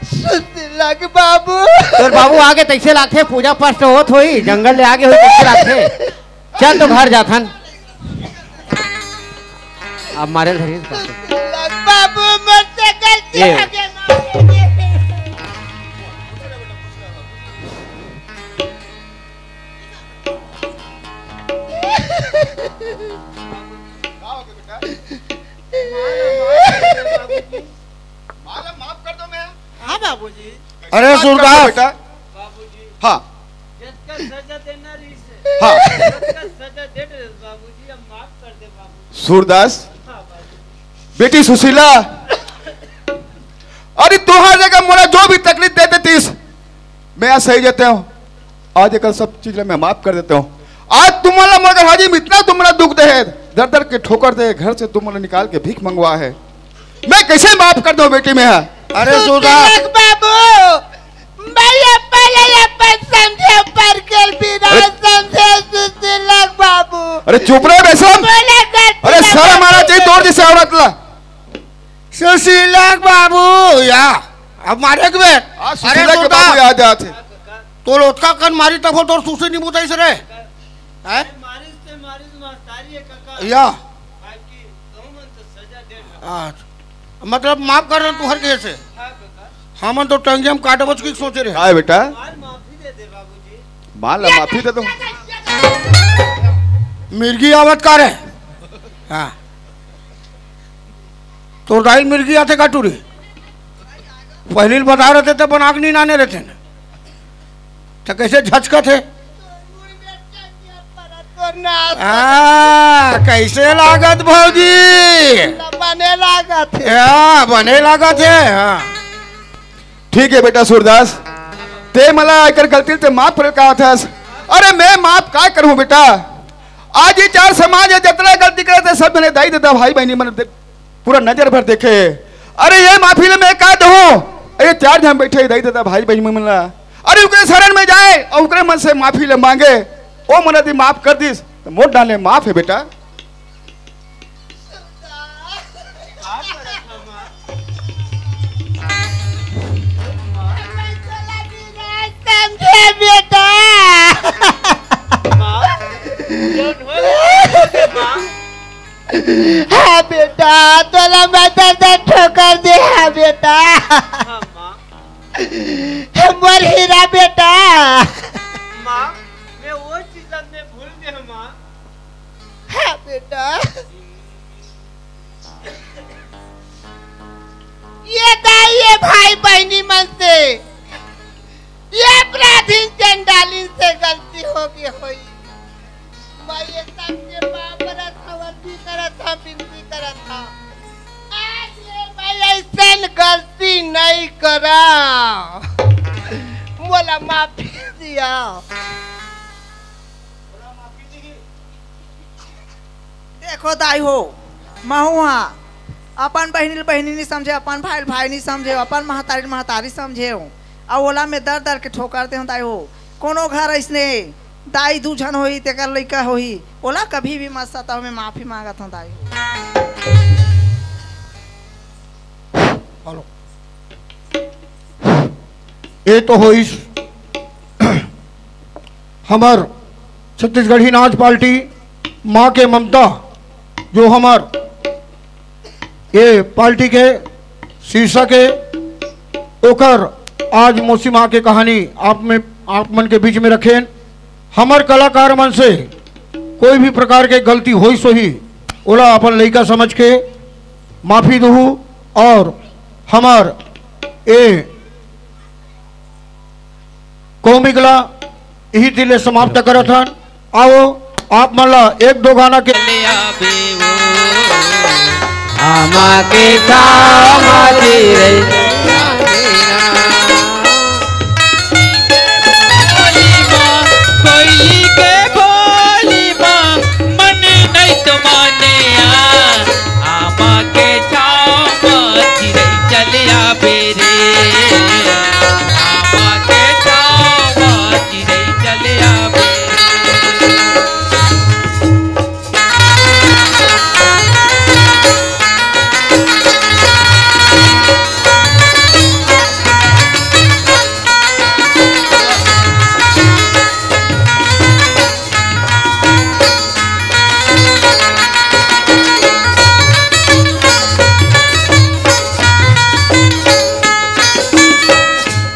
सुशीला के बाबू। तोर बाबू आगे तइसे लागथे, पूजा पाठ तो होत होही, जंगल ले आगे होही, तइसे लागथे। चल तो घर जाथन। अब मारे धरी। सुशीला के बाबू, मोर से गलती ये। हो गे, माफ कर दे। माला माफ कर दो मैं। हाँ बाबूजी। अरे बात कर दो सूरदास। बेटा। बाबूजी। हाँ। जतका सजा देना रहिस हे। हाँ। जतका सजा दे रहे बाबूजी, अब माफ कर दे बाबूजी। सूरदास। हाँ बाबूजी। बेटी सुशीला, अरे तुम्हार जगह मोला जो भी तकलीफ दे देतीस, मैं आज सही देते हूँ। आज एकर सब चीज ला मैं माफ कर देते हूँ। आज तुम मोला मगर हाजिम इतना तुम मोला दुख दे हे, दर दर के ठोकर दे, घर से तुम मोला निकाल के भीख मंगवा हे, मैं कैसे माफ कर दूं बेटी मैं? अरे सुधा। तिलक बाबू, मैं ये पहले ये अपन समझे पर के बिना अरे समझे सुशीलक बाबू। अरे चुप रहे बेशरम। बोले कर अरे तिलक शर्म आना बाबू। चाहिए तोर जैसे औरत ला। सुशीलक बाबू या अब मारे के बे। आज अरे सुशीला के सुधा। बाबू याद आते। तोर ओतका कन मारी तब तोर सुशी नी बुताइस रे। हैं? मारिस ते मारिस मास्तारी है काका। या। बाकी तुमन तो सजा दे रहे हो। अच्छा। मतलब माफ कर रहे तुहर के से। हाँ काका। हमन तो टंगिया में काटे बच के सोचे रहे। काय बेटा? मार माफी दे दे बाबूजी। मार ला माफी दे दो। मिर्गी आवत का रे? हाँ। तोर दाई मिर्गी आथे का टूरी? पहली बता रहते तो बना के नी नाने रहते न। तो कैसे झचकत हे? आ, कैसे लागत भौजी? बने लागत हे। हाँ, बने लागत हे, हाँ। ठीक है बेटा सूरदास, ते मला एकर गलती ते माफ करे कहा थस। अरे मैं माफ का करूं बेटा? आज ये चार समाज हे, जतरा गलती करे थे, सब मैंने दाई ददा भाई बहनी मन दे-, पूरा नजर भर देखे। अरे ये माफी ले मैं का दूं? अरे चार झन बैठे दाई ददा भाई बहनी मन ला, अरे उकरे शरण में जाए और उकरे मन से माफी ले मांगे, ओ मन यदि माफ कर दिस तो मोर डाले माफ है बेटा। समझे बेटा। माँ, जौन होय, माँ। हाँ बेटा, तोला मैं दर दर ठोकर दे, हाँ बेटा। हाँ, माँ। मोर हीरा बेटा। माँ, मैं वो चीज ला मैं भूल गया, माँ। हाँ बेटा, ये दाई, ये भाई बहनी मन से, ये अपराधीन चंडालीन से गलती हो गई होई। मैं ये सबके पाँव परत हूँ, विनती करत हूँ, विनती करत हूँ। आज ले मैं ऐसन गलती नहीं करा। मोला माफी दिया। देखो दाई हो, महू हा अपन बहिनी ल बहिनी नी समझे, अपन भाई ल भाई नी समझे, अपन महतारी ल महतारी समझे हो, अउ ओला मैं दर दर के ठोकर दे हूँ दाई हो। कोनो घर अइसने दाई दू झन होही, तेकर लइका होही, ओला कभी भी मत सताओ, मैं माफी मांगत हूँ दाई हो। हेलो। ये तो होइस हमर छत्तीसगढ़ी नाच पार्टी माँ के ममता, जो हमर ये पार्टी के शीर्षक है, ओकर आज मौसी माँ के कहानी आप में, आप मन के बीच में रखेन। हमर कलाकार मन से कोई भी प्रकार के गलती होइस होही, ओला अपन लइका समझ के माफी दुहू। और हमर ए कॉमिक ला इही दिल ले समाप्त करत हन। आओ, आप मन ला एक दो गाना के आमा के छामा चिरई। कोयली के बोली मा मन नहीं तो माने आ। आमा के छामा चिरई चले आबे रे। आमा के छामा चिरई चले आबे रे।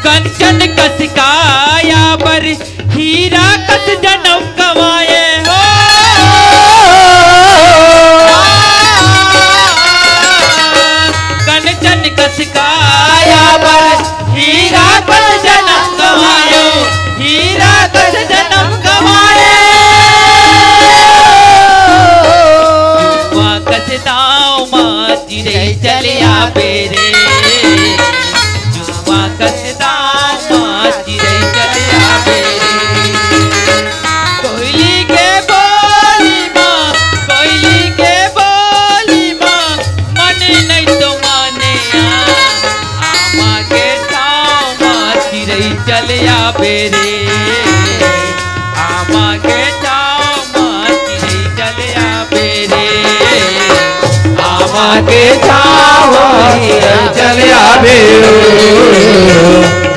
कंचन कस काया बर हीरा कस जनम कमाए हो। कंचन कस काया बर हीरा कस जनम कमायो, हीरा कस जनम कमाए। वाकस दाव मा चिरई चले आबे रे। जुआ कस दाव मा चिरई चले आबे रे। कोयली के बोली मा, कोयली के बोली मा, मन नहीं तो माने आ। आमा के छाव मा चिरई चले आबे रे। आमा के छाव मा चिरई चले आबे रे। आमा के छाव मा चिरई चले आबे ओ।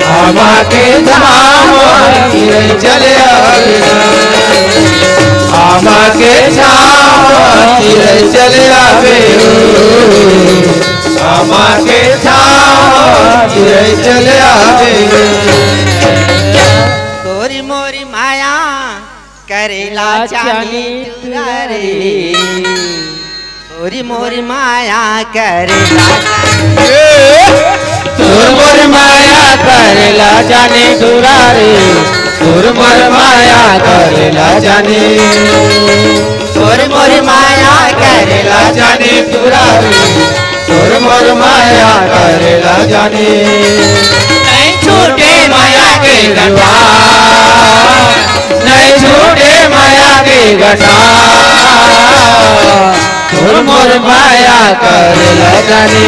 आमा के छाव मा चिरई चले आबे ओ। आमा के छाव मा चिरई चले आबे ओ। आमा के छाव मा चिरई चले आबे ओ। तोरी मोरी माया करेला चानी टुरा रे। तोरी मोरी माया करेला चानी। ए, तोर मोर माया करेला चानी टुरा रे। तोर मोर माया करेला चानी। तोर मोर माया करेला चानी टुरा रे। तोर मोर माया करेला चानी। नहीं छूटे माया के गठा, नहीं छूटे माया के गठा। तोर मोर माया करेला चानी।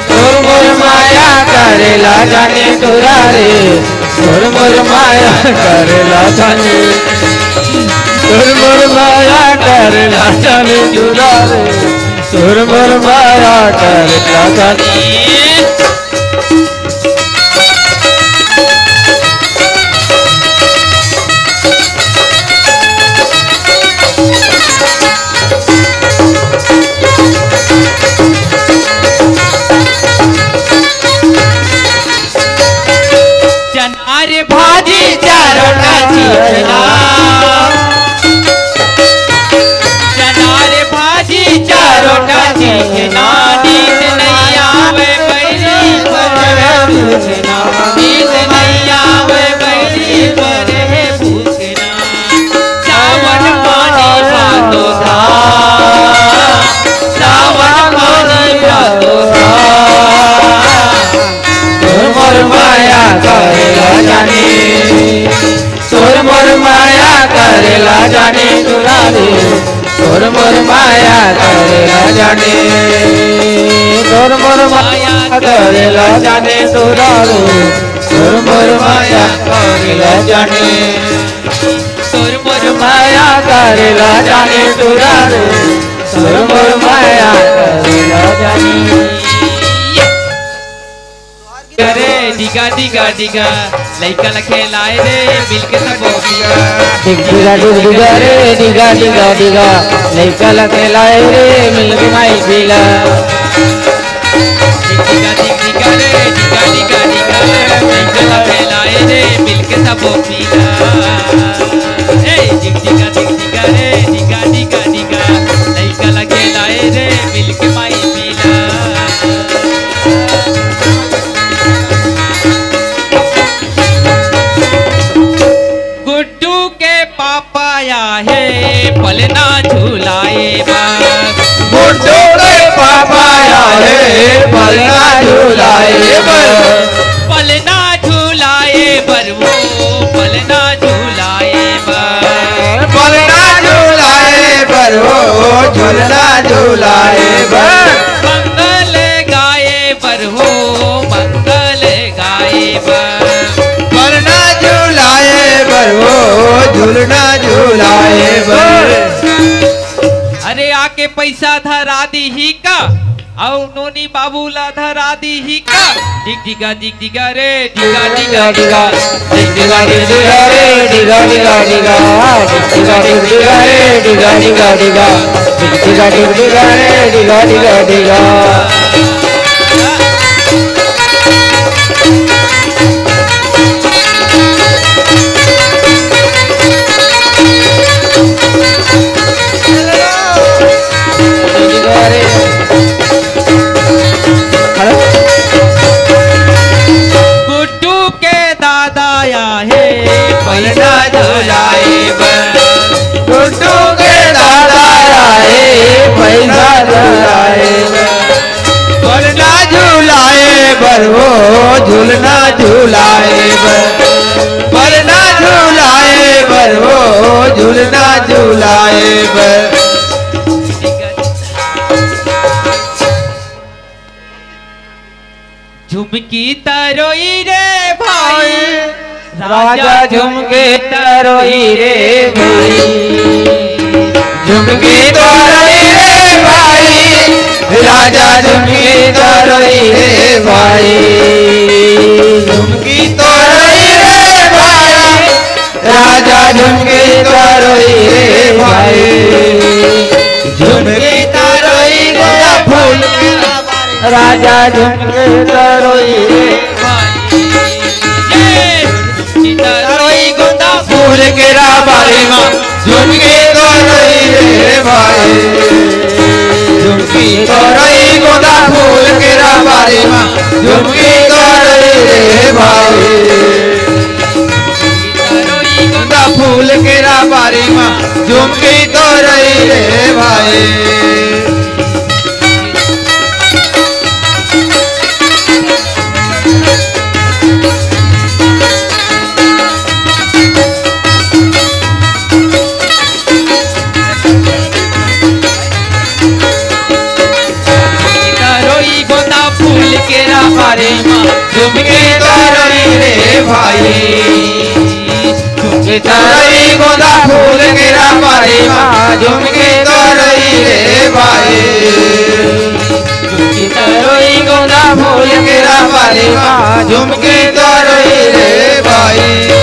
तोर मोर माया करेला चानी टुरा रे। तोर मोर माया करेला चानी। तोर मोर माया करेला चानी टुरा रे। तोर मोर माया करेला चानी। चना रे भाजी चारों का चीज ना। चना रे भाजी चारों का चीज ना। नींद नहीं आवे बैरी पर पूछना। नींद नहीं आवे बैरी पर पूछना। सावन पानी भादो सा, सावन पानी भादो सा। तोर मोर माया करेला चानी। तोर मोर माया करेला चानी टुरा रे। तोर मोर माया करेला चानी। तोर मोर माया करेला चानी टुरा रे। तोर मोर माया करेला चानी। तोर मोर माया करेला चानी टुरा रे। तोर मोर माया करेला चानी। अरे डिगा डिगा डिगा, लइका ल खेलाए रे मिलके सब। डिग डिगा डिग डिगा रे, डिगा डिगा डिगा, लइका ल खेलाए रे मिलके माई पीला। डिग डिगा डिग डिगा रे, डिगा डिगा डिगा, लइका ल खेलाए रे मिलके के सबो पीला। ए, टिक टिका, टिक टिका रे, टिका, टिका, टिका। लइका ला खेलाए रे, मिलके माई पीला। गुड्डू के पापा आए हे, पलना झुलाए बर। गुड्डू के पापा आए हे, पलना झुलाए बर। पलना झुलाए बर वो, पलना झुलाए बर। पलना झुलाए बर वो, झुलना झुलाए बर। मंगल गाए बर वो, मंगल गाए बर। पलना झुलाए बर वो, झुलना झुलाए बर। अरे आके पैसा धरा दीही का, अउ नोनी बाबू ला धरा दीही का। टिक टिका, टिक टिका रे, टिका टिका टिका। टिक टिका टिक टिका रे, टिका टिका टिका। टिक टिका टिक टिका रे, टिका टिका टिका। टिक टिका टिक टिका रे, टिका टिका टिका। गुड्डू के दादा आए हे, पलना झुलाए बर। गुड्डू के दादा आए हे, पलना झुलाए बर। पलना झुलाए बर वो, झुलना झुलाए बर। पलना झुलाए बर वो, झुलना झुलाए बर। झुमकी तरोई रे भाई, राजा झुमकी तरोई रे भाई। झुमकी तरोई रे भाई, राजा झुमकी तरोई रे भाई। झुमकी तरोई रे भाई, राजा झुमकी तरोई रे भाई। झुमकी तरोई गोंदा फूल, राजा झुमकी तरोई रे भाई। ये झुमकी तरोई गोंदा फूल के राबारी मा, झुमकी तरोई रे भाई। झुमकी तरोई गोंदा फूल के राबारी मा, झुमकी तरोई रे भाई। तरोई गोंदा फूल के राबारी मा, झुमकी तरोई रे भाई। तरोई गोंदा फूल के राबारी मा, झुमकी तरोई रे भाई। झुमकी तरोई गोंदा फूल के राबारी मा, झुमकी तरोई रे भाई। झुमकी तरोई गोंदा फूल के राबारी मा, झुमकी तरोई रे भाई।